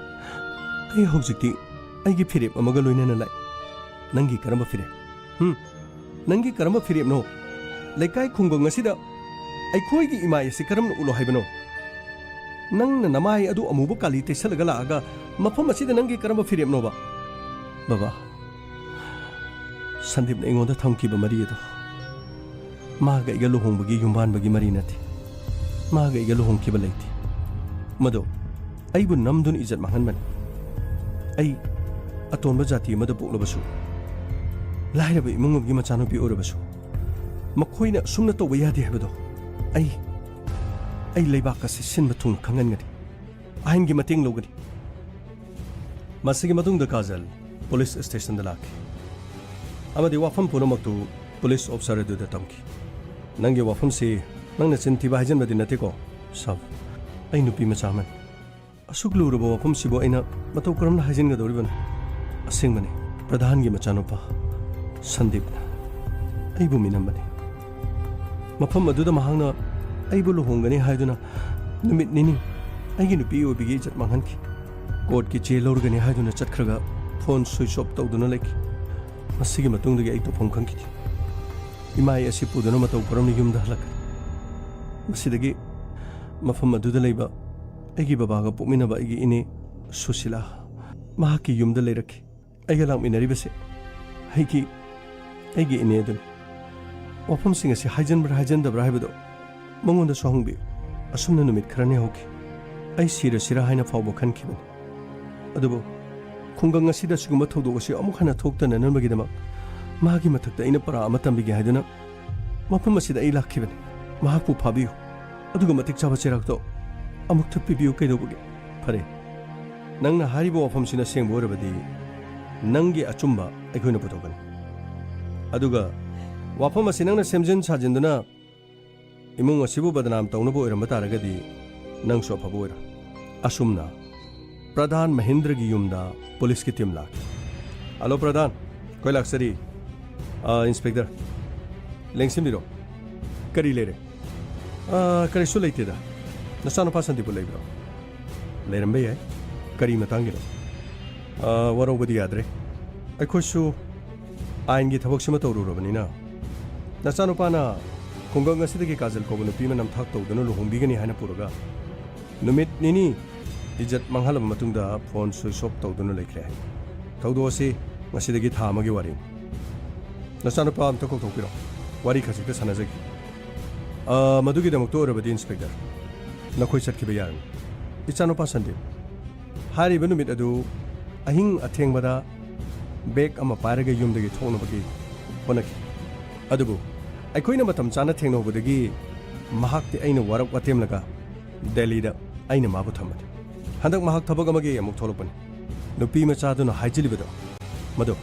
ꯑꯩ ꯍꯧꯖꯤꯛꯇꯤ ꯑꯩꯒꯤ ꯐꯤꯔꯦꯞ ꯑꯃꯒ ꯂꯣꯏꯅꯅ ꯂꯥꯛꯏ꯫ ꯅꯪꯒꯤ ꯀꯔꯝꯕ ꯐꯤꯔꯦꯞ? ꯍꯨꯝ? ꯅꯪꯒꯤ ꯀꯔꯝꯕ ꯐꯤꯔꯦꯞꯅꯣ? ꯂꯩꯀꯥꯏ ꯈꯨꯡꯒꯪ ꯑꯁꯤꯗ ꯑꯩꯈꯣꯏꯒꯤ ꯏꯃꯥꯏ ꯑꯁꯤ ꯀꯔꯝꯅ ꯎꯠꯂꯣ ꯍꯥꯏꯕꯅꯣ? ꯅꯪꯅ ꯅꯃꯥꯏ ꯑꯗꯨ ꯑꯃꯨꯕ ꯀꯥꯂꯤ ꯇꯩꯁꯜꯂꯒ ꯂꯥꯛꯑꯒ ꯃꯐꯝ ꯑꯁꯤꯗ ꯅꯪꯒꯤ ꯀꯔꯝꯕ ꯐꯤꯔꯦꯞꯅꯣꯕ? ꯕꯕꯥ, ꯁꯟꯗꯤꯞꯅ ꯑꯩꯉꯣꯟꯗ ꯊꯝꯈꯤꯕ ꯃꯔꯤ ꯑꯗꯨ ꯃꯥꯒ ꯑꯩꯒ ꯂꯨꯍꯣꯡꯕꯒꯤ ꯌꯨꯝꯕꯥꯟꯕꯒꯤ ꯃꯔꯤ ꯅꯠꯇꯦ꯫ ꯃꯥꯒ ꯑꯩꯒ ꯂꯨꯍꯣꯡꯈꯤꯕ ꯂꯩꯇꯦ꯫ ꯃꯗꯣ ꯑꯩꯕꯨ ꯅꯝꯗꯨꯅ ꯏꯖꯠ ꯃꯥꯡꯍꯟꯕꯅꯤ꯫ ꯑꯩ ꯑꯇꯣꯟꯕ ꯖꯥꯇꯤ ꯑꯃꯗ ꯄꯣꯛꯂꯕꯁꯨ, ꯂꯥꯏꯔꯕ ꯏꯃꯨꯡ ꯑꯃꯒꯤ ꯃꯆꯥꯅꯨꯄꯤ ꯑꯣꯏꯔꯕꯁꯨ, ꯃꯈꯣꯏꯅ ꯑꯁꯨꯝꯅ ꯇꯧꯕ ꯌꯥꯗꯦ ꯍꯥꯏꯕꯗꯣ ꯑꯩ, ꯑꯩ ꯂꯩꯕꯥꯛ ꯑꯁꯤ ꯁꯤꯟꯕ ꯊꯨꯡꯅ ꯈꯪꯍꯟꯒꯅꯤ꯫ ꯑꯥꯏꯟꯒꯤ ꯃꯇꯦꯡ ꯂꯧꯒꯅꯤ꯫ ꯃꯁꯤꯒꯤ ꯃꯇꯨꯡꯗ ꯀꯥꯖꯜ ꯄꯨꯂꯤꯁ ꯁ꯭ꯇꯦꯁꯟꯗ ꯂꯥꯛꯈꯤ ꯑꯃꯗꯤ ꯋꯥꯐꯝ ꯄꯨꯝꯅꯃꯛꯇꯨ ꯄꯨꯂꯤꯁ ꯑꯣꯐꯤꯁꯔ ꯑꯗꯨꯗ ꯇꯝꯈꯤ꯫ "ꯅꯪꯒꯤ ꯋꯥꯐꯝꯁꯤ ꯅꯪꯅ ꯆꯤꯟ ꯊꯤꯕ ꯍꯥꯏꯖꯟꯕꯗꯤ ꯅꯠꯇꯦꯀꯣ, ꯁꯥꯕ? ꯑꯩ ꯅꯨꯄꯤ ꯃꯆꯥ ꯑꯃꯅꯤ꯫ ꯑꯁꯨꯛ ꯂꯨꯔꯕ ꯋꯥꯐꯝꯁꯤꯕꯨ ꯑꯩꯅ ꯃꯇꯧ ꯀꯔꯝꯅ ꯍꯥꯏꯖꯤꯟꯒꯗꯧꯔꯤꯕꯅꯣ? ꯑꯁꯦꯡꯕꯅꯤ, ꯄ꯭ꯔꯙꯥꯟꯒꯤ ꯃꯆꯥꯅꯨꯄꯥ ꯁꯟꯗꯤꯞꯅ ꯑꯩꯕꯨ ꯃꯤꯅꯝꯕꯅꯤ꯫ ꯃꯐꯝ ꯑꯗꯨꯗ ꯃꯍꯥꯛꯅ ꯑꯩꯕꯨ ꯂꯨꯍꯣꯡꯒꯅꯤ ꯍꯥꯏꯗꯨꯅ ꯅꯨꯃꯤꯠ ꯅꯤꯅꯤ ꯑꯩꯒꯤ ꯅꯨꯄꯤ ꯑꯣꯏꯕꯒꯤ ꯏꯖꯠ ꯃꯥꯡꯍꯟꯈꯤ꯫ ꯀꯣꯔꯠꯀꯤ ꯆꯦ ꯂꯧꯔꯒꯅꯤ ꯍꯥꯏꯗꯨꯅ ꯆꯠꯈ꯭ꯔꯒ ꯐꯣꯟ ꯁ꯭ꯋꯤꯆ ꯑꯣꯐ ꯇꯧꯗꯨꯅ ꯂꯩꯈꯤ꯫ ꯃꯁꯤꯒꯤ ꯃꯇꯨꯡꯗꯒꯤ ꯑꯩ ꯇꯧꯐꯝ ꯈꯪꯈꯤꯗꯦ꯫ ꯏꯃꯥꯏ ꯑꯁꯤ ꯄꯨꯗꯨꯅ ꯃꯇꯧ ꯀꯔꯝꯅ ꯌꯨꯝꯗ ꯍꯜꯂꯛꯀꯅꯤ? ꯃꯁꯤꯗꯒꯤ ꯃꯐꯝ ꯑꯗꯨꯗ ꯂꯩꯕ ꯑꯩꯒꯤ ꯕꯕꯥꯒ ꯄꯣꯛꯃꯤꯟꯅꯕ ꯑꯩꯒꯤ ꯏꯅꯦ ꯁꯨꯁꯤꯂꯥ ꯃꯍꯥꯛꯀꯤ ꯌꯨꯝꯗ ꯂꯩꯔꯛꯈꯤ꯫ ꯑꯩꯒ ꯂꯥꯛꯃꯤꯟꯅꯔꯤꯕꯁꯦ ꯑꯩꯒꯤ, ꯑꯩꯒꯤ ꯏꯅꯦ ꯑꯗꯨꯅꯤ꯫ ꯋꯥꯐꯝꯁꯤꯡ ꯑꯁꯤ ꯍꯥꯏꯖꯟꯕ꯭ꯔꯥ ꯍꯥꯏꯖꯟꯗꯕ꯭ꯔꯥ ꯍꯥꯏꯕꯗꯣ ꯃꯉꯣꯟꯗꯁꯨ ꯍꯪꯕꯤꯌꯨ꯫ ꯑꯁꯨꯝꯅ ꯅꯨꯃꯤꯠ ꯈꯔꯅꯤ ꯍꯧꯈꯤ꯫ ꯑꯩ ꯁꯤꯔꯁꯤꯔꯥ ꯍꯥꯏꯅ ꯐꯥꯎꯕ ꯈꯟꯈꯤꯕꯅꯤ꯫ ꯑꯗꯨꯕꯨ ꯈꯨꯡꯒꯪ ꯑꯁꯤꯗ ꯑꯁꯤꯒꯨꯝꯕ ꯊꯧꯗꯣꯛ ꯑꯁꯤ ꯑꯃꯨꯛ ꯍꯟꯅ ꯊꯣꯛꯇꯅꯅꯕꯒꯤꯗꯃꯛ ꯃꯥꯒꯤ ꯃꯊꯛꯇ ꯑꯩꯅ ꯄꯔꯥ ꯑꯃ ꯇꯝꯕꯤꯒꯦ ꯍꯥꯏꯗꯨꯅ ꯃꯐꯝ ꯑꯁꯤꯗ ꯑꯩ ꯂꯥꯛꯈꯤꯕꯅꯤ꯫ ꯃꯍꯥꯛꯄꯨ ꯐꯥꯕꯤꯌꯨ, ꯑꯗꯨꯒ ꯃꯇꯤꯛ ꯆꯥꯕ ꯆꯩꯔꯥꯛꯇꯣ ꯑꯃꯨꯛꯇ ꯄꯤꯕꯤꯌꯨ꯫ ꯀꯩꯗꯧꯕꯒꯦ? ꯐꯔꯦ, ꯅꯪꯅ ꯍꯥꯏꯔꯤꯕ ꯋꯥꯐꯝꯁꯤꯅ ꯑꯁꯦꯡꯕ ꯑꯣꯏꯔꯕꯗꯤ ꯅꯪꯒꯤ ꯑꯆꯨꯝꯕ ꯑꯩꯈꯣꯏꯅ ꯄꯨꯊꯣꯛꯀꯅꯤ꯫ ꯑꯗꯨꯒ ꯋꯥꯐꯝ ꯑꯁꯤ ꯅꯪꯅ ꯁꯦꯝꯖꯤꯟ ꯁꯥꯖꯤꯟꯗꯨꯅ ꯏꯃꯨꯡ ꯑꯁꯤꯕꯨ ꯕꯗꯅꯥꯝ ꯇꯧꯅꯕ ꯑꯣꯏꯔꯝꯕ ꯇꯥꯔꯒꯗꯤ ꯅꯪꯁꯨ ꯑꯐꯕ ꯑꯣꯏꯔꯣꯏ꯫ ꯑꯁꯨꯝꯅ ꯄ꯭ꯔꯙꯥꯟ ꯃꯍꯤꯟꯗ꯭ꯔꯒꯤ ꯌꯨꯝꯗ ꯄꯨꯂꯤꯁꯀꯤ ꯇꯤꯝ ꯂꯥꯛꯈꯤ꯫ "ꯍꯜꯂꯣ ꯄ꯭ꯔꯙꯥꯟ, ꯑꯩꯈꯣꯏ ꯂꯥꯛꯆꯔꯤ꯫ ꯑ, ꯏꯟꯁꯄꯦꯛꯇꯔ, ꯂꯦꯡꯁꯤꯟꯕꯤꯔꯣ꯫ ꯀꯔꯤ ꯂꯩꯔꯦ?" "ꯑ, ꯀꯔꯤꯁꯨ ꯂꯩꯇꯦꯗ꯫ ꯅꯆꯥꯅꯨꯄꯥ ꯁꯟꯗꯤꯞꯄꯨ ꯂꯩꯕ꯭ꯔꯣ?" "ꯂꯩꯔꯝꯕ ꯌꯥꯏ꯫ ꯀꯔꯤ ꯃꯇꯥꯡꯒꯤꯅꯣ?" "ꯑ, ꯋꯥꯔꯧꯕꯗꯤ ꯌꯥꯗ꯭ꯔꯦ꯫ ꯑꯩꯈꯣꯏꯁꯨ ꯑꯥꯏꯟꯒꯤ ꯊꯕꯛꯁꯤꯃ ꯇꯧꯔꯨꯔꯕꯅꯤꯅ, ꯅꯆꯥꯅꯨꯄꯥꯅ ꯈꯨꯡꯒꯪ ꯑꯁꯤꯗꯒꯤ ꯀꯥꯖꯜ ꯀꯧꯕ ꯅꯨꯄꯤ ꯑꯃ ꯅꯝꯊꯥꯛ ꯇꯧꯗꯨꯅ ꯂꯨꯍꯣꯡꯕꯤꯒꯅꯤ ꯍꯥꯏꯅ ꯄꯨꯔꯒ ꯅꯨꯃꯤꯠ ꯅꯤꯅꯤ ꯏꯖꯠ ꯃꯥꯡꯍꯜꯂꯕ ꯃꯇꯨꯡꯗ ꯐꯣꯟ ꯁ꯭ꯋꯤꯆ ꯑꯣꯐ ꯇꯧꯗꯨꯅ ꯂꯩꯈ꯭ꯔꯦ ꯍꯥꯏ꯫ ꯊꯧꯗꯣꯛ ꯑꯁꯤ ꯉꯁꯤꯗꯒꯤ ꯊꯥ ꯑꯃꯒꯤ ꯋꯥꯔꯤꯅꯤ꯫ ꯅꯆꯥꯅꯨꯄꯥ ꯑꯝꯇ ꯀꯧꯊꯣꯛꯄꯤꯔꯣ꯫" ꯋꯥꯔꯤ ꯈꯖꯤꯛꯇ ꯁꯥꯟꯅꯖꯒꯦ꯫ ꯑ, ꯃꯗꯨꯒꯤꯗꯃꯛꯇ ꯑꯣꯏꯔꯕꯗꯤ, ꯏꯟꯁꯄꯦꯛꯇꯔ, ꯅꯈꯣꯏ ꯆꯠꯈꯤꯕ ꯌꯥꯔꯅꯤ꯫ ꯏꯆꯥꯅꯨꯄꯥ ꯁꯟꯗꯤꯞ, ꯍꯥꯏꯔꯤꯕ ꯅꯨꯃꯤꯠ ꯑꯗꯨ ꯑꯍꯤꯡ ꯑꯊꯦꯡꯕꯗ ꯕꯦꯒ ꯑꯃ ꯄꯥꯏꯔꯒ ꯌꯨꯝꯗꯒꯤ ꯊꯣꯛꯅꯕꯒꯤ ꯍꯣꯠꯅꯈꯤ꯫ ꯑꯗꯨꯕꯨ ꯑꯩꯈꯣꯏꯅ ꯃꯇꯝ ꯆꯥꯅ ꯊꯦꯡꯅꯍꯧꯕꯗꯒꯤ ꯃꯍꯥꯛꯇꯤ ꯑꯩꯅ ꯋꯥꯔꯛ ꯋꯥꯇꯦꯝꯂꯒ ꯗꯦꯜꯂꯤꯗ ꯑꯩꯅ ꯃꯥꯕꯨ ꯊꯝꯕꯅꯤ꯫ ꯍꯟꯗꯛ ꯃꯍꯥꯛ ꯊꯕꯛ ꯑꯃꯒꯤ ꯑꯃꯨꯛ ꯊꯣꯛꯂꯛꯄꯅꯤ꯫ ꯅꯨꯄꯤ ꯃꯆꯥꯗꯨꯅ ꯍꯥꯏꯖꯤꯜꯂꯤꯕꯗꯣ, ꯃꯗꯨ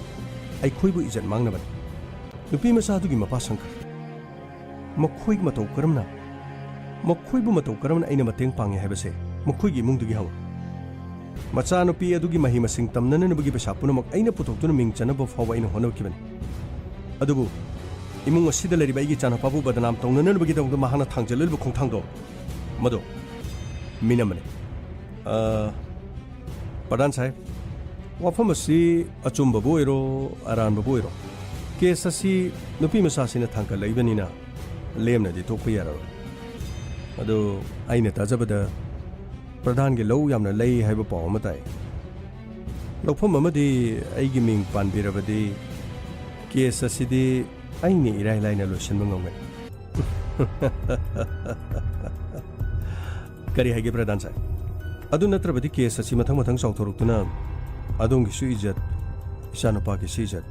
ꯑꯩꯈꯣꯏꯕꯨ ꯏꯖꯠ ꯃꯥꯡꯅꯕꯅꯤ꯫ ꯅꯨꯄꯤ ꯃꯆꯥꯗꯨꯒꯤ ꯃꯄꯥ ꯁꯪꯀꯔ, ꯃꯈꯣꯏ ꯃꯇꯧ ꯀꯔꯝꯅ, ꯃꯈꯣꯏꯕꯨ ꯃꯇꯧ ꯀꯔꯝꯅ ꯑꯩꯅ ꯃꯇꯦꯡ ꯄꯥꯡꯉꯤ ꯍꯥꯏꯕꯁꯦ ꯃꯈꯣꯏꯒꯤ ꯏꯃꯨꯡꯗꯨꯒꯤ ꯍꯪꯉꯨ꯫ ꯃꯆꯥꯅꯨꯄꯤ ꯑꯗꯨꯒꯤ ꯃꯍꯩ ꯃꯁꯤꯡ ꯇꯝꯅꯅꯕꯒꯤ ꯄꯩꯁꯥ ꯄꯨꯝꯅꯃꯛ ꯑꯩꯅ ꯄꯨꯊꯣꯛꯇꯨꯅ ꯃꯤꯡ ꯆꯟꯅꯕ ꯐꯥꯎꯕ ꯑꯩꯅ ꯍꯣꯠꯅꯈꯤꯕꯅꯤ꯫ ꯑꯗꯨꯕꯨ ꯏꯃꯨꯡ ꯑꯁꯤꯗ ꯂꯩꯔꯤꯕ ꯑꯩꯒꯤ ꯏꯆꯥꯅꯨꯄꯥꯕꯨ ꯕꯗꯅꯥꯝ ꯇꯧꯅꯅꯕꯒꯤꯗꯃꯛꯇ ꯃꯍꯥꯛꯅ ꯊꯥꯡꯖꯜꯂꯤꯕ ꯈꯣꯡꯊꯥꯡꯗꯣ, ꯃꯗꯨ ꯃꯤꯅꯝꯕꯅꯤ꯫ ꯑ, ꯄ꯭ꯔꯙꯥꯟ ꯁꯥꯍꯦꯕ, ꯋꯥꯐꯝ ꯑꯁꯤ ꯑꯆꯨꯝꯕꯕꯨ ꯑꯣꯏꯔꯣ, ꯑꯔꯥꯟꯕꯕꯨ ꯑꯣꯏꯔꯣ, ꯀꯦꯁ ꯑꯁꯤ ꯅꯨꯄꯤ ꯃꯆꯥꯁꯤꯅ ꯊꯥꯡꯒꯠꯂꯛꯏꯕꯅꯤꯅ ꯂꯦꯝꯅꯗꯤ ꯇꯣꯛꯄ ꯌꯥꯔꯔꯣꯏ꯫ ꯑꯗꯨ ꯑꯩꯅ ꯇꯥꯖꯕꯗ ꯄ꯭ꯔꯙꯥꯟꯒꯤ ꯂꯧ ꯌꯥꯝꯅ ꯂꯩ ꯍꯥꯏꯕ ꯄꯥꯎ ꯑꯃ ꯇꯥꯏ꯫ ꯂꯧꯐꯝ ꯑꯃꯗꯤ ꯑꯩꯒꯤ ꯃꯤꯡ ꯄꯥꯟꯕꯤꯔꯕꯗꯤ ꯀꯦꯁ ꯑꯁꯤꯗꯤ ꯑꯩꯅ ꯏꯔꯥꯏ ꯂꯥꯏꯅ ꯂꯣꯏꯁꯤꯟꯕ ꯉꯝꯒꯅꯤ꯫ ꯀꯔꯤ ꯍꯥꯏꯒꯦ, ꯄ꯭ꯔꯙꯥꯟ ꯁꯥꯍꯦꯕ? ꯑꯗꯨ ꯅꯠꯇ꯭ꯔꯕꯗꯤ ꯀꯦꯁ ꯑꯁꯤ ꯃꯊꯪ ꯃꯊꯪ ꯆꯥꯎꯊꯣꯔꯛꯇꯨꯅ ꯑꯗꯣꯝꯒꯤꯁꯨ ꯏꯖꯠ, ꯏꯆꯥꯅꯨꯄꯥꯒꯤꯁꯨ ꯏꯖꯠ,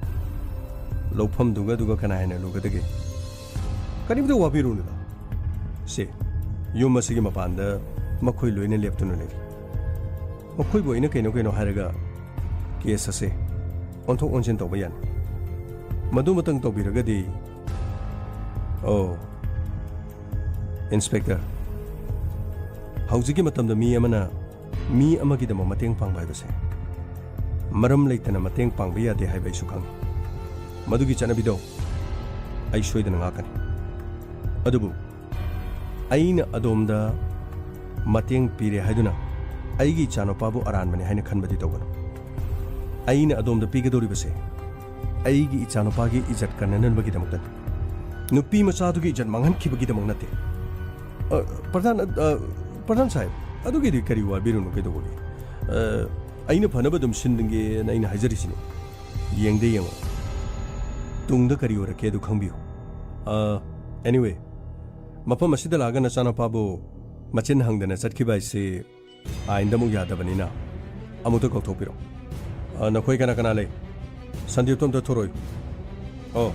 ꯂꯧꯐꯝꯗꯨꯒ ꯑꯗꯨꯒ ꯀꯅꯥ ꯍꯦꯟꯅ ꯂꯨꯒꯗꯒꯦ? ꯀꯔꯤꯝꯇ ꯋꯥꯕꯤꯔꯨꯅꯨꯗ꯫ ꯁꯦ, ꯌꯨꯝ ꯑꯁꯤꯒꯤ ꯃꯄꯥꯟꯗ ꯃꯈꯣꯏ ꯂꯣꯏꯅ ꯂꯦꯞꯇꯨꯅ ꯂꯩꯔꯤ꯫ ꯃꯈꯣꯏꯕꯨ ꯑꯩꯅ ꯀꯩꯅꯣ ꯀꯩꯅꯣ ꯍꯥꯏꯔꯒ ꯀꯦꯁ ꯑꯁꯦ ꯑꯣꯟꯊꯣꯛ ꯑꯣꯟꯁꯤꯟ ꯇꯧꯕ ꯌꯥꯅꯤ꯫ ꯃꯗꯨꯃꯇꯪ ꯇꯧꯕꯤꯔꯒꯗꯤ, ꯑꯣ, ꯏꯟꯁꯄꯦꯛꯇꯔ, ꯍꯧꯖꯤꯛꯀꯤ ꯃꯇꯝꯗ ꯃꯤ ꯑꯃꯅ ꯃꯤ ꯑꯃꯒꯤꯗꯃꯛ ꯃꯇꯦꯡ ꯄꯥꯡꯕ ꯍꯥꯏꯕꯁꯦ ꯃꯔꯝ ꯂꯩꯇꯅ ꯃꯇꯦꯡ ꯄꯥꯡꯕ ꯌꯥꯗꯦ ꯍꯥꯏꯕ ꯑꯩꯁꯨ ꯈꯪꯏ꯫ ꯃꯗꯨꯒꯤ ꯆꯠꯅꯕꯤꯗꯣ ꯑꯩ ꯁꯣꯏꯗꯅ ꯉꯥꯛꯀꯅꯤ꯫ ꯑꯗꯨꯕꯨ ꯑꯩꯅ ꯑꯗꯣꯝꯗ ꯃꯇꯦꯡ ꯄꯤꯔꯦ ꯍꯥꯏꯗꯨꯅ ꯑꯩꯒꯤ ꯏꯆꯥꯅꯨꯄꯥꯕꯨ ꯑꯔꯥꯟꯕꯅꯤ ꯍꯥꯏꯅ ꯈꯟꯕꯗꯤ ꯇꯧꯒꯅꯨ꯫ ꯑꯩꯅ ꯑꯗꯣꯝꯗ ꯄꯤꯒꯗꯧꯔꯤꯕꯁꯦ ꯑꯩꯒꯤ ꯏꯆꯥꯅꯨꯄꯥꯒꯤ ꯏꯖꯠ ꯀꯟꯅꯅꯕꯒꯤꯗꯃꯛꯇꯅꯤ꯫ ꯅꯨꯄꯤ ꯃꯆꯥꯗꯨꯒꯤ ꯏꯖꯠ ꯃꯥꯡꯍꯟꯈꯤꯕꯒꯤꯗꯃꯛ ꯅꯠꯇꯦ꯫ ꯑ, ꯄ꯭ꯔꯙꯥꯟ, ꯑ, ꯄ꯭ꯔꯙꯥꯟ ꯁꯥꯍꯦꯕ, ꯑꯗꯨꯒꯤꯗꯤ ꯀꯔꯤ ꯋꯥꯕꯤꯔꯨꯅꯨ ꯀꯩꯗꯧꯕꯒꯤ? ꯑ, ꯑꯩꯅ ꯐꯅꯕ ꯑꯗꯨꯝ ꯁꯤꯟꯒꯦꯅ ꯑꯩꯅ ꯍꯥꯏꯖꯔꯤꯁꯤꯅꯤ꯫ ꯌꯦꯡꯗ ꯌꯦꯡꯉꯣ꯫ ꯇꯨꯡꯗ ꯀꯔꯤ ꯑꯣꯏꯔꯛꯀꯦ ꯑꯗꯨ ꯈꯪꯕꯤꯌꯨ꯫ ꯑ, anyway, ꯃꯐꯝ ꯑꯁꯤꯗ ꯂꯥꯛꯑꯒ ꯅꯆꯥꯅꯨꯄꯥꯕꯨ ꯃꯆꯤꯟ ꯍꯪꯗꯅ ꯆꯠꯈꯤꯕ ꯍꯥꯏꯁꯤ ꯑꯥꯏꯟꯗ ꯑꯃꯨꯛ ꯌꯥꯗꯕꯅꯤꯅ ꯑꯃꯨꯛꯇ ꯀꯧꯊꯣꯛꯄꯤꯔꯣ꯫ ꯑ, ꯅꯈꯣꯏ ꯀꯅꯥ ꯀꯅꯥ ꯂꯩ? ꯁꯟꯗꯤꯞꯇꯣ ꯑꯝꯇ ꯊꯣꯔꯛꯑꯣ꯫ ꯑꯣ,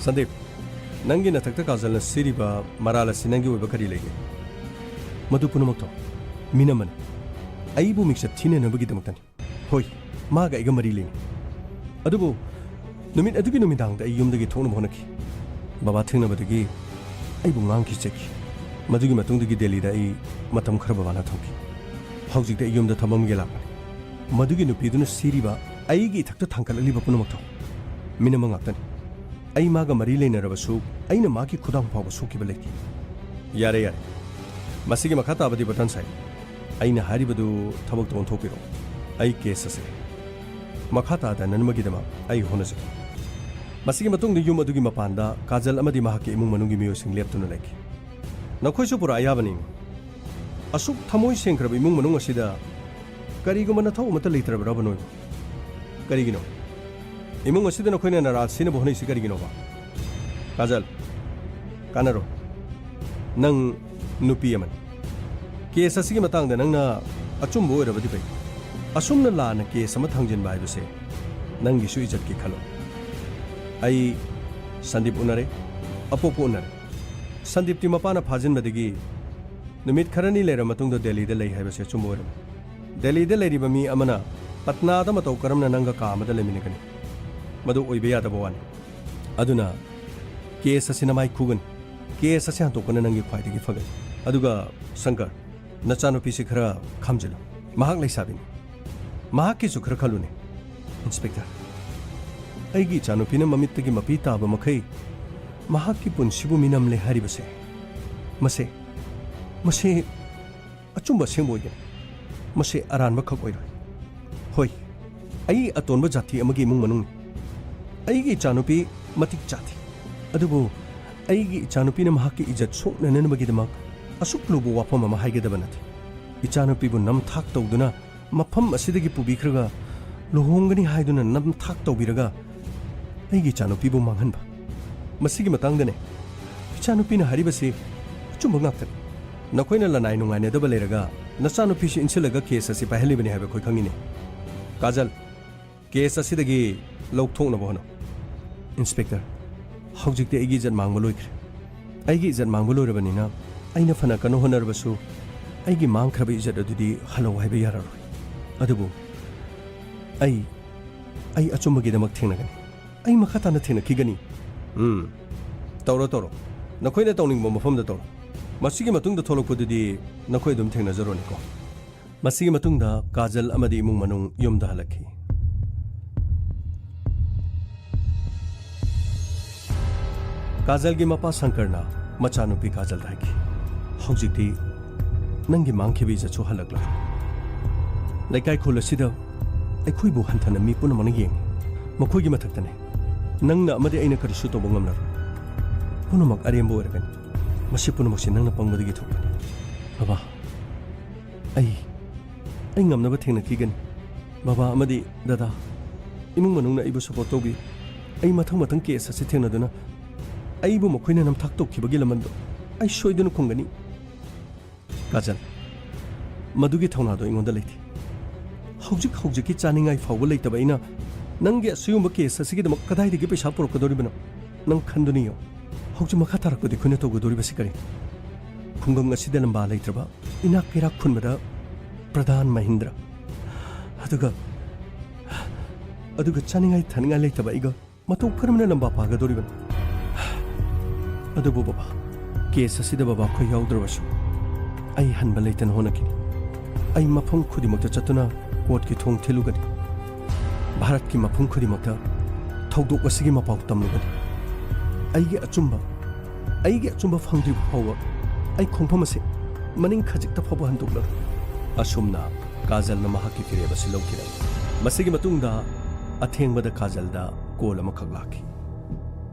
ꯁꯟꯗꯤꯞ, ꯅꯪꯒꯤ ꯅꯊꯛꯇ ꯀꯥꯖꯜꯅ ꯁꯤꯔꯤꯕ ꯃꯔꯥꯜ ꯑꯁꯤ ꯅꯪꯒꯤ ꯑꯣꯏꯕ ꯀꯔꯤ ꯂꯩꯒꯦ? ꯃꯗꯨ ꯄꯨꯝꯅꯃꯛꯇꯣ ꯃꯤꯅꯝꯕꯅꯤ꯫ ꯑꯩꯕꯨ ꯃꯤꯡꯆꯠ ꯊꯤꯅꯅꯕꯒꯤꯗꯃꯛꯇꯅꯤ꯫ ꯍꯣꯏ, ꯃꯥꯒ ꯑꯩꯒ ꯃꯔꯤ ꯂꯩꯅꯩ꯫ ꯑꯗꯨꯕꯨ ꯅꯨꯃꯤꯠ ꯑꯗꯨꯒꯤ ꯅꯨꯃꯤꯗꯥꯡꯗ ꯑꯩ ꯌꯨꯝꯗꯒꯤ ꯊꯣꯛꯅꯕ ꯍꯣꯠꯅꯈꯤ꯫ ꯕꯕꯥ ꯊꯦꯡꯅꯕꯗꯒꯤ ꯑꯩꯕꯨ ꯉꯥꯡꯈꯤ ꯆꯩꯈꯤ꯫ ꯃꯗꯨꯒꯤ ꯃꯇꯨꯡꯗꯒꯤ ꯗꯦꯜꯂꯤꯗ ꯑꯩ ꯃꯇꯝ ꯈꯔ ꯕꯕꯥꯅ ꯊꯝꯈꯤ꯫ ꯍꯧꯖꯤꯛꯇꯤ ꯑꯩ ꯌꯨꯝꯗ ꯊꯕꯛ ꯑꯃꯒꯤ ꯂꯥꯛꯄꯅꯤ꯫ ꯃꯗꯨꯒꯤ ꯅꯨꯄꯤꯗꯨꯅ ꯁꯤꯔꯤꯕ ꯑꯩꯒꯤ ꯏꯊꯛꯇ ꯊꯥꯡꯒꯠꯂꯛꯂꯤꯕ ꯄꯨꯝꯅꯃꯛꯇꯣ ꯃꯤꯅꯝꯕ ꯉꯥꯛꯇꯅꯤ꯫ ꯑꯩ ꯃꯥꯒ ꯃꯔꯤ ꯂꯩꯅꯔꯕꯁꯨ ꯑꯩꯅ ꯃꯥꯒꯤ ꯈꯨꯗꯥꯡ ꯐꯥꯎꯕ ꯁꯣꯛꯈꯤꯕ ꯂꯩꯇꯦ꯫ ꯌꯥꯔꯦ, ꯌꯥꯔꯦ꯫ ꯃꯁꯤꯒꯤ ꯃꯈꯥ ꯇꯥꯕꯗꯤ ꯕꯇꯟ ꯁꯥꯏ꯫ ꯑꯩꯅ ꯍꯥꯏꯔꯤꯕꯗꯨ ꯊꯕꯛꯇ ꯑꯣꯟꯊꯣꯛꯄꯤꯔꯣ꯫ ꯑꯩ ꯀꯦꯁ ꯑꯁꯦ ꯃꯈꯥ ꯇꯥꯗꯅꯅꯕꯒꯤꯗꯃꯛ ꯑꯩ ꯍꯣꯠꯅꯖꯒꯦ꯫ ꯃꯁꯤꯒꯤ ꯃꯇꯨꯡꯗ ꯌꯨꯝ ꯑꯗꯨꯒꯤ ꯃꯄꯥꯟꯗ ꯀꯥꯖꯜ ꯑꯃꯗꯤ ꯃꯍꯥꯛꯀꯤ ꯏꯃꯨꯡ ꯃꯅꯨꯡꯒꯤ ꯃꯤꯑꯣꯏꯁꯤꯡ ꯂꯦꯞꯇꯨꯅ ꯂꯩꯈꯤ꯫ ꯅꯈꯣꯏꯁꯨ ꯄꯨꯔꯥ ꯑꯌꯥꯕꯅꯤ꯫ ꯑꯁꯨꯛ ꯊꯃꯣꯏ ꯁꯦꯡꯈ꯭ꯔꯕ ꯏꯃꯨꯡ ꯃꯅꯨꯡ ꯑꯁꯤꯗ ꯀꯔꯤꯒꯨꯝꯕ ꯅꯊꯧ ꯑꯃꯠꯇ ꯂꯩꯇ꯭ꯔꯕ꯭ꯔꯕ ꯅꯣꯏꯕꯨ? ꯀꯔꯤꯒꯤꯅꯣ? ꯏꯃꯨꯡ ꯑꯁꯤꯗ ꯅꯈꯣꯏꯅ ꯅꯔꯥꯜ ꯁꯤꯅꯕ ꯍꯣꯠꯅꯩꯁꯤ ꯀꯔꯤꯒꯤꯅꯣꯕ? ꯀꯥꯖꯜ, ꯀꯥꯟꯅꯔꯣꯏ꯫ ꯅꯪ ꯅꯨꯄꯤ ꯑꯃꯅꯤ꯫ ꯀꯦꯁ ꯑꯁꯤꯒꯤ ꯃꯇꯥꯡꯗ ꯅꯪꯅ ꯑꯆꯨꯝꯕ ꯑꯣꯏꯔꯕꯗꯤ ꯐꯩ꯫ ꯑꯁꯨꯝꯅ ꯂꯥꯟꯅ ꯀꯦꯁ ꯑꯃ ꯊꯥꯡꯖꯤꯟꯕ ꯍꯥꯏꯕꯁꯦ ꯅꯪꯒꯤꯁꯨ ꯏꯖꯠꯀꯤ ꯈꯜꯂꯣ꯫ ꯑꯩ ꯁꯟꯗꯤꯞ ꯎꯅꯔꯦ, ꯑꯄꯣꯛꯄ ꯎꯅꯔꯦ꯫ ꯁꯟꯗꯤꯞꯇꯤ ꯃꯄꯥꯅ ꯐꯥꯖꯤꯟꯕꯗꯒꯤ ꯅꯨꯃꯤꯠ ꯈꯔꯅꯤ ꯂꯩꯔꯕ ꯃꯇꯨꯡꯗ ꯗꯦꯜꯂꯤꯗ ꯂꯩ ꯍꯥꯏꯕꯁꯦ ꯑꯆꯨꯝꯕ ꯑꯣꯏꯔꯝꯃꯤ꯫ ꯗꯦꯜꯂꯤꯗ ꯂꯩꯔꯤꯕ ꯃꯤ ꯑꯃꯅ ꯄꯠꯅꯥꯗ ꯃꯇꯧ ꯀꯔꯝꯅ ꯅꯪꯒ ꯀꯥ ꯑꯃꯗ ꯂꯩꯃꯤꯟꯅꯒꯅꯤ? ꯃꯗꯨ ꯑꯣꯏꯕ ꯌꯥꯗꯕ ꯋꯥꯅꯤ꯫ ꯑꯗꯨꯅ ꯀꯦꯁ ꯑꯁꯤ ꯅꯃꯥꯏ ꯈꯨꯒꯅꯤ꯫ ꯀꯦꯁ ꯑꯁꯤ ꯍꯟꯗꯣꯛꯄꯅ ꯅꯪꯒꯤ ꯈ꯭ꯋꯥꯏꯗꯒꯤ ꯐꯒꯅꯤ꯫ ꯑꯗꯨꯒ ꯁꯪꯀꯔ, ꯅꯆꯥꯅꯨꯄꯤꯁꯤ ꯈꯔ ꯈꯥꯝꯖꯤꯜꯂꯨ꯫ ꯃꯍꯥꯛ ꯂꯩꯁꯥꯕꯤꯅꯤ꯫ ꯃꯍꯥꯛꯀꯤꯁꯨ ꯈꯔ ꯈꯜꯂꯨꯅꯦ, ꯏꯟꯁꯄꯦꯛꯇꯔ꯫ ꯑꯩꯒꯤ ꯏꯆꯥꯅꯨꯄꯤꯅ ꯃꯃꯤꯠꯇꯒꯤ ꯃꯄꯤ ꯇꯥꯕ ꯃꯈꯩ ꯃꯍꯥꯛꯀꯤ ꯄꯨꯟꯁꯤꯕꯨ ꯃꯤꯅꯝꯂꯦ ꯍꯥꯏꯔꯤꯕꯁꯦ, ꯃꯁꯦ, ꯃꯁꯦ ꯑꯆꯨꯝꯕ ꯑꯁꯦꯡꯕ ꯑꯣꯏꯒꯅꯤ꯫ ꯃꯁꯤ ꯑꯔꯥꯟꯕ ꯈꯛ ꯑꯣꯏꯔꯣꯏ꯫ ꯍꯣꯏ, ꯑꯩ ꯑꯇꯣꯟꯕ ꯖꯥꯇꯤ ꯑꯃꯒꯤ ꯏꯃꯨꯡ ꯃꯅꯨꯡꯅꯤ꯫ ꯑꯩꯒꯤ ꯏꯆꯥꯅꯨꯄꯤ ꯃꯇꯤꯛ ꯆꯥꯗꯦ꯫ ꯑꯗꯨꯕꯨ ꯑꯩꯒꯤ ꯏꯆꯥꯅꯨꯄꯤꯅ ꯃꯍꯥꯛꯀꯤ ꯏꯖꯠ ꯁꯣꯛꯅꯅꯕꯒꯤꯗꯃꯛ ꯑꯁꯨꯛ ꯂꯨꯕ ꯋꯥꯐꯝ ꯑꯃ ꯍꯥꯏꯒꯗꯕ ꯅꯠꯇꯦ꯫ ꯏꯆꯥꯅꯨꯄꯤꯕꯨ ꯅꯝꯊꯥꯛ ꯇꯧꯗꯨꯅ ꯃꯐꯝ ꯑꯁꯤꯗꯒꯤ ꯄꯨꯕꯤꯈ꯭ꯔꯒ ꯂꯨꯍꯣꯡꯒꯅꯤ ꯍꯥꯏꯗꯨꯅ ꯅꯝꯊꯥꯛ ꯇꯧꯕꯤꯔꯒ ꯑꯩꯒꯤ ꯏꯆꯥꯅꯨꯄꯤꯕꯨ ꯃꯥꯡꯍꯟꯕ꯫ ꯃꯁꯤꯒꯤ ꯃꯇꯥꯡꯗꯅꯦ ꯏꯆꯥꯅꯨꯄꯤꯅ ꯍꯥꯏꯔꯤꯕꯁꯤ ꯑꯆꯨꯝꯕ ꯉꯥꯛꯇꯅꯤ꯫ ꯅꯈꯣꯏꯅ ꯂꯅꯥꯏ ꯅꯨꯡꯉꯥꯏꯅꯗꯕ ꯂꯩꯔꯒ ꯅꯆꯥꯅꯨꯄꯤꯁꯨ ꯏꯟꯁꯤꯜꯂꯒ ꯀꯦꯁ ꯑꯁꯤ ꯄꯥꯏꯍꯜꯂꯤꯕꯅꯤ ꯍꯥꯏꯕ ꯑꯩꯈꯣꯏ ꯈꯪꯉꯤꯅꯦ꯫ ꯀꯥꯖꯜ, ꯀꯦꯁ ꯑꯁꯤꯗꯒꯤ ꯂꯧꯊꯣꯛꯅꯕ ꯍꯣꯠꯅꯧ꯫ ꯏꯟꯁꯄꯦꯛꯇꯔ, ꯍꯧꯖꯤꯛꯇꯤ ꯑꯩꯒꯤ ꯏꯖꯠ ꯃꯥꯡꯕ ꯂꯣꯏꯈ꯭ꯔꯦ꯫ ꯑꯩꯒꯤ ꯏꯖꯠ ꯃꯥꯡꯕ ꯂꯣꯏꯔꯕꯅꯤꯅ ꯑꯩꯅ ꯐꯅ ꯀꯟꯅ ꯍꯣꯠꯅꯔꯕꯁꯨ ꯑꯩꯒꯤ ꯃꯥꯡꯈ꯭ꯔꯕ ꯏꯖꯠ ꯑꯗꯨꯗꯤ ꯍꯜꯂꯧ ꯍꯥꯏꯕ ꯌꯥꯔꯔꯣꯏ꯫ ꯑꯗꯨꯕꯨ ꯑꯩ, ꯑꯩ ꯑꯆꯨꯝꯕꯒꯤꯗꯃꯛ ꯊꯦꯡꯅꯒꯅꯤ꯫ ꯑꯩ ꯃꯈꯥ ꯇꯥꯅ ꯊꯦꯡꯅꯈꯤꯒꯅꯤ꯫ ꯎꯝ, ꯇꯧꯔꯣ, ꯇꯧꯔꯣ꯫ ꯅꯈꯣꯏꯅ ꯇꯧꯅꯤꯡꯕ ꯃꯐꯝꯗ ꯇꯧꯔꯣ꯫ ꯃꯁꯤꯒꯤ ꯃꯇꯨꯡꯗ ꯊꯣꯛꯂꯛꯄꯗꯨꯗꯤ ꯅꯈꯣꯏ ꯑꯗꯨꯝ ꯊꯦꯡꯅꯖꯔꯣꯅꯤꯀꯣ꯫ ꯃꯁꯤꯒꯤ ꯃꯇꯨꯡꯗ ꯀꯥꯖꯜ ꯑꯃꯗꯤ ꯏꯃꯨꯡ ꯃꯅꯨꯡ ꯌꯨꯝꯗ ꯍꯜꯂꯛꯈꯤ꯫ ꯀꯥꯖꯜꯒꯤ ꯃꯄꯥ ꯁꯪꯀꯔꯅ ꯃꯆꯥꯅꯨꯄꯤ ꯀꯥꯖꯜꯗ ꯍꯥꯏꯈꯤ, "ꯍꯧꯖꯤꯛꯇꯤ ꯅꯪꯒꯤ ꯃꯥꯡꯈꯤꯕ ꯏꯖꯠꯁꯨ ꯍꯜꯂꯛꯂꯔꯣꯏ꯫ ꯂꯩꯀꯥꯏ ꯈꯨꯜ ꯑꯁꯤꯗ ꯑꯩꯈꯣꯏꯕꯨ ꯍꯟꯊꯅ ꯃꯤ ꯄꯨꯝꯅꯃꯛꯅ ꯌꯦꯡꯉꯤ꯫ ꯃꯈꯣꯏꯒꯤ ꯃꯊꯛꯇꯅꯦ ꯅꯪꯅ ꯑꯃꯗꯤ ꯑꯩꯅ ꯀꯔꯤꯁꯨ ꯇꯧꯕ ꯉꯝꯂꯔꯣꯏ꯫ ꯄꯨꯝꯅꯃꯛ ꯑꯔꯦꯝꯕ ꯑꯣꯏꯔꯒꯅꯤ꯫ ꯃꯁꯤ ꯄꯨꯝꯅꯃꯛꯁꯤ ꯅꯪꯅ ꯄꯪꯕꯗꯒꯤ ꯊꯣꯛꯄꯅꯤ꯫ ꯕꯕꯥ, ꯑꯩ, ꯑꯩ ꯉꯝꯅꯕ ꯊꯦꯡꯅꯈꯤꯒꯅꯤ꯫ ꯕꯕꯥ ꯑꯃꯗꯤ ꯗꯗꯥ, ꯏꯃꯨꯡ ꯃꯅꯨꯡꯅ ꯑꯩꯕꯨ ꯁꯄꯣꯔꯠ ꯇꯧꯕꯤ꯫ ꯑꯩ ꯃꯊꯪ ꯃꯊꯪ ꯀꯦꯁ ꯑꯁꯤ ꯊꯦꯡꯅꯗꯨꯅ ꯑꯩꯕꯨ ꯃꯈꯣꯏꯅ ꯅꯝꯊꯥꯛ ꯇꯧꯈꯤꯕꯒꯤ ꯂꯃꯟꯗꯣ ꯑꯩ ꯁꯣꯏꯗꯅ ꯈꯨꯝꯒꯅꯤ꯫" ꯀꯥꯖꯜ, ꯃꯗꯨꯒꯤ ꯊꯧꯅꯥꯗꯣ ꯑꯩꯉꯣꯟꯗ ꯂꯩꯇꯦ꯫ ꯍꯧꯖꯤꯛ ꯍꯧꯖꯤꯛꯀꯤ ꯆꯥꯅꯤꯡꯉꯥꯏ ꯐꯥꯎꯕ ꯂꯩꯇꯕ ꯑꯩꯅ ꯅꯪꯒꯤ ꯑꯁꯤꯒꯨꯝꯕ ꯀꯦꯁ ꯑꯁꯤꯒꯤꯗꯃꯛ ꯀꯗꯥꯏꯗꯒꯤ ꯄꯩꯁꯥ ꯄꯨꯔꯛꯀꯗꯧꯔꯤꯕꯅꯣ? ꯅꯪ ꯈꯟꯗꯨꯅ ꯌꯦꯡꯉꯨ꯫ ꯍꯧꯖꯤꯛ ꯃꯈꯥ ꯇꯥꯔꯛꯄꯗꯤ ꯑꯩꯈꯣꯏꯅ ꯇꯧꯒꯗꯧꯔꯤꯕꯁꯤ ꯀꯔꯤ? ꯈꯨꯡꯒꯪ ꯑꯁꯤꯗ ꯂꯝꯕꯥ ꯂꯩꯇ꯭ꯔꯕ ꯏꯅꯥꯛ ꯀꯩꯔꯥꯛ ꯈꯨꯟꯕꯗ ꯄ꯭ꯔꯙꯥꯟ ꯃꯍꯤꯟꯗ꯭ꯔ, ꯑꯗꯨꯒ, ꯑꯗꯨꯒ ꯆꯥꯅꯤꯡꯉꯥꯏ ꯊꯛꯅꯤꯡꯉꯥꯏ ꯂꯩꯇꯕ ꯑꯩꯒ ꯃꯇꯧ ꯀꯔꯝꯅ ꯂꯝꯕꯥ ꯄꯥꯒꯗꯧꯔꯤꯕꯅꯣ? ꯑꯗꯨꯕꯨ ꯕꯕꯥ, ꯀꯦꯁ ꯑꯁꯤꯗ ꯕꯕꯥ ꯑꯩꯈꯣꯏ ꯌꯥꯎꯗ꯭ꯔꯕꯁꯨ ꯑꯩ ꯍꯟꯕ ꯂꯩꯇꯅ ꯍꯣꯠꯅꯈꯤꯅꯤ꯫ ꯑꯩ ꯃꯐꯝ ꯈꯨꯗꯤꯡꯃꯛꯇ ꯆꯠꯇꯨꯅ ꯀꯣꯔꯠꯀꯤ ꯊꯣꯡ ꯊꯤꯜꯂꯨꯒꯅꯤ꯫ ꯚꯥꯔꯠꯀꯤ ꯃꯐꯝ ꯈꯨꯗꯤꯡꯃꯛꯇ ꯊꯧꯗꯣꯛ ꯑꯁꯤꯒꯤ ꯃꯄꯥꯎ ꯇꯝꯂꯨꯒꯅꯤ꯫ ꯑꯩꯒꯤ ꯑꯆꯨꯝꯕ, ꯑꯩꯒꯤ ꯑꯆꯨꯝꯕ ꯐꯪꯗ꯭ꯔꯤꯕ ꯐꯥꯎꯕ ꯑꯩ ꯈꯣꯡꯐꯝ ꯑꯁꯤ ꯃꯅꯤꯡ ꯈꯖꯤꯛꯇ ꯐꯥꯎꯕ ꯍꯟꯗꯣꯛꯂꯔꯣꯏ꯫ ꯑꯁꯨꯝꯅ ꯀꯥꯖꯜꯅ ꯃꯍꯥꯛꯀꯤ ꯐꯤꯔꯦꯞ ꯑꯁꯤ ꯂꯧꯈꯤꯔꯝꯃꯤ꯫ ꯃꯁꯤꯒꯤ ꯃꯇꯨꯡꯗ ꯑꯊꯦꯡꯕꯗ ꯀꯥꯖꯜꯗ ꯀꯣꯜ ꯑꯃꯈꯛ ꯂꯥꯛꯈꯤ꯫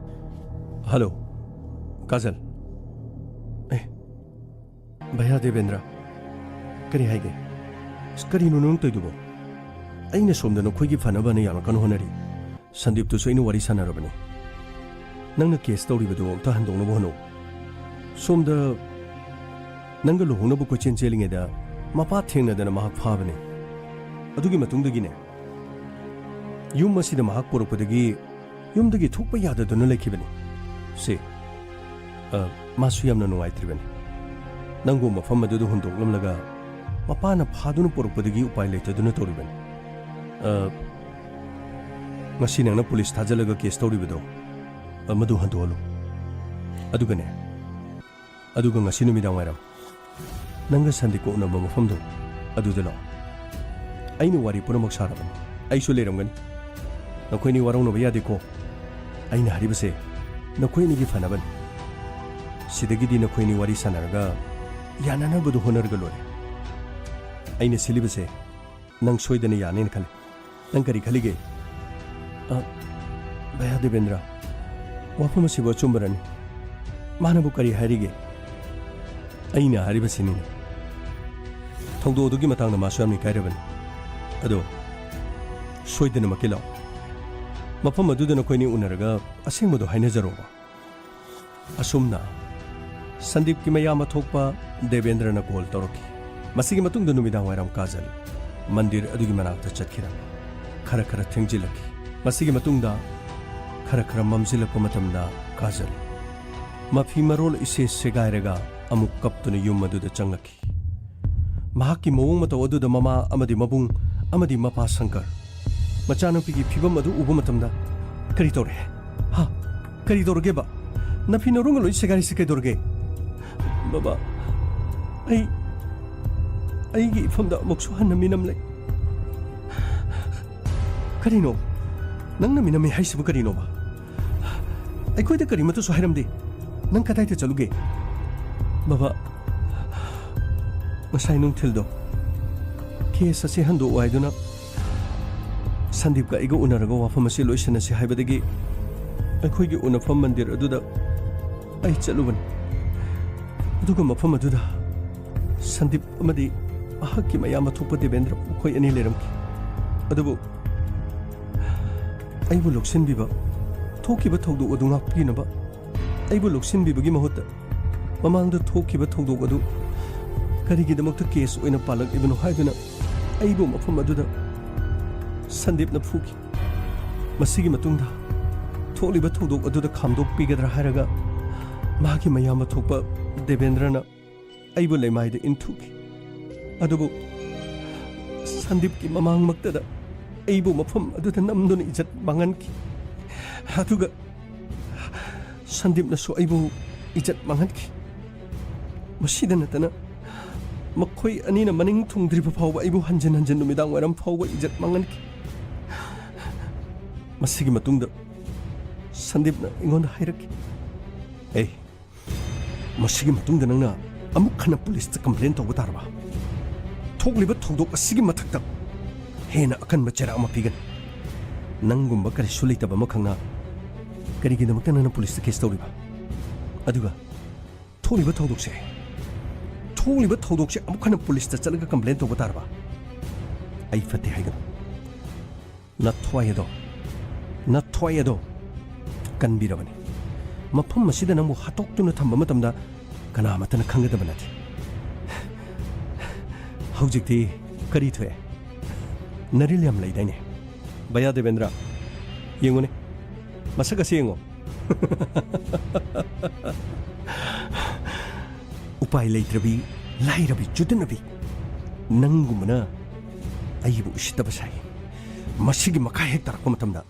ꯍꯜꯂꯣ, ꯀꯥꯖꯜ꯫ ꯑꯦ, ꯚꯌꯥ ꯗꯦꯕꯦꯟꯗ꯭ꯔ, ꯀꯔꯤ ꯍꯥꯏꯒꯦ? ꯑꯁ, ꯀꯔꯤꯅꯣ ꯅꯪ ꯇꯧꯏꯗꯨꯕꯣ? ꯑꯩꯅ ꯁꯣꯝꯗ ꯅꯈꯣꯏꯒꯤ ꯐꯅꯕꯅ ꯌꯥꯝꯅ ꯀꯟꯅ ꯍꯣꯠꯅꯔꯤ꯫ ꯁꯟꯗꯤꯞꯇꯨꯁꯨ ꯑꯩꯅ ꯋꯥꯔꯤ ꯁꯥꯟꯅꯔꯕꯅꯤ꯫ ꯅꯪꯅ ꯀꯦꯁ ꯇꯧꯔꯤꯕꯗꯨ ꯑꯝꯇ ꯍꯟꯗꯣꯛꯅꯕ ꯍꯣꯠꯅꯧ꯫ ꯁꯣꯝꯗ ꯅꯪꯒ ꯂꯨꯍꯣꯡꯅꯕ ꯀꯣꯏꯆꯦꯟ ꯆꯦꯜꯂꯤꯉꯩꯗ ꯃꯄꯥ ꯊꯦꯡꯅꯗꯅ ꯃꯍꯥꯛ ꯐꯥꯕꯅꯤ꯫ ꯑꯗꯨꯒꯤ ꯃꯇꯨꯡꯗꯒꯤꯅꯦ, ꯌꯨꯝ ꯑꯁꯤꯗ ꯃꯍꯥꯛ ꯄꯨꯔꯛꯄꯗꯒꯤ ꯌꯨꯝꯗꯒꯤ ꯊꯣꯛꯄ ꯌꯥꯗꯗꯨꯅ ꯂꯩꯈꯤꯕꯅꯤ꯫ ꯁꯤ, ꯑ, ꯃꯥꯁꯨ ꯌꯥꯝꯅ ꯅꯨꯡꯉꯥꯏꯇ꯭ꯔꯤꯕꯅꯤ꯫ ꯅꯪꯕꯨ ꯃꯐꯝ ꯑꯗꯨꯗ ꯍꯨꯟꯗꯣꯛꯂꯝꯂꯒ ꯃꯄꯥꯅ ꯐꯥꯗꯨꯅ ꯄꯨꯔꯛꯄꯗꯒꯤ ꯎꯄꯥꯏ ꯂꯩꯇꯗꯨꯅ ꯇꯧꯔꯤꯕꯅꯤ꯫ ꯑ, ꯉꯁꯤ ꯅꯪꯅ ꯄꯨꯂꯤꯁ ꯊꯥꯖꯤꯜꯂꯒ ꯀꯦꯁ ꯇꯧꯔꯤꯕꯗꯣ, ꯑ, ꯃꯗꯨ ꯍꯟꯗꯣꯛꯍꯜꯂꯨ꯫ ꯑꯗꯨꯒꯅꯦ, ꯑꯗꯨꯒ ꯉꯁꯤ ꯅꯨꯃꯤꯗꯥꯡ ꯋꯥꯏꯔꯝ ꯅꯪꯒ ꯁꯟꯗꯤꯞꯀ ꯎꯅꯕ ꯃꯐꯝꯗꯣ ꯑꯗꯨꯗ ꯂꯥꯛꯑꯣ꯫ ꯑꯩꯅ ꯋꯥꯔꯤ ꯄꯨꯝꯅꯃꯛ ꯁꯥꯔꯕꯅꯤ꯫ ꯑꯩꯁꯨ ꯂꯩꯔꯝꯒꯅꯤ꯫ ꯅꯈꯣꯏꯅꯤ ꯋꯥꯔꯧꯅꯕ ꯌꯥꯗꯦꯀꯣ꯫ ꯑꯩꯅ ꯍꯥꯏꯔꯤꯕꯁꯦ ꯅꯈꯣꯏ ꯑꯅꯤꯒꯤ ꯐꯅꯕꯅꯤ꯫ ꯁꯤꯗꯒꯤꯗꯤ ꯅꯈꯣꯏꯅꯤ ꯋꯥꯔꯤ ꯁꯥꯟꯅꯔꯒ ꯌꯥꯅꯅꯕꯗꯨ ꯍꯣꯠꯅꯔꯒ ꯂꯣꯏꯔꯦ꯫ ꯑꯩꯅ ꯁꯤꯜꯂꯤꯕꯁꯦ ꯅꯪ ꯁꯣꯏꯗꯅ ꯌꯥꯅꯦꯅ ꯈꯜꯂꯤ꯫ ꯅꯪ ꯀꯔꯤ ꯈꯜꯂꯤꯒꯦ? ꯑ, ꯚꯌꯥ ꯗꯦꯕꯦꯟꯗ꯭ꯔ, ꯋꯥꯐꯝ ꯑꯁꯤꯕꯨ ꯑꯆꯨꯝꯕꯔꯅꯤ? ꯃꯥꯅꯕꯨ ꯀꯔꯤ ꯍꯥꯏꯔꯤꯒꯦ? ꯑꯩꯅ ꯍꯥꯏꯔꯤꯕꯁꯤꯅꯤꯅꯦ꯫ ꯊꯧꯗꯣꯛ ꯑꯗꯨꯒꯤ ꯃꯇꯥꯡꯗ ꯃꯥꯁꯨ ꯌꯥꯝꯅ ꯏꯀꯥꯏꯔꯕꯅꯤ꯫ ꯑꯗꯣ, ꯁꯣꯏꯗꯅꯃꯛꯀꯤ ꯂꯥꯛꯑꯣ꯫ ꯃꯐꯝ ꯑꯗꯨꯗ ꯅꯈꯣꯏꯅꯤ ꯎꯅꯔꯒ ꯑꯁꯦꯡꯕꯗꯣ ꯍꯥꯏꯅꯖꯔꯣꯕ꯫ ꯑꯁꯨꯝꯅ ꯁꯟꯗꯤꯞꯀꯤ ꯃꯌꯥꯝꯕ ꯊꯣꯛꯄ ꯗꯦꯕꯦꯟꯗ꯭ꯔꯅ ꯀꯣꯜ ꯇꯧꯔꯛꯈꯤ꯫ ꯃꯁꯤꯒꯤ ꯃꯇꯨꯡꯗ ꯅꯨꯃꯤꯗꯥꯡ ꯋꯥꯏꯔꯝ ꯀꯥꯖꯜ ꯃꯟꯗꯤꯔ ꯑꯗꯨꯒꯤ ꯃꯅꯥꯛꯇ ꯆꯠꯈꯤꯔꯝꯃꯤ꯫ ꯈꯔ ꯈꯔ ꯊꯦꯡꯖꯤꯜꯂꯛꯈꯤ꯫ ꯃꯁꯤꯒꯤ ꯃꯇꯨꯡꯗ ꯈꯔ ꯈꯔ ꯃꯝꯁꯤꯜꯂꯛꯄ ꯃꯇꯝꯗ ꯀꯥꯖꯜ ꯃꯐꯤ ꯃꯔꯣꯜ ꯏꯁꯦ ꯁꯦꯒꯥꯏꯔꯒ ꯑꯃꯨꯛ ꯀꯞꯇꯨꯅ ꯌꯨꯝ ꯑꯗꯨꯗ ꯆꯪꯂꯛꯈꯤ꯫ ꯃꯍꯥꯛꯀꯤ ꯃꯑꯣꯡ ꯃꯇꯧ ꯑꯗꯨꯗ ꯃꯃꯥ ꯑꯃꯗꯤ ꯃꯕꯨꯡ ꯑꯃꯗꯤ ꯃꯄꯥ ꯁꯪꯀꯔ, ꯃꯆꯥꯅꯨꯄꯤꯒꯤ ꯐꯤꯕꯝ ꯑꯗꯨ ꯎꯕ ꯃꯇꯝꯗ, "ꯀꯔꯤ ꯇꯧꯔꯦ? ꯍꯥ? ꯀꯔꯤ ꯇꯧꯔꯒꯦꯕ? ꯅꯐꯤ ꯅꯔꯣꯡꯒ ꯂꯣꯏ ꯁꯦꯒꯥꯏꯔꯤꯁꯤ ꯀꯩꯗꯧꯔꯒꯦ?" "ꯕꯕꯥ, ꯑꯩ, ꯑꯩꯒꯤ ꯏꯐꯝꯗ ꯑꯃꯨꯛꯁꯨ ꯍꯟꯅ ꯃꯤꯅꯝꯂꯦ꯫" "ꯀꯔꯤꯅꯣ? ꯅꯪꯅ ꯃꯤꯅꯝꯃꯤ ꯍꯥꯏꯁꯤꯕꯨ ꯀꯔꯤꯅꯣꯕ? ꯑꯩꯈꯣꯏꯗ ꯀꯔꯤꯃꯠꯇꯁꯨ ꯍꯥꯏꯔꯝꯗꯦ꯫ ꯅꯪ ꯀꯗꯥꯏꯗ ꯆꯠꯂꯨꯒꯦ?" "ꯕꯕꯥ, ꯉꯁꯥꯏ ꯅꯨꯡꯊꯤꯜꯗꯣ ꯀꯦꯁ ꯑꯁꯤ ꯍꯟꯗꯣꯛꯑꯣ ꯍꯥꯏꯗꯨꯅ ꯁꯟꯗꯤꯞꯀ ꯑꯩꯒ ꯎꯅꯔꯒ ꯋꯥꯐꯝ ꯑꯁꯤ ꯂꯣꯏꯁꯤꯟꯅꯁꯤ ꯍꯥꯏꯕꯗꯒꯤ ꯑꯩꯈꯣꯏꯒꯤ ꯎꯅꯐꯝ ꯃꯟꯗꯤꯔ ꯑꯗꯨꯗ ꯑꯩ ꯆꯠꯂꯨꯕꯅꯤ꯫ ꯑꯗꯨꯒ ꯃꯐꯝ ꯑꯗꯨꯗ ꯁꯟꯗꯤꯞ ꯑꯃꯗꯤ ꯃꯍꯥꯛꯀꯤ ꯃꯌꯥꯝꯕ ꯊꯣꯛꯄ ꯗꯦꯕꯦꯟꯗ꯭ꯔ ꯃꯈꯣꯏ ꯑꯅꯤ ꯂꯩꯔꯝꯈꯤ꯫ ꯑꯗꯨꯕꯨ ꯑꯩꯕꯨ ꯂꯧꯁꯤꯟꯕꯤꯕ ꯊꯣꯛꯈꯤꯕ ꯊꯧꯗꯣꯛ ꯑꯗꯨ ꯉꯥꯛꯄꯤꯅꯕ ꯑꯩꯕꯨ ꯂꯧꯁꯤꯟꯕꯤꯕꯒꯤ ꯃꯍꯨꯠꯇ, ꯃꯃꯥꯡꯗ ꯊꯣꯛꯈꯤꯕ ꯊꯧꯗꯣꯛ ꯑꯗꯨ ꯀꯔꯤꯒꯤꯗꯃꯛꯇ ꯀꯦꯁ ꯑꯣꯏꯅ ꯄꯥꯜꯂꯛꯂꯤꯕꯅꯣ ꯍꯥꯏꯗꯨꯅ ꯑꯩꯕꯨ ꯃꯐꯝ ꯑꯗꯨꯗ ꯁꯟꯗꯤꯞꯅ ꯐꯨꯈꯤ꯫ ꯃꯁꯤꯒꯤ ꯃꯇꯨꯡꯗ ꯊꯣꯛꯂꯤꯕ ꯊꯧꯗꯣꯛ ꯑꯗꯨꯗ ꯈꯥꯝꯗꯣꯛꯄꯤꯒꯗ꯭ꯔꯥ ꯍꯥꯏꯔꯒ, ꯃꯥꯒꯤ ꯃꯌꯥꯝꯕ ꯊꯣꯛꯄ ꯗꯦꯕꯦꯟꯗ꯭ꯔꯅ ꯑꯩꯕꯨ ꯂꯩꯃꯥꯏꯗ ꯏꯟꯊꯨꯈꯤ꯫ ꯑꯗꯨꯕꯨ ꯁꯟꯗꯤꯞꯀꯤ ꯃꯃꯥꯡꯃꯛꯇꯗ ꯑꯩꯕꯨ ꯃꯐꯝ ꯑꯗꯨꯗ ꯅꯝꯗꯨꯅ ꯏꯖꯠ ꯃꯥꯡꯍꯟꯈꯤ꯫ ꯑꯗꯨꯒ ꯁꯟꯗꯤꯞꯅꯁꯨ ꯑꯩꯕꯨ ꯏꯖꯠ ꯃꯥꯡꯍꯟꯈꯤ꯫ ꯃꯁꯤꯗ ꯅꯠꯇꯅ, ꯃꯈꯣꯏ ꯑꯅꯤꯅ ꯃꯅꯤꯡ ꯊꯨꯡꯗ꯭ꯔꯤꯕ ꯐꯥꯎꯕ ꯑꯩꯕꯨ ꯍꯟꯖꯤꯟ ꯍꯟꯖꯤꯟ ꯅꯨꯃꯤꯗꯥꯡ ꯋꯥꯏꯔꯝ ꯐꯥꯎꯕ ꯏꯖꯠ ꯃꯥꯡꯍꯟꯈꯤ꯫ ꯃꯁꯤꯒꯤ ꯃꯇꯨꯡꯗ ꯁꯟꯗꯤꯞꯅ ꯑꯩꯉꯣꯟꯗ ꯍꯥꯏꯔꯛꯈꯤ, "ꯑꯦ, ꯃꯁꯤꯒꯤ ꯃꯇꯨꯡꯗ ꯅꯪꯅ ꯑꯃꯨꯛ ꯍꯟꯅ ꯄꯨꯂꯤꯁꯇ ꯀꯝꯄ꯭ꯂꯦꯟ ꯇꯧꯕ ꯇꯥꯔꯕ? ꯊꯣꯛꯂꯤꯕ ꯊꯧꯗꯣꯛ ꯑꯁꯤꯒꯤ ꯃꯊꯛꯇ ꯍꯦꯟꯅ ꯑꯀꯟꯕ ꯆꯩꯔꯥꯛ ꯑꯃ ꯄꯤꯒꯅꯤ꯫ ꯅꯪꯒꯨꯝꯕ ꯀꯔꯤꯁꯨ ꯂꯩꯇꯕ ꯑꯃꯈꯛꯅ ꯀꯔꯤꯒꯤꯗꯃꯛꯇ ꯅꯪꯅ ꯄꯨꯂꯤꯁꯇ ꯀꯦꯁ ꯇꯧꯔꯤꯕ? ꯑꯗꯨꯒ ꯊꯣꯛꯂꯤꯕ ꯊꯧꯗꯣꯛꯁꯦ, ꯊꯣꯛꯂꯤꯕ ꯊꯧꯗꯣꯛꯁꯦ ꯑꯃꯨꯛ ꯍꯟꯅ ꯄꯨꯂꯤꯁꯇ ꯆꯠꯂꯒ ꯀꯝꯄ꯭ꯂꯦꯟ ꯇꯧꯕ ꯇꯥꯔꯕ? ꯑꯩ ꯐꯠꯇꯦ ꯍꯥꯏꯒꯅꯨ꯫ ꯅꯊ꯭ꯋꯥꯏ ꯑꯗꯣ, ꯅꯊ꯭ꯋꯥꯏ ꯑꯗꯣ ꯀꯟꯕꯤꯔꯕꯅꯤ꯫ ꯃꯐꯝ ꯑꯁꯤꯗ ꯅꯪꯕꯨ ꯍꯥꯠꯇꯣꯛꯇꯨꯅ ꯊꯝꯕ ꯃꯇꯝꯗ ꯀꯅꯥꯃꯠꯇꯅ ꯈꯪꯒꯗꯕ ꯅꯠꯇꯦ꯫ ꯍꯧꯖꯤꯛꯇꯤ ꯀꯔꯤ ꯊꯣꯛꯑꯦ? ꯅꯔꯤꯜ ꯌꯥꯝ ꯂꯩꯗꯥꯏꯅꯦ? ꯚꯌꯥ ꯗꯦꯕꯦꯟꯗ꯭ꯔ, ꯌꯦꯡꯉꯨꯅꯦ, ꯃꯁꯛ ꯑꯁꯤ ꯌꯦꯡꯉꯣ꯫ ꯎꯄꯥꯏ ꯂꯩꯇ꯭ꯔꯕꯤ, ꯂꯥꯏꯔꯕꯤ ꯆꯨꯗꯅꯕꯤ ꯅꯪꯒꯨꯝꯕꯅ ꯑꯩꯕꯨ ꯎꯁꯤꯠꯇꯕ ꯁꯥꯏ꯫ ꯃꯁꯤꯒꯤ ꯃꯈꯥ ꯍꯦꯛ ꯇꯥꯔꯛꯄ ꯃꯇꯝꯗ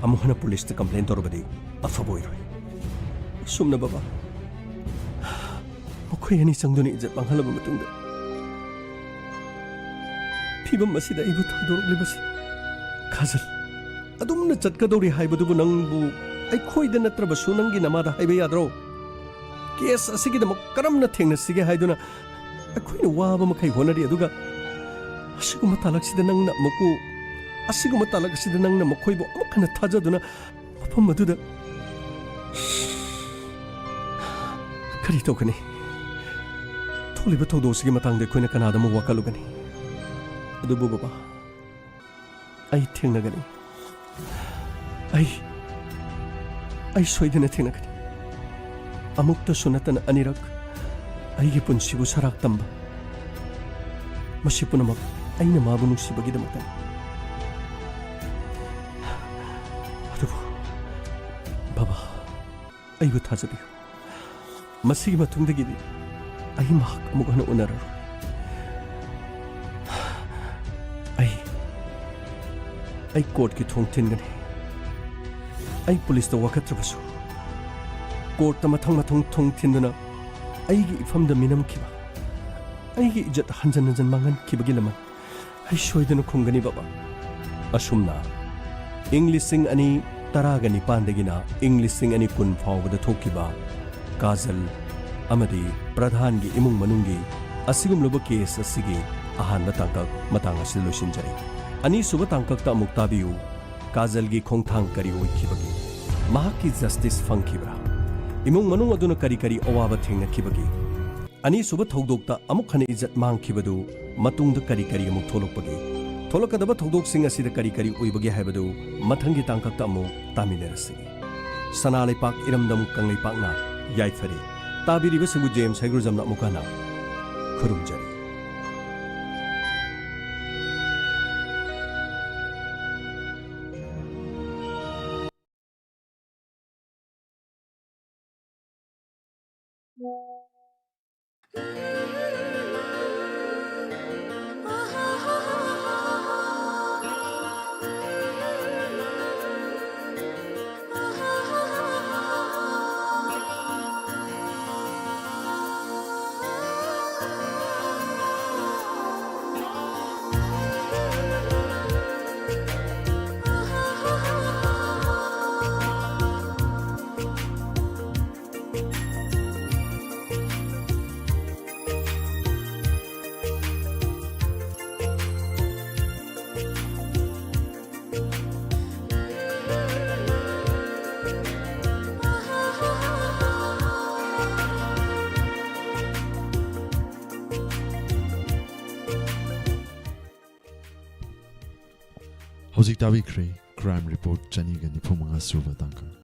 ꯑꯃꯨꯛ ꯍꯟꯅ ꯄꯨꯂꯤꯁꯇ ꯀꯝꯄ꯭ꯂꯦꯟ ꯇꯧꯔꯕꯗꯤ ꯑꯐꯕ ꯑꯣꯏꯔꯣꯏ꯫ ꯑꯁꯨꯝꯅ ꯕꯕꯥ, ꯃꯈꯣꯏ ꯑꯅꯤ ꯆꯪꯗꯨꯅ ꯏꯖꯠ ꯃꯥꯡꯍꯜꯂꯕ ꯃꯇꯨꯡꯗ ꯐꯤꯕꯝ ꯑꯁꯤꯗ ꯑꯩꯕꯨ ꯊꯥꯗꯣꯔꯛꯂꯤꯕꯁꯤ ꯈꯥꯖꯜ꯫ ꯑꯗꯨꯝꯅ ꯆꯠꯀꯗꯧꯔꯤ ꯍꯥꯏꯕꯗꯨꯕꯨ ꯅꯪꯕꯨ ꯑꯩꯈꯣꯏꯗ ꯅꯠꯇ꯭ꯔꯕꯁꯨ ꯅꯪꯒꯤ ꯅꯃꯥꯗ ꯍꯥꯏꯕ ꯌꯥꯗ꯭ꯔꯣ? ꯀꯦꯁ ꯑꯁꯤꯒꯤꯗꯃꯛ ꯀꯔꯝꯅ ꯊꯦꯡꯅꯁꯤꯒꯦ ꯍꯥꯏꯗꯨꯅ ꯑꯩꯈꯣꯏꯅ ꯋꯥꯕ ꯃꯈꯩ ꯍꯣꯠꯅꯔꯤ, ꯑꯗꯨꯒ ꯑꯁꯤꯒꯨꯝꯕ ꯇꯥꯂꯛꯁꯤꯗ ꯅꯪꯅ ꯑꯃꯨꯛꯄꯨ, ꯑꯁꯤꯒꯨꯝꯕ ꯇꯥꯂꯛ ꯑꯁꯤꯗ ꯅꯪꯅ ꯃꯈꯣꯏꯕꯨ ꯑꯃꯨꯛ ꯍꯟꯅ ꯊꯥꯖꯗꯨꯅ ꯃꯐꯝ ꯑꯗꯨꯗ ꯀꯔꯤ ꯇꯧꯒꯅꯤ? ꯊꯣꯛꯂꯤꯕ ꯊꯧꯗꯣꯛ ꯑꯁꯤꯒꯤ ꯃꯇꯥꯡꯗ ꯑꯩꯈꯣꯏꯅ ꯀꯅꯥꯗ ꯑꯃꯨꯛ ꯋꯥꯀꯠꯂꯨꯒꯅꯤ? ꯑꯗꯨꯕꯨ ꯕꯕꯥ, ꯑꯩ ꯊꯦꯡꯅꯒꯅꯤ꯫ ꯑꯩ ꯑꯩ ꯁꯣꯏꯗꯅ ꯊꯦꯡꯅꯒꯅꯤ꯫ ꯑꯃꯨꯛꯇꯁꯨ ꯅꯠꯇꯅ ꯑꯅꯤꯔꯛ ꯑꯩꯒꯤ ꯄꯨꯟꯁꯤꯕꯨ ꯁꯔꯥꯛ ꯇꯝꯕ꯫ ꯃꯁꯤ ꯄꯨꯝꯅꯃꯛ ꯑꯩꯅ ꯃꯥꯕꯨ ꯅꯨꯡꯁꯤꯕꯒꯤꯗꯃꯛꯇꯅꯤ꯫ ꯑꯗꯨꯕꯨ ꯕꯕꯥ, ꯑꯩꯕꯨ ꯊꯥꯖꯕꯤꯌꯨ꯫ ꯃꯁꯤꯒꯤ ꯃꯇꯨꯡꯗꯒꯤꯗꯤ ꯑꯩ ꯃꯍꯥꯛ ꯑꯃꯨꯛ ꯍꯟꯅ ꯎꯅꯔꯔꯣꯏ꯫ ꯑꯩ, ꯑꯩ ꯀꯣꯔꯠꯀꯤ ꯊꯣꯡ ꯊꯤꯟꯒꯅꯤ꯫ ꯑꯩ ꯄꯨꯂꯤꯁꯇ ꯋꯥꯀꯠꯇ꯭ꯔꯕꯁꯨ, ꯀꯣꯔꯠꯇ ꯃꯊꯪ ꯃꯊꯪ ꯊꯣꯡ ꯊꯤꯟꯗꯨꯅ ꯑꯩꯒꯤ ꯏꯐꯝꯗ ꯃꯤꯅꯝꯈꯤꯕ, ꯑꯩꯒꯤ ꯏꯖꯠ ꯍꯟꯖꯟ ꯍꯟꯖꯟ ꯃꯥꯡꯍꯟꯈꯤꯕꯒꯤ ꯂꯃꯟ ꯑꯩ ꯁꯣꯏꯗꯅ ꯈꯨꯝꯒꯅꯤ, ꯕꯕꯥ꯫ ꯑꯁꯨꯝꯅ ꯏꯪ ꯂꯤꯁꯤꯡ ꯑꯅꯤ ꯇꯔꯥꯒ ꯅꯤꯄꯥꯟꯗꯒꯤꯅ ꯏꯪ ꯂꯤꯁꯤꯡ ꯑꯅꯤ ꯀꯨꯟ ꯐꯥꯎꯕꯗ ꯊꯣꯛꯈꯤꯕ ꯀꯥꯖꯜ ꯑꯃꯗꯤ ꯄ꯭ꯔꯙꯥꯟꯒꯤ ꯏꯃꯨꯡ ꯃꯅꯨꯡꯒꯤ ꯑꯁꯤꯒꯨꯝꯂꯕ ꯀꯦꯁ ꯑꯁꯤꯒꯤ ꯑꯍꯥꯟꯕ ꯇꯥꯡꯀꯛ ꯃꯇꯥꯡ ꯑꯁꯤꯗ ꯂꯣꯏꯁꯤꯟꯖꯔꯦ꯫ ꯑꯅꯤꯁꯨꯕ ꯇꯥꯡꯀꯛꯇ ꯑꯃꯨꯛ ꯇꯥꯕꯤꯌꯨ, ꯀꯥꯖꯜꯒꯤ ꯈꯣꯡꯊꯥꯡ ꯀꯔꯤ ꯑꯣꯏꯈꯤꯕꯒꯦ? ꯃꯍꯥꯛꯀꯤ ꯖꯁꯇꯤꯁ ꯐꯪꯈꯤꯕ꯭ꯔꯥ? ꯏꯃꯨꯡ ꯃꯅꯨꯡ ꯑꯗꯨꯅ ꯀꯔꯤ ꯀꯔꯤ ꯑꯋꯥꯕ ꯊꯦꯡꯅꯈꯤꯕꯒꯦ? ꯑꯅꯤꯁꯨꯕ ꯊꯧꯗꯣꯛꯇ ꯑꯃꯨꯛ ꯍꯟꯅ ꯏꯖꯠ ꯃꯥꯡꯈꯤꯕꯗꯨ ꯃꯇꯨꯡꯗ ꯀꯔꯤ ꯀꯔꯤ ꯑꯃꯨꯛ ꯊꯣꯛꯂꯛꯄꯒꯦ? ꯊꯣꯛꯂꯛꯀꯗꯕ ꯊꯧꯗꯣꯛꯁꯤꯡ ꯑꯁꯤꯗ ꯀꯔꯤ ꯀꯔꯤ ꯑꯣꯏꯕꯒꯦ ꯍꯥꯏꯕꯗꯨ ꯃꯊꯪꯒꯤ ꯇꯥꯡꯀꯛꯇ ꯑꯃꯨꯛ ꯇꯥꯃꯤꯟꯅꯔꯁꯤ꯫ ꯁꯅꯥ ꯂꯩꯄꯥꯛ ꯏꯔꯝꯗꯝ ꯀꯪꯂꯩꯄꯥꯛꯅ ꯌꯥꯏꯐꯔꯦ꯫ ꯇꯥꯕꯤꯔꯤꯕꯁꯤꯡꯕꯨ ꯖꯦꯝꯁ ꯍꯩꯒ꯭ꯔꯨꯖꯝꯅ ꯑꯃꯨꯛ ꯍꯟꯅ ꯈꯨꯔꯨꯝꯖꯔꯤ꯫ ꯍꯧꯖꯤꯛ ꯇꯥꯕꯤꯈ꯭ꯔꯦ Crime Report ꯆꯅꯤꯒ ꯅꯤꯐꯨ ꯃꯉꯥ ꯁꯨꯕ ꯇꯥꯡꯀꯛ꯫